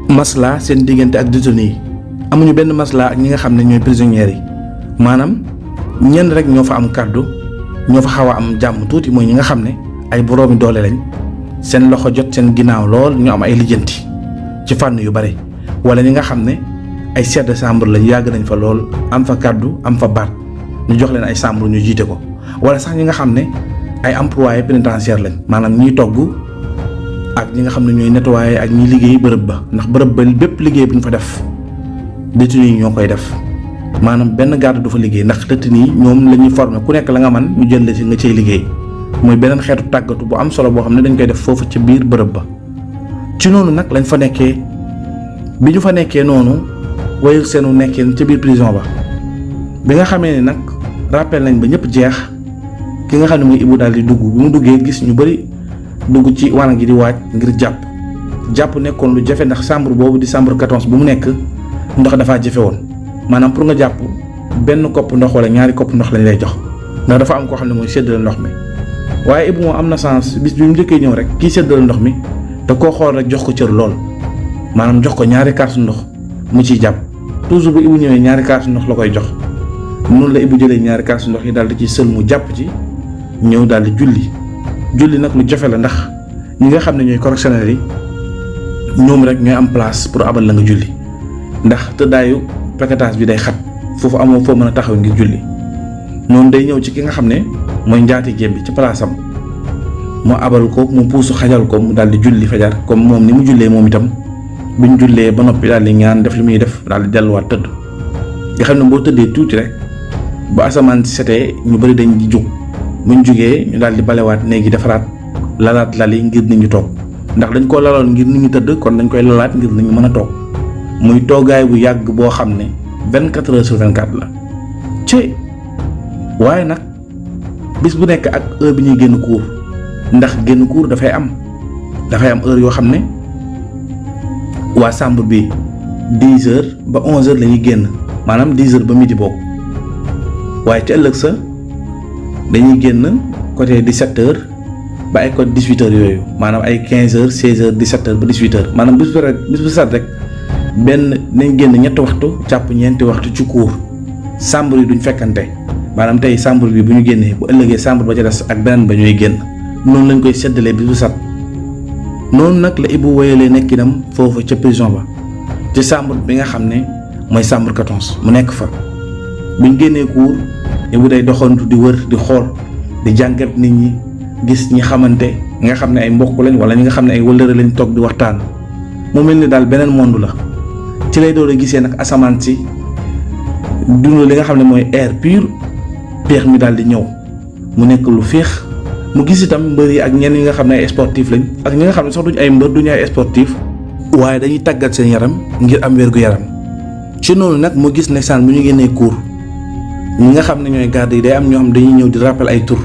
Speaker 1: masla seen diggante ak détenu yi amuñu benn masla ak ñi nga xam ne ñooy prisonniers yi maanaam ñenn rek ñoo fa am kàddu ñoo fa xaw a am jàmm tuuti mooy ñi nga xam ne ay boroomi doole lañ seen loxo jot seen ginnaaw lool ñu am ay lijjanti ci fànn yu bari wala ñi nga xam ne ay chef de chambre lañ yàgg nañ fa lool am fa kàddu am fa baat ñu jox leen ay chambre ñu jiite ko wala sax ñi nga xam ne ay employés pénitentiaires lañ maanaam ñiy togg ak ñi nga xam ne ñooy nettoyer ak ñiy liggéey bërëb ba ndax bërëb ba bépp liggéey bu ñu fa def détenu yi ñoo koy def maanaam benn garde du fa liggéey ndax détenu yi ñoom la ñuy former ku nekk la nga man ñu jël la ci nga cay liggéey mooy beneen xeetu tàggatu bu am solo boo xam ne dañ koy def foofu ci biir bërëb ba. ci noonu nag lañ fa nekkee bi ñu fa nekkee noonu wayul seenu nekkeen ca biir prison ba bi nga xamee ne nag rappel nañ ba ñëpp jeex ki nga xam ne mooy Ibou daal di dugg bi mu duggee gis ñu bari dugg ci wanag gi di waaj ngir jàpp nekkoon lu jafe ndax chambre boobu di chambre 14 bu mu nekk ndox dafaa jafe woon maanaam pour nga jàpp benn kopp ndox wala ñaari kopp ndox lañ lay jox ndax dafa am koo xam ne mooy séddale ndox mi waaye Ibou moom am na chance bis bi mu njëkkee ñëw rek kii séddale ndox mi te koo xool rek jox ko cër lool maanaam jox ko ñaari kaasu ndox mu ciy jàpp toujours bu Ibou ñëwee ñaari kaasu ndox la koy jox noonu la Ibou jëlee ñaari kaasu ndox yi daal di ci sël mu jàpp ci ñëw daal di julli nag lu jafe la ndax ñi nga xam ne ñooy correctionnels yi ñoom rek ñooy am place pour abal la nga julli ndax tëddaayu paquetage bi day xat foofu amoo foo mën a taxaw ngir julli noonu day ñëw ci ki nga xam ne mooy njaatigéem bi ci place am mu abal ko mu puusu xajal ko mu daal di julli fajar comme moom ni mu jullee moom itam buñ jullee ba noppi daal di ñaan def li muy def daal di delluwaat tëdd nga xam ne boo tëddee tuuti rek bu asamaan si setee ñu bari dañ di jóg buñ jugee ñu daal di balewaat néegi defaraat lalaat lali ngir nit ñu toog ndax dañ koo laloon ngir nit ñu tëdd kon dañ koy lalaat ngir nit ñu mën a toog muy toogaay bu yàgg boo xam ne 24 heures sur 24 la ci waaye nag bis bu nekk ak heure bi ñuy génn cours ndax génn cours dafay am heure yoo xam ne waa chambre bi 10 heures ba 11 heures la ñuy génn maanaam 10 heures ba midi boobu waaye ci ëllëg sa dañuy génn côté 17 heures ba ay côté 18 heures yooyu maanaam ay 15 heures 16 heures 17 heures ba 18 heures maanaam bis bu set rek benn nañ génn ñetti waxtu jàpp ñeenti waxtu ci cours chambre yi duñ fekkante maanaam tey chambre bi bu ñu génnee bu ëllëgee chambre ba ca des ak beneen ba ñooy génn noonu lañ koy seddalee bis bu set noonu nag la Ibou wéyalee nekkinam foofu ca prison ba ci chambre bi nga xam ne mooy chambre 14 mu nekk fa buñ génnee cours Ibou day doxantu di wër di xool di jàngat nit ñi gis ñi xamante nga xam ne ay mbokk lañ wala ñi nga xam ne ay wëllëre lañ toog di waxtaan mu mel ni daal beneen monde la ci lay doon gisee nag asamaan si dund li nga xam ne mooy air pur peex mi daal di ñëw mu nekk lu féex mu gis itam mbër yi ak ñenn ñi nga xam ne ay sportif lañ ak ñi nga xam ne sax duñ ay mbër duñu ay sportif waaye dañuy tàggat seen yaram ngir am wér gu yaram ci noonu nag mu gis ne saan bu ñu génnee cours ñi nga xam ne ñooy garde yi day am ñoo xam dañuy ñëw di rappel ay tur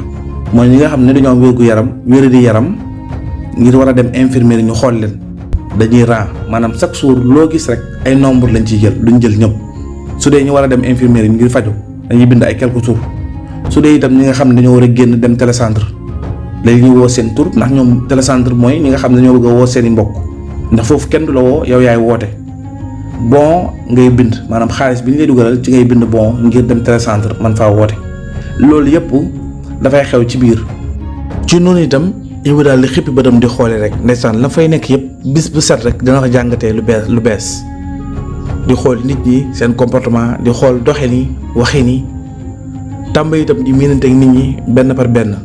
Speaker 1: mooy ñi nga xam ne dañoo am wér gu yaram wér di yaram ngir war a dem infirmerie ñu xool leen dañuy ran maanaam chaque jour loo gis rek ay nombre lañ ciy jël duñ jël ñëpp su dee ñu war a dem infirmerie ngir faju dañuy bind ay quelques tours su dee itam ñi nga xam ne dañoo war a génn dem télécentre léegi ñu woo seen tur ndax ñoom télécentre mooy ñi nga xam ne dañoo bëgg a woo seen i mbokk ndax foofu kenn du la woo yow yaay woote bon ngay bind maanaam xaalis bi ñu lay dugalal ci ngay bind bon ngir dem télécentre man faa woote loolu yëpp dafay xew ci biir. ci noonu itam Ibou daal di xippi bëtam di xoole rek ndeysaan la fay nekk yëpp bis bu set rek dina ko jàngatee lu bees di xool nit ñi seen comportement di xool doxin yi waxin yi tàmbali itam di miinante ak nit ñi benn par benn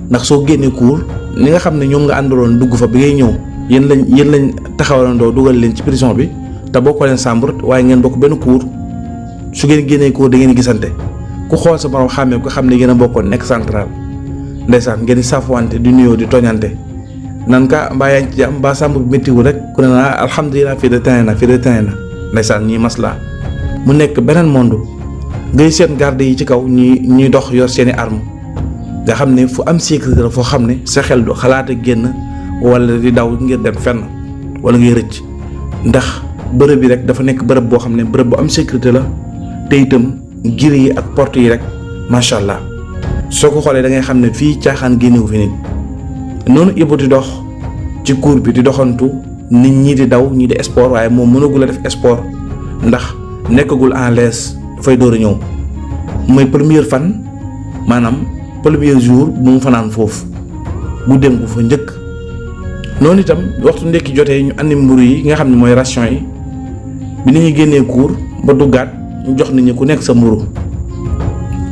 Speaker 1: ndax soo génnee cours ñi nga xam ne ñoom nga àndaloon dugg fa bi ngay ñëw yéen lañ taxawalandoo dugal leen ci prison bi te bokkoo leen chambre waaye ngeen bokk benn cours su ngeen génnee cours da ngeen gisante ku xool sa borom xàmmee ko xam ne yéen a bokkoon nekk central ndeysaan ngeen di safwante di nuyoo di toñante nan ka mbaa yaa ngi ci jàmm mbaa chambre bi méttiwul rek ku ne naa alhamdulilah fii de tane na ndeysaan ñii masla mu nekk beneen monde ngay seen garde yi ci kaw ñuy dox yor seeni arme nga xam ne fu am sécurité la foo xam ne sa xel du xalaat a génn wala di daw ngir dem fenn wala ngay rëcc ndax bërëb bi rek dafa nekk bërëb boo xam ne bërëb bu am sécurité la te itam gir yi ak porte yi rek macha allah soo ko xoolee da ngay xam ne fii caaxaan génnewu fi nit. noonu Ibou di dox ci cour bi di doxantu nit ñi di daw ñi di sport waaye moom mënagul a def sport ndax nekkagul en l'aise dafay door a ñëw mooy première fan maanaam premier jour bu mu fanaan foofu bu dem gu fa njëkk. noonu itam waxtu ndekki jotee ñu andi mburu yi nga xam ne mooy ration yi bi ni ñuy génnee cour ba duggaat ñu jox nit ñi ku nekk sa mburu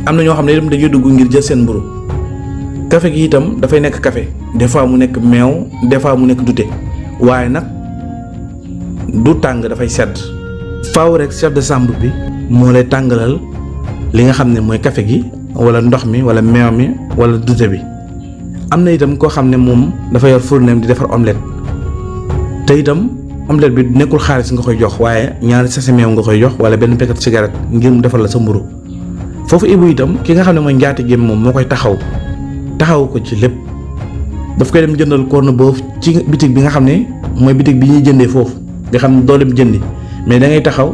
Speaker 1: am na ñoo xam ne itam dañuy dugg ngir jël seen mburu. café gi itam dafay nekk café des fois mu nekk meew des fois mu nekk dute waaye nag du tàng dafay sedd faaw rek chef de chambre bi moo lay tàngalal li nga xam ne mooy café gi wala ndox mi wala meew mi wala dute bi. am na itam koo xam ne moom dafa yor fourneem di defar omelette te itam omelette bi nekkul xaalis nga koy jox waaye ñaari sachet meew nga koy jox wala benn paquet cigarette ngir mu defal la sa mburu foofu Ibou itam ki nga xam ne mooy njaatigéem moom moo koy taxaw ko ci lépp daf koy dem jëndal corne boobu ci bitig bi nga xam ne mooy bitig bi ñuy jëndee foofu nga xam ne doo dem jëndi mais da ngay taxaw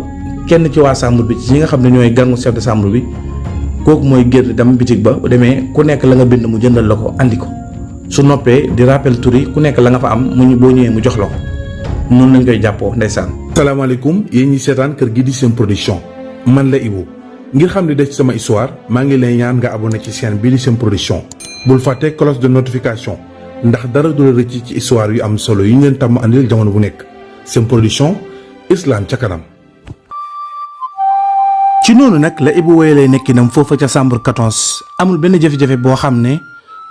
Speaker 1: kenn ci waa chambre bi ci ñi nga xam ne ñooy gangu chef de chambre bi kooku mooy génn dem bitig ba bu demee ku nekk la nga bind mu jëndal la ko andi ko su noppee di rappel tur yi ku nekk la nga fa am mu boo ñëwee mu jox la ko noonu lañ koy jàppoo ndeysaan. salaamaaleykum yéen ñi seetaan kër gi di seen production man la Ibou ngir xam li des ci sama histoire maa ngi lay ñaan nga abonné ci chaîne bii di seen production. bul fàtte cloche de notification ndax dara du la rëcc ci histoire yu am solo yi ñu leen tàmm andil jamono bu nekk seen production islam ca kanam. ci noonu nag la Ibou wéyalee nekkinam foofa ca chambre 14 amul benn jafe-jafe boo xam ne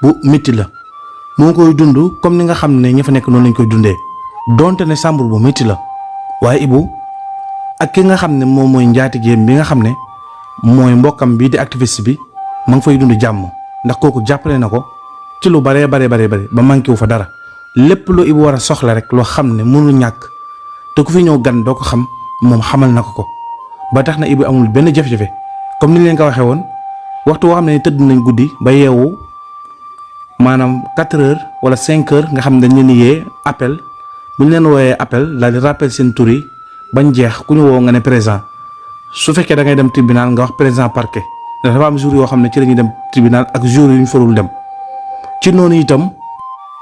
Speaker 1: bu métti la moo koy dund comme ni nga xam ne ña fa nekk noonu lañ koy dundee donte ne chambre bu métti la waaye Ibou ak ki nga xam ne moom mooy njaatigéem bi nga xam ne mooy mbokkam bi di activiste bi ma ngi fay dund jàmm. ndax kooku jàppale na ko ci lu bare ba manqué wu fa dara lépp lu Ibou war a soxla rek loo xam ne mënul ñàkk te ku fi ñëw gan doo ko xam moom xamal na ko ba tax na Ibou amul benn jafe-jafe comme ni leen ko waxee woon waxtu woo xam ne tëdd nañ guddi ba yeewu maanaam 4 heures wala 5 heures nga xam ne dañ leen yee appel bu ñu leen wooyee appel daal di rappel seen tur yi bañ jeex ku ñu woo nga ne présent su fekkee da ngay dem tribunal nga wax présent parquet. dafa am jour yoo xam ne ci la ñuy dem tribunal ak jour yu ñu farul dem ci noonu itam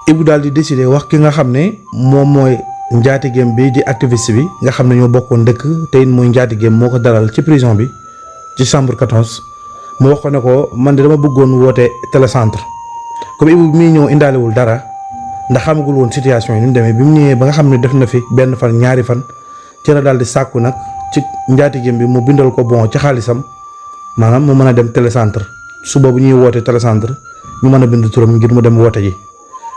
Speaker 1: Ibou daal di décider wax ki nga xam ne moom mooy njaatigéem bi di activiste bi nga xam ne ñoo bokkoon dëkk te it mooy njaatigéem moo ko dalal ci prison bi ci chambre 14 mu wax ko ne ko man de dama bëggoon woote télécentre comme Ibou bi muy ñëw indaalewul dara ndax xamagul woon situation yi ni mu demee bi mu ñëwee ba nga xam ne def na fi benn fan ñaari fan ci la daal di sàkku nag ci njaatigéem bi mu bindal ko bon ci xaalisam. maanaam mu mën a dem télécentre suba bu ñuy woote télécentre ñu mën a bind turam ngir mu dem woote ji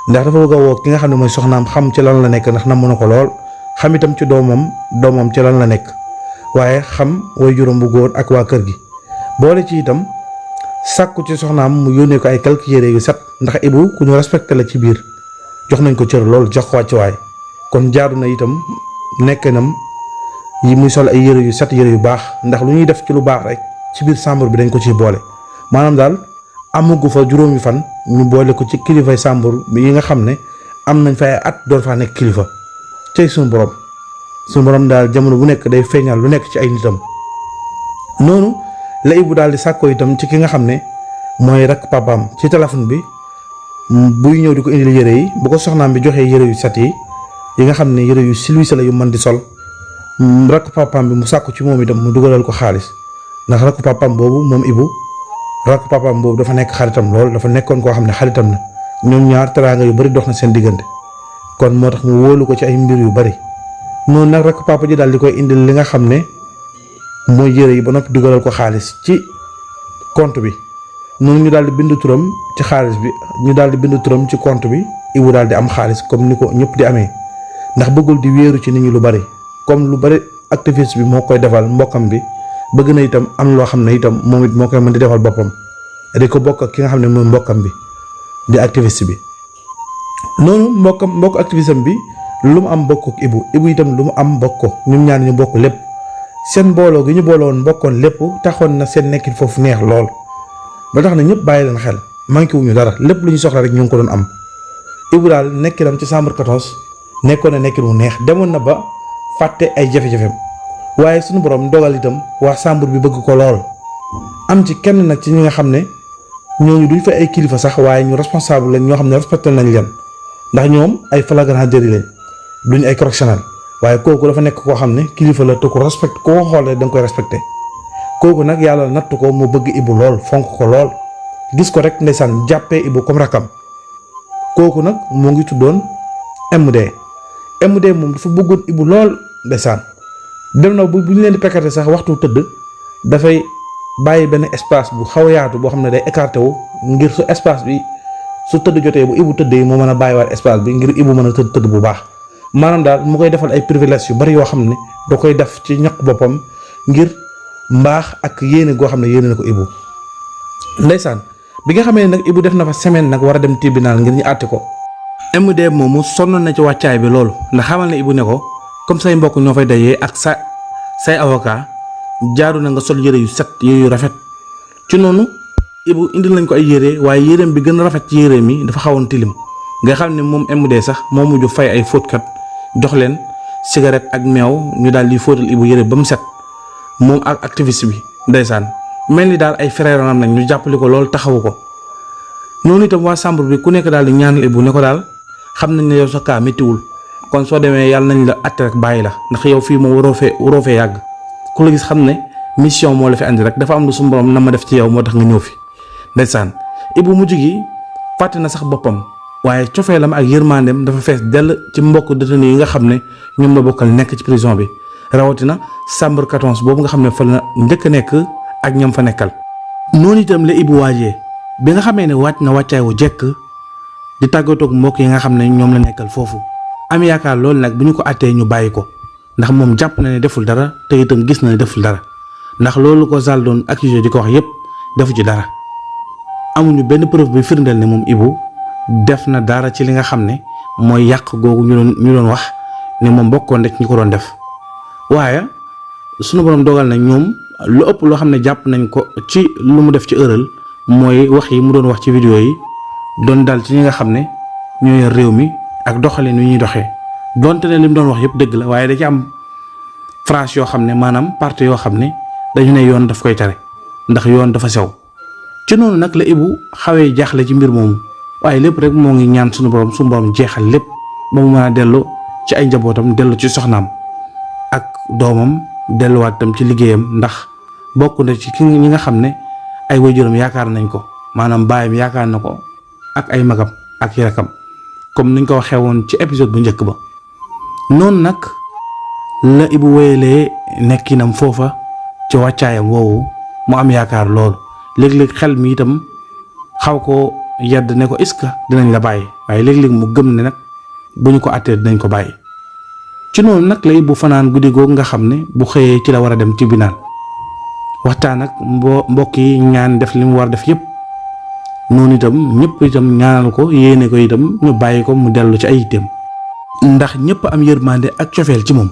Speaker 1: ndax dafa bëgg a woo ki nga xam ne mooy soxnaam xam ci lan la nekk ndax namm na ko lool xam itam ci doomam ci lan la nekk waaye xam way juróom bu góor ak waa kër gi boole ci itam sàkku ci soxnaam mu yónnee ko ay quelques yére yu set ndax Ibou ku ñu respecté la ci biir jox nañ ko cër lool jox ko wàccuwaay kon jaadu na itam nekkinam yi muy sol ay yére yu set yére yu baax ndax lu ñuy def ci lu baax rek ci biir chambre bi dañ ko ciy boole maanaam daal amagu fa juróomi fan ñu boole ko ci kilifay chambre bi yi nga xam ne am nañ fa ay at door faa nekk kilifa cey suñu borom daal jamono bu nekk day feeñal lu nekk ci ay nitam. noonu la Ibou daal di sàkkoo itam ci ki nga xam ne mooy rakk papaam ci téléphone bi buy ñëw di ko indil yére yi bu ko soxnaam bi joxee yére yu set yi nga xam ne yére yu silwise la yu mën di sol rakk papaam bi mu sàkku ci moom itam mu dugalal ko xaalis. ndax rakku papaam boobu moom Ibou rakku papaam boobu dafa nekk xaritam lool dafa nekkoon koo xam ne xaritam la ñoom ñaar teraanga yu bari dox na seen diggante kon moo tax mu wóolu ko ci ay mbir yu bari noonu nag rakku papa ji daal di koy indil li nga xam ne mooy yére yi ba noppi dugalal ko xaalis ci compte bi noonu ñu daal di bind turam ci xaalis bi ñu daal di bind turam ci compte bi Ibou daal di am xaalis comme ni ko ñëpp di amee ndax bëggul di wéeru ci nit ñi lu bari comme lu bari activiste bi moo koy defal mbokkam bi. bëgg na itam am loo xam ne itam moom it moo koy mën di defal boppam di ko bokk ak ki nga xam ne mooy mbokkam bi di activiste bi noonu mbokk activiste bi lu mu am bokk ak Ibou itam lu mu am bokk ko ñoom ñaar ñu bokk lépp seen mbooloo gi ñu booloon mbokkoon lépp taxoon na seen nekkin foofu neex lool ba tax na ñëpp bàyyi leen xel manqué wuñu dara lépp lu ñu soxla rek ñu ngi ko doon am. Ibou daal nekkinam ci chambre 14 nekkoon na nekkin wu neex demoon na ba fàtte ay jafe-jafeem waaye suñu borom dogal itam waa chambre bi bëgg ko lool. am ci kenn nag ci ñi nga xam ne ñooñu duñ fa ay kilifa sax waaye ñu responsable lañ ñoo xam ne respecté nañ leen ndax ñoom ay flagrant délit lañ duñ ay correctionnel waaye kooku dafa nekk koo xam ne kilifa la te ko respecté koo xoolee da nga koy respecté kooku nag yàlla natt ko mu bëgg Ibou lool fonk ko lool gis ko rek ndeysaan jàppee Ibou comme rakam kooku nag moo ngi tuddoon MD moom dafa bëggoon Ibou lool ndeysaan dem na bu ñu leen di pekkate sax waxtu tëdd dafay bàyyi benn espace bu xaw a yaatu boo xam ne day écarté wu ngir su espace bi su tëdd jotee bu Ibou tëddee moo mën a bàyyiwaat espace bi ngir Ibou mën a tëdd bu baax maanaam daal mu koy defal ay privilèges yu bari yoo xam ne da koy def ci ñaq boppam ngir mbaax ak yéene goo xam ne yéene na ko Ibou ndeysaan bi nga xamee ne nag Ibou def na fa semaine nag war a dem tribunal ngir ñu àtte ko MD moomu sonn na ci wàccaay bi loolu ndax xamal ne Ibou ne ko comme say mbokk ñoo fay dajee ak say avocat jaaru na nga sol yére yu set yére yu rafet ci noonu Ibou indil nañ ko ay yére waaye yéreem bi gën a rafet ci yére mi dafa xawoon tilim nga xam ne moom MD sax moo mujj fay ay fóotkat jox leen cigarette ak meew ñu daal di fóotal Ibou yére ba mu set moom ak activiste bi ndeysaan mel ni daal ay frère am nañ ñu jàppale ko loolu taxawu ko noonu itam waa chambre bi ku nekk daal di ñaanal Ibou ne ko daal xam nañ ne yow sa kaa méttiwul kon soo demee yàlla nañ la atte rek bàyyi la ndax yow fii moom waroo fee yàgg ku la gis xam ne mission moo la fi andi rek dafa am lu suñu borom na ma def ci yow moo tax nga ñëw fi ndeysaan Ibou mujj gi fàtte na sax boppam waaye cofeelam ak yërmandeem dafa fees dell ci mbokk détenu yi nga xam ne ñoom la bokkal nekk ci prison bi rawatina chambre 14 boobu nga xam ne fa la njëkk a nekk ak ñam fa nekkal. noonu itam la Ibou waajee bi nga xamee ne wàcc na wàccaay wu jekk di tàggatoog mbokk yi nga xam ne ñoom la nekkal foofu am yaakaar loolu nag bu ñu ko àttee ñu bàyyi ko ndax moom jàpp na ne deful dara te itam gis na ne deful dara ndax loolu ko Zal doon accusé di ko wax yépp defu ci dara amuñu benn preuve bi firndeel ne moom Ibou def na dara ci li nga xam ne mooy yàq googu ñu doon wax ne moom bokkoon rek ñu ko doon def waaye sunu borom dogal na ñoom lu ëpp loo xam ne jàpp nañ ko ci lu mu def ci ëral mooy wax yi mu doon wax ci vidéo yi doon dal ci ñi nga xam ne ñoo yor réew mi ak doxalin wi ñuy doxee donte ne li mu doon wax yëpp dëgg la waaye da ci am phrase yoo xam ne maanaam partie yoo xam ne dañu ne yoon daf koy tere ndax yoon dafa sew ci noonu nag la Ibou xawee jaaxle ci mbir moomu waaye lépp rek moo ngi ñaan suñu borom jeexal lépp ba mu mën a dellu ci ay njabootam dellu ci soxnaam ak doomam delluwaat tam ci liggéeyam ndax bokk na ci ñi nga xam ne ay waajuram yaakaar nañ ko maanaam baayam yaakaar na ko ak ay magam ak i rakam comme niñ ko waxee woon ci épisode bu njëkk ba noonu nag la Ibou wéyalee nekkinam foofa ci wàccaayam woowu mu am yaakaar loolu léeg-léeg xel mi itam xaw ko yedd ne ko est-ce que dinañ la bàyyi waaye léeg-léeg mu gëm ne nag bu ñu ko àttee dinañ ko bàyyi ci noonu nag la Ibou fanaan guddi googu nga xam ne bu xëyee ci la war a dem tribunal waxtaan ak mbokk yi ñaan def li mu war def yépp noonu itam ñëpp itam ñaanal ko yéene ko itam ñu bàyyi ko mu dellu ci ay yitteem ndax ñëpp am yërmande ak cofeel ci moom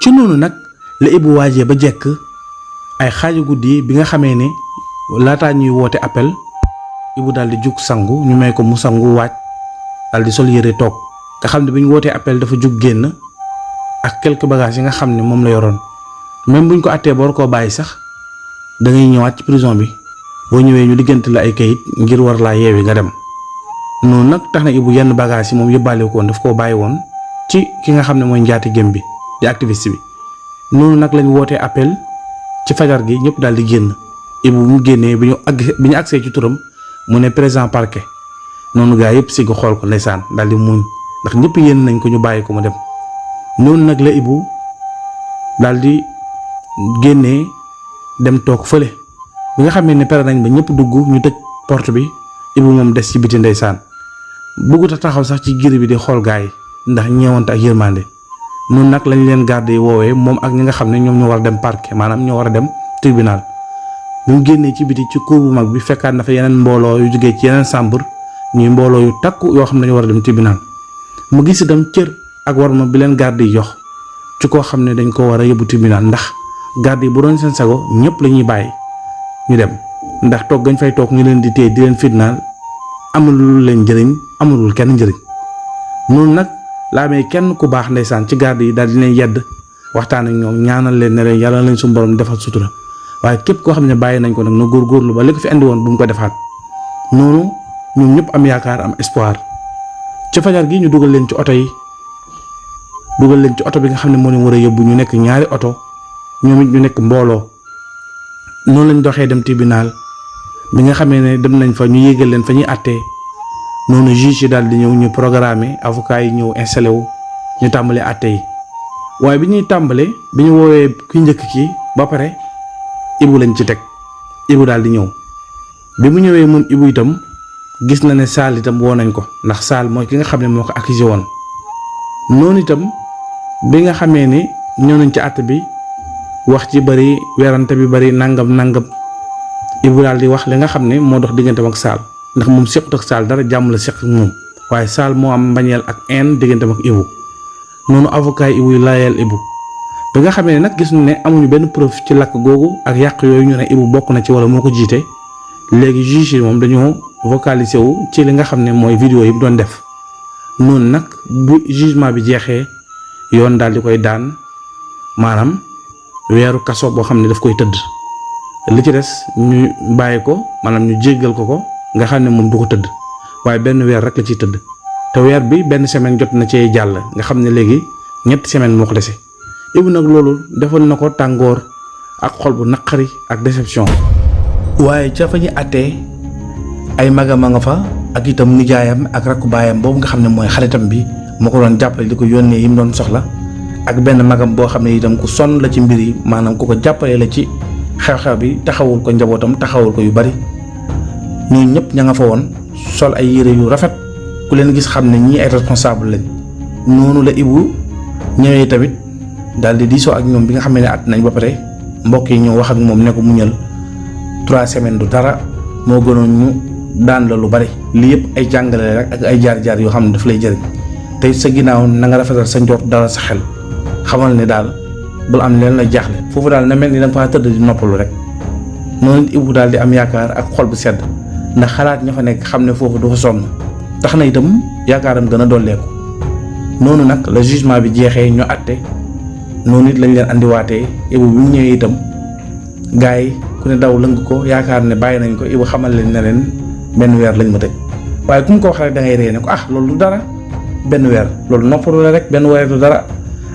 Speaker 1: ci noonu nag la Ibou waajee ba jekk ay xaaju guddi bi nga xamee ne laataa ñuy woote appel Ibou daal di jug sangu ñu may ko mu sangu waaj daal di sol yére toog nga xam ne bi ñu wootee appel dafa jug génn ak quelques bagages yi nga xam ne moom la yoroon même buñ ko attee ba war koo bàyyi sax da ngay ñëwaat ci prison bi boo ñëwee ñu diggante la ay kayit ngir war laa yeewi nga dem noonu nag tax na Ibou yenn bagages yi moom yóbbaale ko woon daf koo bàyyi woon ci ki nga xam ne mooy njaati gém bi di activiste bi noonu nag lañ wootee appel ci fajar gi ñëpp daal di génn Ibou mu génnee bi ñu agsee ci turam mu ne présent parquet noonu gaa yëpp si ko xool ko ndeysaan daal di muuñ ndax ñëpp yéen nañ ko ñu bàyyi ko mu dem noonu nag la Ibou daal di génnee dem toog fële bi nga xamee ne pere nañ ba ñëpp dugg ñu tëj porte bi Ibou moom des ci biti ndeysaan bëggut a taxaw sax ci giri bi di xool gaa yi ndax ñeewante ak yërmande noonu nag lañ leen garde yi woowee moom ak ñi nga xam ne ñoom ñoo war a dem parquet maanaam ñoo war a dem tribunal bu mu génnee ci biti ci cour bu mag bi fekkaat na fa yeneen mbooloo yu jógee ci yeneen chambre ñuy mbooloo yu takku yoo xam ne dañu war a dem tribunal mu gis itam cër ak warma bi leen garde yi jox ci koo xam ne dañ ko war a yóbbu tribunal ndax garde yi bu doon seen sago ñëpp la ñuy bàyyi ñu dem ndax toog gañ fay toog ñu leen di téye di leen fitnaal amulul leen njëriñ amulul kenn njëriñ. noonu nag laa amee kenn ku baax ndeysaan ci garde yi daal di leen yedd waxtaan ak ñoom ñaanal leen ne leen yàlla lañ suñu borom defal sutura waaye képp koo xam ne bàyyi nañ ko nag na góorgóorlu ba li ko fi andi woon bu mu ko defaat. noonu ñoom ñëpp am yaakaar am espoir ci fajar gi ñu dugal leen ci oto yi dugal leen ci oto bi nga xam ne moo leen war a yóbbu ñu nekk ñaari oto ñoom it ñu nekk mbooloo. noonu lañ doxee dem tribunal bi nga xamee ne dem nañ fa ñu yéegal leen fa ñuy àttee noonu juge yi daal di ñëw ñu programmer avocat yi ñëw installé wu ñu tàmbalee àtte yi waaye bi ñuy tàmbalee bi ñu woowee ki njëkk ki ba pare Ibu lañ ci teg Ibu daal di ñëw bi mu ñëwee moom Ibu itam gis na ne Saal itam woo nañ ko ndax Saal mooy ki nga xam ne moo ko accusé woon. noonu itam bi nga xamee ni ñëw nañ ci àtte bi wax ci bari werante bi bari nangam Ibu daal di wax li nga xam ne moo dox digganteem ak Saal ndax moom sequt ak Saal dara jàmm la seq ak moom waaye Saal moo am mbañeel ak haine digganteem ak Ibu. noonu avocat Ibu yi laayal Ibu bi nga xamee ne nag gis nañ ne amuñu benn preuve ci lakk googu ak yàq yooyu ñu ne Ibu bokk na ci wala moo ko jiite léegi juge yi moom dañoo vocalisé wu ci li nga xam ne mooy vidéo yi mu doon def. noonu nag bu jugement bi jeexee yoon daal di koy daan maanaam weeru kaso boo xam ne daf koy tëdd li ci des ñu bàyyi ko maanaam ñu jéggal ko nga xam ne moom du ko tëdd waaye benn weer rek la ciy tëdd te weer bi benn semaine jot na cee jàll nga xam ne léegi ñetti semaine moo ko dese. Ibu nag loolu defoon na ko tàngoor ak xol bu naqari ak déception. waaye ca fa ñu àttee ay magam a nga fa ak itam nijaayam ak rakku baayam boobu nga xam ne mooy xaritam bi moo ko doon jàppale di ko yónnee yi mu doon soxla ak benn magam boo xam ne itam ku sonn la ci mbir yi maanaam ku ko jàppale la ci xew-xew bi taxawul ko njabootam taxawul ko yu bari. ñooñu ñëpp ña nga fa woon sol ay yére yu rafet ku leen gis xam ne ñii ay responsable lañ. noonu la Ibu ñëwee tamit daal di diisoo ak ñoom bi nga xam ne at nañ ba pare mbokk yi ñëw wax ak moom ne ko muñal 3 semaines du dara moo gënoon ñu daan la lu bari lii yëpp ay jàngale rek ak ay jaar-jaar yoo xam ne daf lay jëriñ te sa ginnaaw na nga rafetal sa njort dara sa xel xamal ne daal bul am leen la jaaxle foofu daal na mel ni da nga faa tëdd di noppalu rek. noonu Ibu daal di am yaakaar ak xol bu sedd ndax xalaat ña fa nekk xam ne foofu du fa sonn tax na itam yaakaaram gën a dolleeku. noonu nag la jugement bi jeexee ñu àtte noonu it lañ leen andiwaatee Ibu bi mu ñëwee itam gars yi ku ne daw lëng ko yaakaar ne bàyyi nañ ko Ibu xamal leen ne leen benn weer lañ ma tëj waaye ku mu ko wax rek da ngay ree ne ko loolu du dara benn weer loolu noppalu la rek benn weer du dara.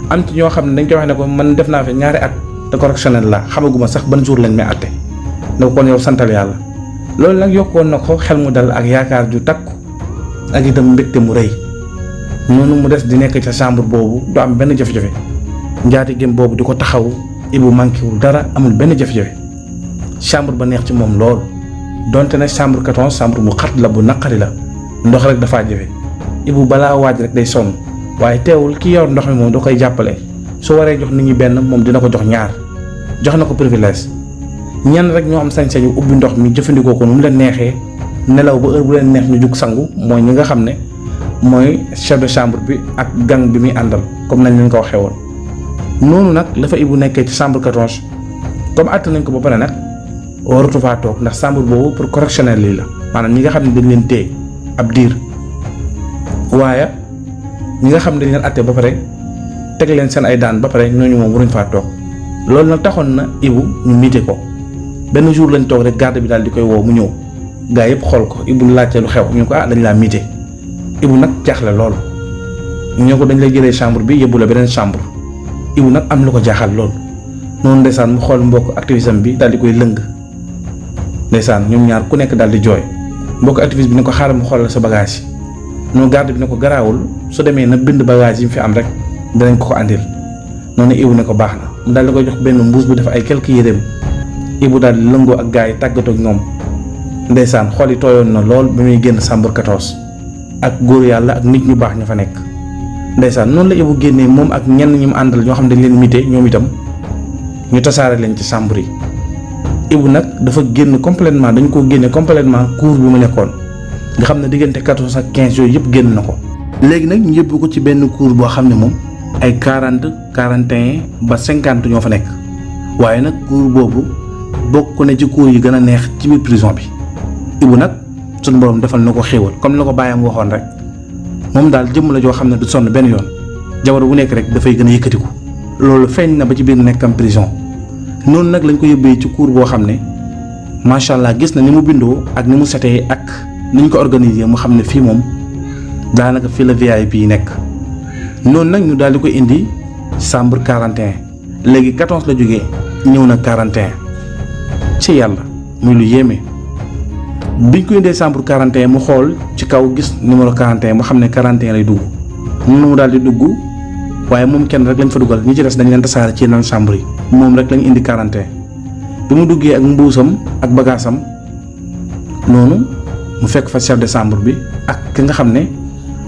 Speaker 1: am ci ñoo xam ne dañ koy wax ne ko man def naa fi 2 at te correctionnel la xamaguma sax ban jour lañ may àtte ne ko kon yow santal yàlla. loolu nag yokkoon na ko xel mu dal ak yaakaar ju takku ak itam mbégte mu rëy noonu mu des di nekk ca chambre boobu du am benn jafe-jafe njaatigéem boobu di ko taxaw Ibu manqué wul dara amul benn jafe-jafe chambre ba neex ci moom lool donte nag chambre 14 chambre bu xat la bu naqari la ndox rek dafaa jafe Ibu balaa waaj rek day sonn waaye teewul ki yor ndox mi moom da koy jàppale su waree jox nit ñi benn moom dina ko jox 2 jox na ko privilège. ñenn rek ñoo am sañ-sañu ubbi ndox mi jëfandikoo ko nu mu leen neexee nelaw ba heure bu leen neex ñu jug sangu mooy ñi nga xam ne mooy chef de chambre bi ak gang bi muy àndal comme nañ leen ko waxee woon. noonu nag la fa Ibu nekkee ci chambre 14 comme àtt nañ ko ba pare nag waratu faa toog ndax chambre boobu pour correctionnel lii la maanaam ñi nga xam ne dañ leen téye ab diir waaye ñi nga xam ne dañ leen àtte ba pare teg leen seen ay daan ba pare ñooñu moom waruñ faa toog loolu nag taxoon na Ibu ñu miite ko. benn jour lañ toog rek garde bi daal di koy woo mu ñëw gaa yëpp xool ko Ibu laajte lu xew ñu ko dañ laa miite Ibu nag jaaxle lool ñoo ko dañ lay jëlee chambre bi yóbbu la beneen chambre Ibu nag am lu ko jaaxal lool noonu ndeysaan mu xool mbokk activisme bi daal di koy lëng ndeysaan ñoom ñaar ku nekk daal di jooy mbokk activiste bi ne ko xaaral mu xoolal sa bagage yi noonu garde bi ne ko garaawul su demee na bind bagage yi mu fi am rek danañ ko andil noonu Ibu ne ko baax na mu daal di koy jox benn mbuus bu def ay quelques yéreem Ibu daal di lëngoo ak gars yi tàggatoo ak ñoom ndeysaan xol yi tooyoon na lool ba muy génn chambre 14 ak góor yàlla ak nit ñu baax ña fa nekk ndeysaan noonu la Ibu génnee moom ak ñenn ñi mu àndal ñoo xam ne dañ leen mité ñoom itam ñu tasaare leen ci chambre yi. Ibu nag dafa génn complètement dañ ko génne complètement cours bi mu nekkoon nga xam ne diggante 14 ak 15 yooyu yëpp génn na ko. léegi nag ñu yóbbu ko ci benn cours boo xam ne moom ay 40 41 ba 50 ñoo fa nekk waaye nag cour boobu bokk na ci cour yi gën a neex ci biir prison bi. Ibou nag sunu borom defal na ko xéewal comme la ko bàyyam waxoon rek moom daal jëmm la joo xam ne du sonn benn yoon jamono bu nekk rek dafay gën a yëkkatiku. loolu feeñ na ba ci biir nekkam prison noonu nag lañ ko yóbbee ci cour boo xam ne macha allah gis na ni mu bindoo ak ni mu setee ak ni ñu ko organiser mu xam ne fii moom daanaka fii la VIP yi nekk. noonu nag ñu daal di ko indi chambre 41 léegi 14 la jógee ñëw na 41 ci yàlla muy lu yéeme. biñ ko indee chambre 41 mu xool ci kaw gis numéro 41 mu xam ne 41 lay dugg noonu mu daal di dugg waaye moom kenn rek lañ fa dugal ñi ci des dañ leen tasaare ci yeneen chambre yi moom rek lañ indi 41. bi mu duggee ak mbuusam ak bagaasam noonu mu fekk fa chef de chambre bi ak ki nga xam ne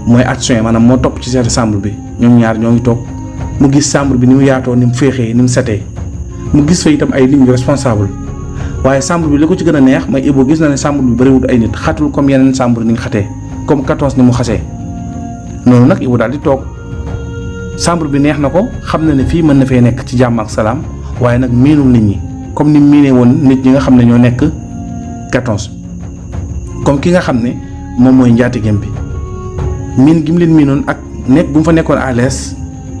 Speaker 1: mooy adjoint maanaam moo topp ci chef de chambre bi ñoom ñaar ñoo ngi toog mu gis chambre bi ni mu yaatoo ni mu féexee ni mu setee mu gis fa itam ay lignes responsable waaye chambre bi li ko ci gën a neex mooy Ibou gis na ne chambre bi bëriwut ay nit xatul comme yeneen chambre ni nga xatee comme 14 ni mu xasee noonu nag Ibou daal di toog chambre bi neex na ko xam na ne fii mën na fee nekk ci jàmm ak salaam waaye nag miinul nit ñi comme ni mu miinee woon nit ñi nga xam ne ñoo nekk 14 comme ki nga xam ne moom mooy njaatigéem bi miin gi mu leen miinoon ak nekk bu mu fa nekkoon à l'aise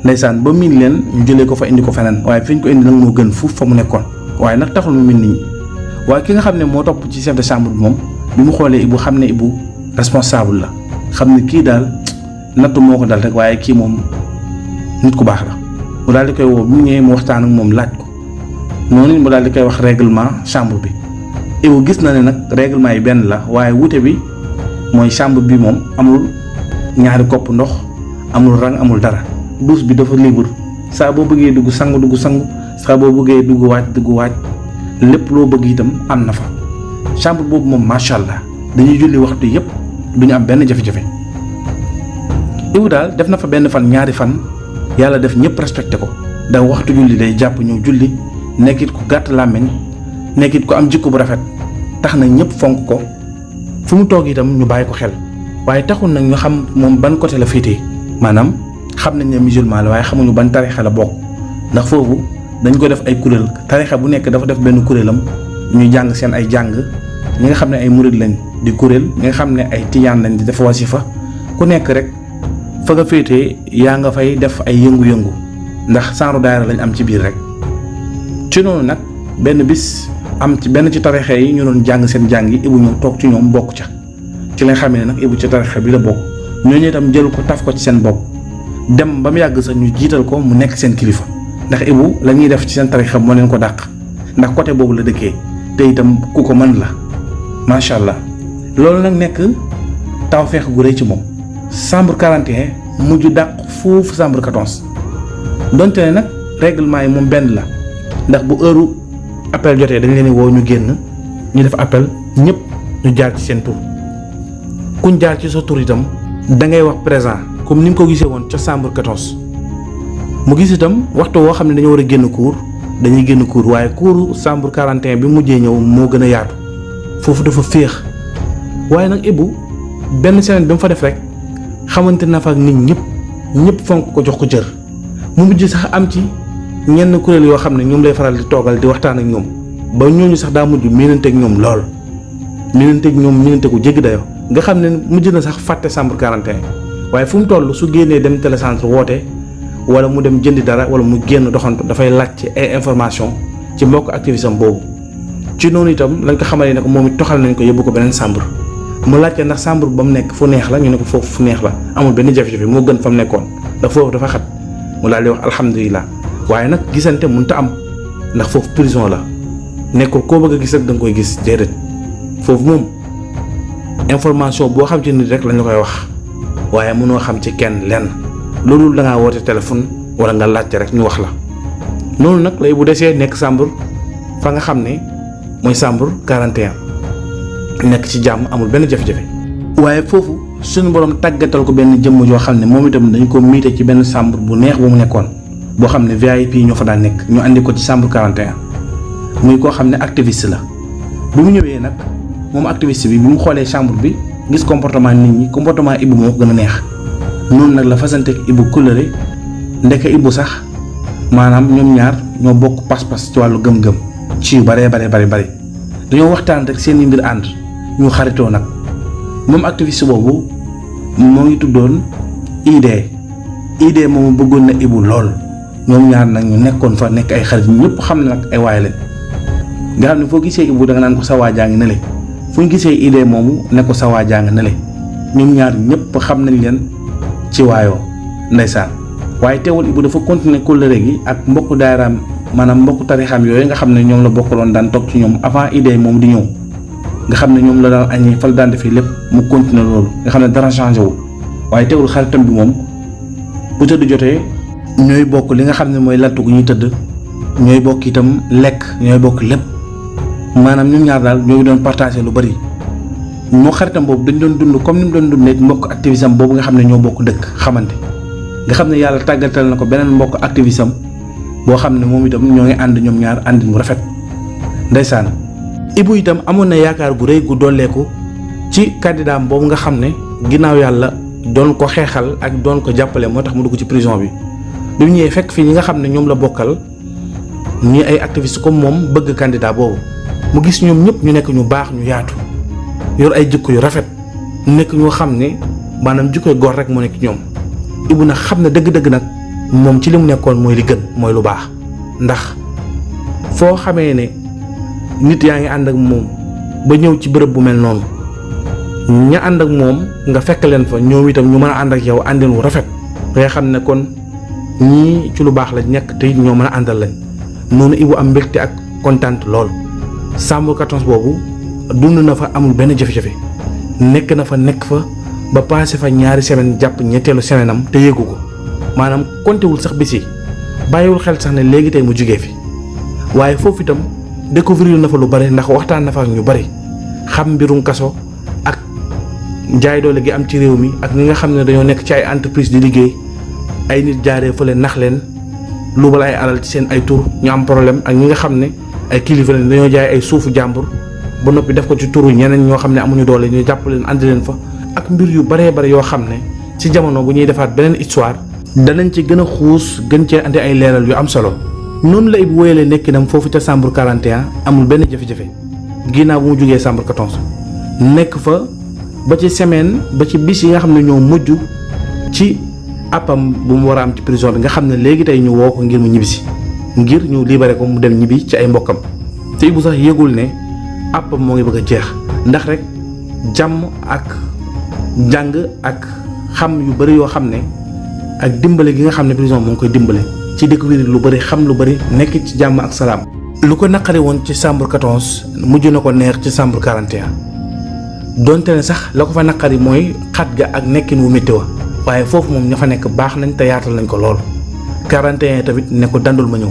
Speaker 1: ndeysaan ba miin leen ñu jëlee ko fa indi ko feneen waaye fi ñu ko indi nag moo gën fuuf fa mu nekkoon waaye nag taxul mu miin nit ñi. waaye ki nga xam ne moo topp ci chef de chambre bi moom bi mu xoolee Ibou xam ne Ibou responsable la xam ne kii daal nattu moo ko dal rek waaye kii moom nit ku baax la mu daal di koy woo bi mu ñëwee mu waxtaan ak moom laaj ko noonu mu daal di koy wax règlement chambre bi. Ibou gis na ne nag règlement yi benn la waaye wuute bi mooy chambre bi moom amul ñaari kopp ndox amul rang amul dara douche bi dafa libre saa boo bëggee dugg sangu saa boo bëggee dugg waaj lépp loo bëgg itam am na fa. chambre boobu moom macha allah dañuy julli waxtu yépp duñu am benn jafe-jafe. Ibou daal def na fa benn fan ñaari fan yàlla def ñëpp respecté ko da waxtu julli day jàpp ñëw julli nekkit ku gàtt làmmiñ nekkit ku am jikko bu rafet tax na ñëpp fonk ko fu mu toog itam ñu bàyyi ko xel waaye taxul nag ñu xam moom ban côté la féetee maanaam xam nañ ne musulman la waaye xamuñu ban tarixa la bokk ndax foofu dañ ko def ay kuréel tarixa bu nekk dafa def benn kuréelam ñuy jàng seen ay jàng ñi nga xam ne ay murid lañ di kuréel ñi nga xam ne ay tijaan lañ di def wasifa ku nekk rek fa nga féetee yaa nga fay def ay yëngu-yëngu ndax saaru daayira lañ am ci biir rek. ci noonu nag benn bis am ci benn ci tarixa yi ñu doon jàng seen jàng yi Ibou ñëw toog ci ñoom bokk ca ci lañ xam ne nag Ibou ci tarixa bi la bokk ñooñu itam jël ko taf ko ci seen bopp dem ba mu yàgg sax ñu jiital ko mu nekk seen kilifa ndax Ibou la ñuy def ci seen tarixa moo leen ko dàq ndax côté boobu la dëkkee te itam ku ko mën la macha allah. loolu nag nekk tawfeex gu rëy ci moom chambre 41 mujj dàq foofu chambre 14 donte ne nag règlement yi moom benn la ndax bu heure appel jotee dañ leen di woo ñu génn ñu def appel ñëpp ñu jaar ci seen tur kuñ jaar ci sa tur itam da ngay wax présent comme ni mu ko gisee woon ca chambre 14 mu gis itam waxtu woo xam ne dañoo war a génn cour dañuy génn cour waaye cour chambre 41 bi mujjee ñëw moo gën a yaatu foofu dafa féex waaye nag Ibou benn semaine bi mu fa def rek xamante na fa ak nit ñëpp fonk ko jox ko cër mu mujj sax am ci ñenn kuréel yoo xam ne ñoom lay faral di toogal di waxtaan ak ñoom ba ñooñu sax daa mujj miinanteeg ñoom lool miinante ku jéggi dayoo nga xam ne mujj na sax fàtte chambre 41 waaye fu mu toll su génnee dem télécentre woote wala mu dem jëndi dara wala mu génn doxantu dafay laaj ci ay information ci mbokk activisme boobu ci noonu itam lañ ko xamalee ne ko moom it toxal nañ ko yóbbu ko beneen chambre mu laajte ndax chambre ba mu nekk fu neex la ñu ne ko foofu fu neex la amul benn jafe-jafe moo gën fa mu nekkoon ndax foofu dafa xat mu daal di wax alhamdulilah waaye nag gisante mënut a am ndax foofu prison la nekkul koo bëgg a gis rek da nga koy gis déedéet foofu moom information boo xam ci nit rek lañ la koy wax waaye mënoo xam ci kenn lenn loolu da ngaa woote téléphone wala nga laajte rek ñu wax la noonu nag lay bu desee nekk chambre fa nga xam ne mooy chambre 41 nekk ci jàmm amul benn jafe-jafe waaye foofu suñu borom tàggatal ko benn jëmm joo xam ne moom itam dañ ko miite ci benn chambre bu neex bu mu nekkoon boo xam ne VIP ñoo fa daan nekk ñu andi ko ci chambre 41 muy koo xam ne activiste la bi mu ñëwee nag moom activiste bi mu xoolee chambre bi gis comportement nit ñi comportement Ibou moo ko gën a neex noonu nag la fasanteeg Ibou couleur ndeke Ibou sax maanaam ñoom ñaar ñoo bokk pas-pas ci wàllu gëm-gëm ci yu bari dañoo waxtaan rek seen i mbir ànd ñu xaritoo nag. moom activiste boobu moo ngi tuddoon ID moomu bëggoon na Ibou lool ñoom ñaar nag ñu nekkoon fa nekk ay xarit ñëpp xam ne nag ay waay lañ nga xam ne foo gisee Ibou da nga naan ko sa waa jaa ngi ne le fu ñu gisee ID moomu ne ko sa waa jaa ngi ne le ñoom ñaar ñëpp xam nañ leen ci waayoo ndeysaan. waaye teewul Ibou dafa continuer kóllëre gi ak mbokku daaraam maanaam mbokku tarixam yooyu nga xam ne ñoom la bokkaloon daan toog ci ñoom avant ID moom di ñëw nga xam ne ñoom la daan añee fa la daan defee lépp mu continuer loolu nga xam ne dara changé wu. waaye teewul xaritam bi moom bu tëdd jotee ñooy bokk li nga xam ne mooy lattu gu ñuy tëdd ñooy bokk itam lekk ñooy bokk lépp maanaam ñun ñaar daal ñoo doon partagé lu bari. moo xaritam boobu dañ doon dund comme ni mu doon dundee mbokk activisme boobu nga xam ne ñoo bokk dëkk xamante nga xam ne yàlla tàggatal na ko beneen mbokk activisme boo xam ne moom itam ñoo ngi ànd ñoom ñaar àndin mu rafet ndeysaan. Ibou itam amoon na yaakaar gu rëy gu dolleeku ci candidat boobu nga xam ne ginnaaw yàlla doon ko xeexal ak doon ko jàppale moo tax mu dugg ci prison bi bi mu ñëwee fekk fii ñi nga xam ne ñoom la bokkal ñi ay activiste comme moom bëgg candidat boobu mu gis ñoom ñëpp ñu nekk ñu baax ñu yaatu yor ay jikko yu rafet nekk ñoo xam ne maanaam jikkoy góor rek moo nekk ñoom. Ibou nag xam ne dëgg-dëgg nag moom ci li mu nekkoon mooy li gën mooy lu baax ndax foo xamee ne nit yaa ngi ànd ak moom ba ñëw ci bërëb bu mel noonu ña ànd ak moom nga fekk leen fa ñoom itam ñu mën a ànd ak yow àndin wu rafet nga xam ne kon ñii ci lu baax la nekk te it ñoo mën a àndal lañ noonu Ibou am mbégte ak kontaan lool. Chambre 14 boobu dund na fa amul benn jafe-jafe nekk na fa ba passé fa ñaari semaine jàpp ñetteelu semaine am te yéegu ko maanaam kontewul sax bisi bàyyiwul xel sax ne léegi tey mu jugee fi waaye foofu itam découvrir na fa lu bari ndax waxtaan na fa ak ñu bari xam mbirum kaso ak jaay doole gi am ci réew mi ak ñi nga xam ne dañoo nekk ci ay entreprise di liggéey ay nit jaaree fële nax leen luubal ay alal ci seen ay tur ñu am problème ak ñi nga xam ne ay kilifa leen dañoo jaay ay suufu jàmbur ba noppi def ko ci turu ñeneen ñoo xam ne amuñu doole ñu jàpp leen andi leen fa ak mbir yu baree bari yoo xam ne ci jamono bu ñuy defaat beneen histoire danañ ci gën a xuus gën cee andi ay leeral yu am solo. noonu la Ibou wéyalee nekkinam foofu ca chambre 41 amul benn jafe-jafe ginnaaw bu mu jógee chambre 14 nekk fa ba ci semaine ba ci bis yi nga xam ne ñoo mujj ci appam bu mu war a am ci prison bi nga xam ne léegi tey ñu woo ko ngir mu ñibbisi ngir ñu libéré ko mu dem ñibbi ci ay mbokkam te Ibou sax yëgul ne appam moo ngi bëgg a jeex ndax rek jàmm ak jàng ak xam yu bari yoo xam ne ak dimbale gi nga xam ne prison moo ngi koy dimbale ci découvrir lu bari xam lu bari nekk ci jàmm ak salaam. lu ko naqari woon ci chambre 14 mujj na ko neex ci chambre 41 donte ne sax la ko fa naqari mooy xat ga ak nekkin wu métti wa waaye foofu moom ña fa nekk baax nañ te yaatal nañ ko lool. 41 tamit ne ko dandul ma ñëw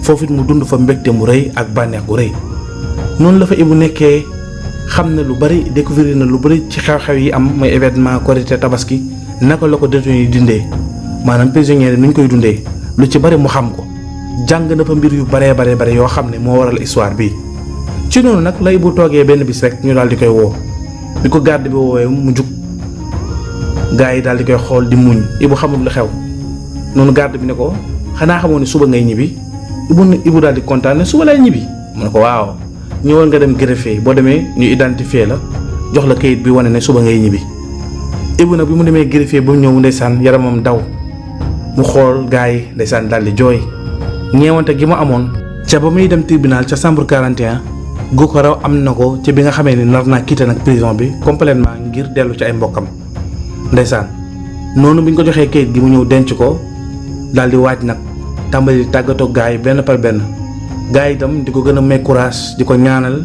Speaker 1: foofu it mu dund fa mbégte mu rëy ak bànneex gu rëy noonu la fa Ibou nekkee xam na lu bari découvrir na lu bari ci xew-xew yi am mooy événement Korité Tabaski naka la ko détenu yi dindee maanaam prisonniers yi nuñ koy dundee lu ci bari mu xam ko jàng na fa mbir yu baree bare yoo xam ne moo waral histoire bi ci noonu nag la Ibou toogee benn bis rek ñu daal di koy woo bi ko garde bi woowee mu jug gars yi daal di koy xool di muñ Ibou xamul lu xew noonu garde bi ne ko xanaa xamoo ne suba ngay ñibbi Ibou daal di kontaan ne suba lay ñibbi mu ne ko waaw ñëwal nga dem greffier boo demee ñu identifier la jox la kayit bi wane ne suba ngay ñibbi Ibou nag bi mu demee greffier ba mu ñëw ndeysaan yaramam daw mu xool gars yi ndeysaan daal di jooy ñeewante gi mu amoon ca ba muy dem tribunal ca chambre 41 gu ko raw am na ko ci bi nga xamee ni nar naa quitté nag prison bi complètement ngir dellu ci ay mbokkam ndeysaan noonu bi ñu ko joxee kayit gi mu ñëw denc ko daal di waaj nag tàmbali di tàggatoo gars yi benn par benn gars yi itam di ko gën a may courage di ko ñaanal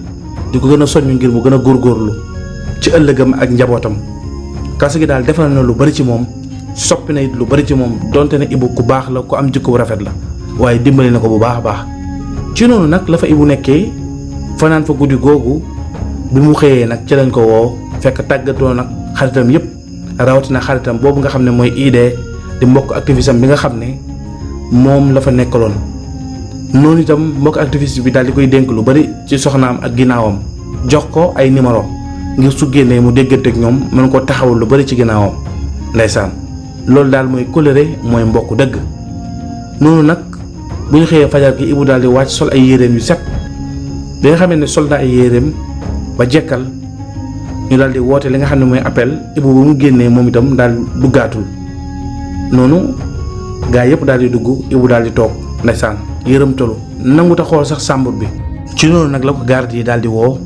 Speaker 1: di ko gën a soññ ngir mu gën a góorgóorlu ci ëllëgam ak njabootam kaso gi daal defal na lu bari ci moom soppi na it lu bari ci moom donte ne Ibou ku baax la ku am jikko bu rafet la waaye dimbali na ko bu baax a baax ci noonu nag la fa Ibou nekkee fanaan fa guddi googu bi mu xëyee nag ci lañ ko woo fekk tàggatoo nag xaritam yépp rawatina xaritam boobu nga xam ne mooy ID di mbokk activisme bi nga xam ne moom la fa nekkaloon noonu itam mbokk activiste bi daal di koy dénk lu bari ci soxnaam ak ginnaawam jox ko ay numéro ngir su génnee mu déggante ak ñoom mën ko taxawul lu bari ci ginnaawam ndeysaan loolu daal mooy kóllëre mooy mbokk dëgg noonu nag bu ñu xëyee fajar gi Ibou daal di wàcc sol ay yéreem yu set bi nga xamee ne sol na ay yéreem ba jekkal ñu daal di woote li nga xam ne mooy appel Ibou ba mu génnee moom itam daal duggaatul noonu gaa yëpp daal di dugg Ibou daal di toog ndeysaan yërëm tolu nangu ta xool sax sàmbur bi ci noonu nag la ko garde yi daal di woo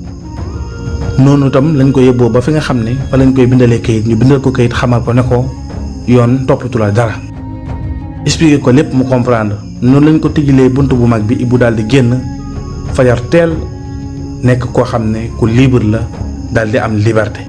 Speaker 1: noonu itam lañ ko yóbboo ba fi nga xam ne fa lañ koy bindalee kayit ñu bindal ko kayit xamal ko ne ko yoon toppatu la dara expliqué ko lépp mu comprendre noonu lañ ko tijjilee bunt bu mag bi Ibou daal di génn fajar teel nekk koo xam ne ku libre la daal di am liberté.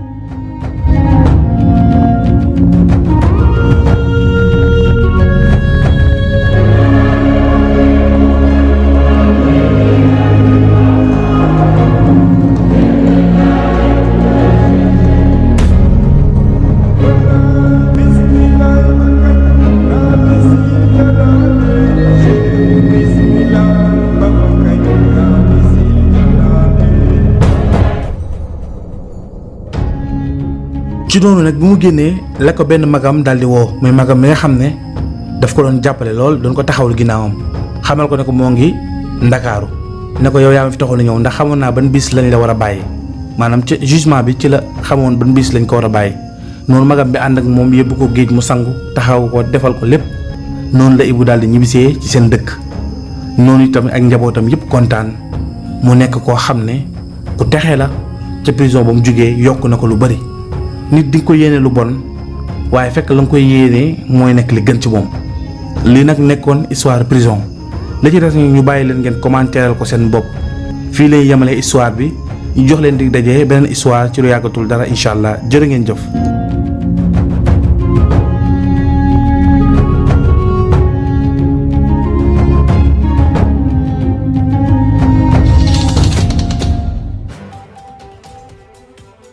Speaker 1: ci noonu nag bi mu génnee la ko benn magam daal di woo muy magam mi nga xam ne daf ko doon jàppale lool doon ko taxawul ginnaawam xamal ko ne ko moo ngi ndakaaru ne ko yow yaa ma fi taxul a ñëw ndax xamoon naa ban bis lañ la war a bàyyi maanaam ci jugement bi ci la xamoon ban bis lañ ko war a bàyyi noonu magam bi ànd ak moom yóbbu ko géej mu sangu taxaw ko defal ko lépp noonu la Ibou daal di ñibbisee ci seen dëkk noonu itam ak njabootam yëpp kontaan mu nekk koo xam ne ku texee la ca prison ba mu jugee yokk na ko lu bari. nit di nga ko yéene lu bon waaye fekk la nga koy yéene mooy nekk li gën ci moom lii nag nekkoon histoire prison la ci des ñu bàyyi leen ngeen commentéral ko seen bopp fii lay yemale histoire bi ñu jox leen dig daje beneen histoire ci lu yàggatul dara incha allah jërë ngeen jëf.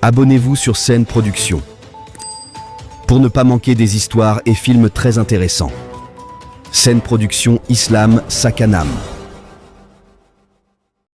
Speaker 2: Abonnez-vous sur Scène Production pour ne pas manquer des histoires et films très intéressants. Scène Production Islam Sakanam.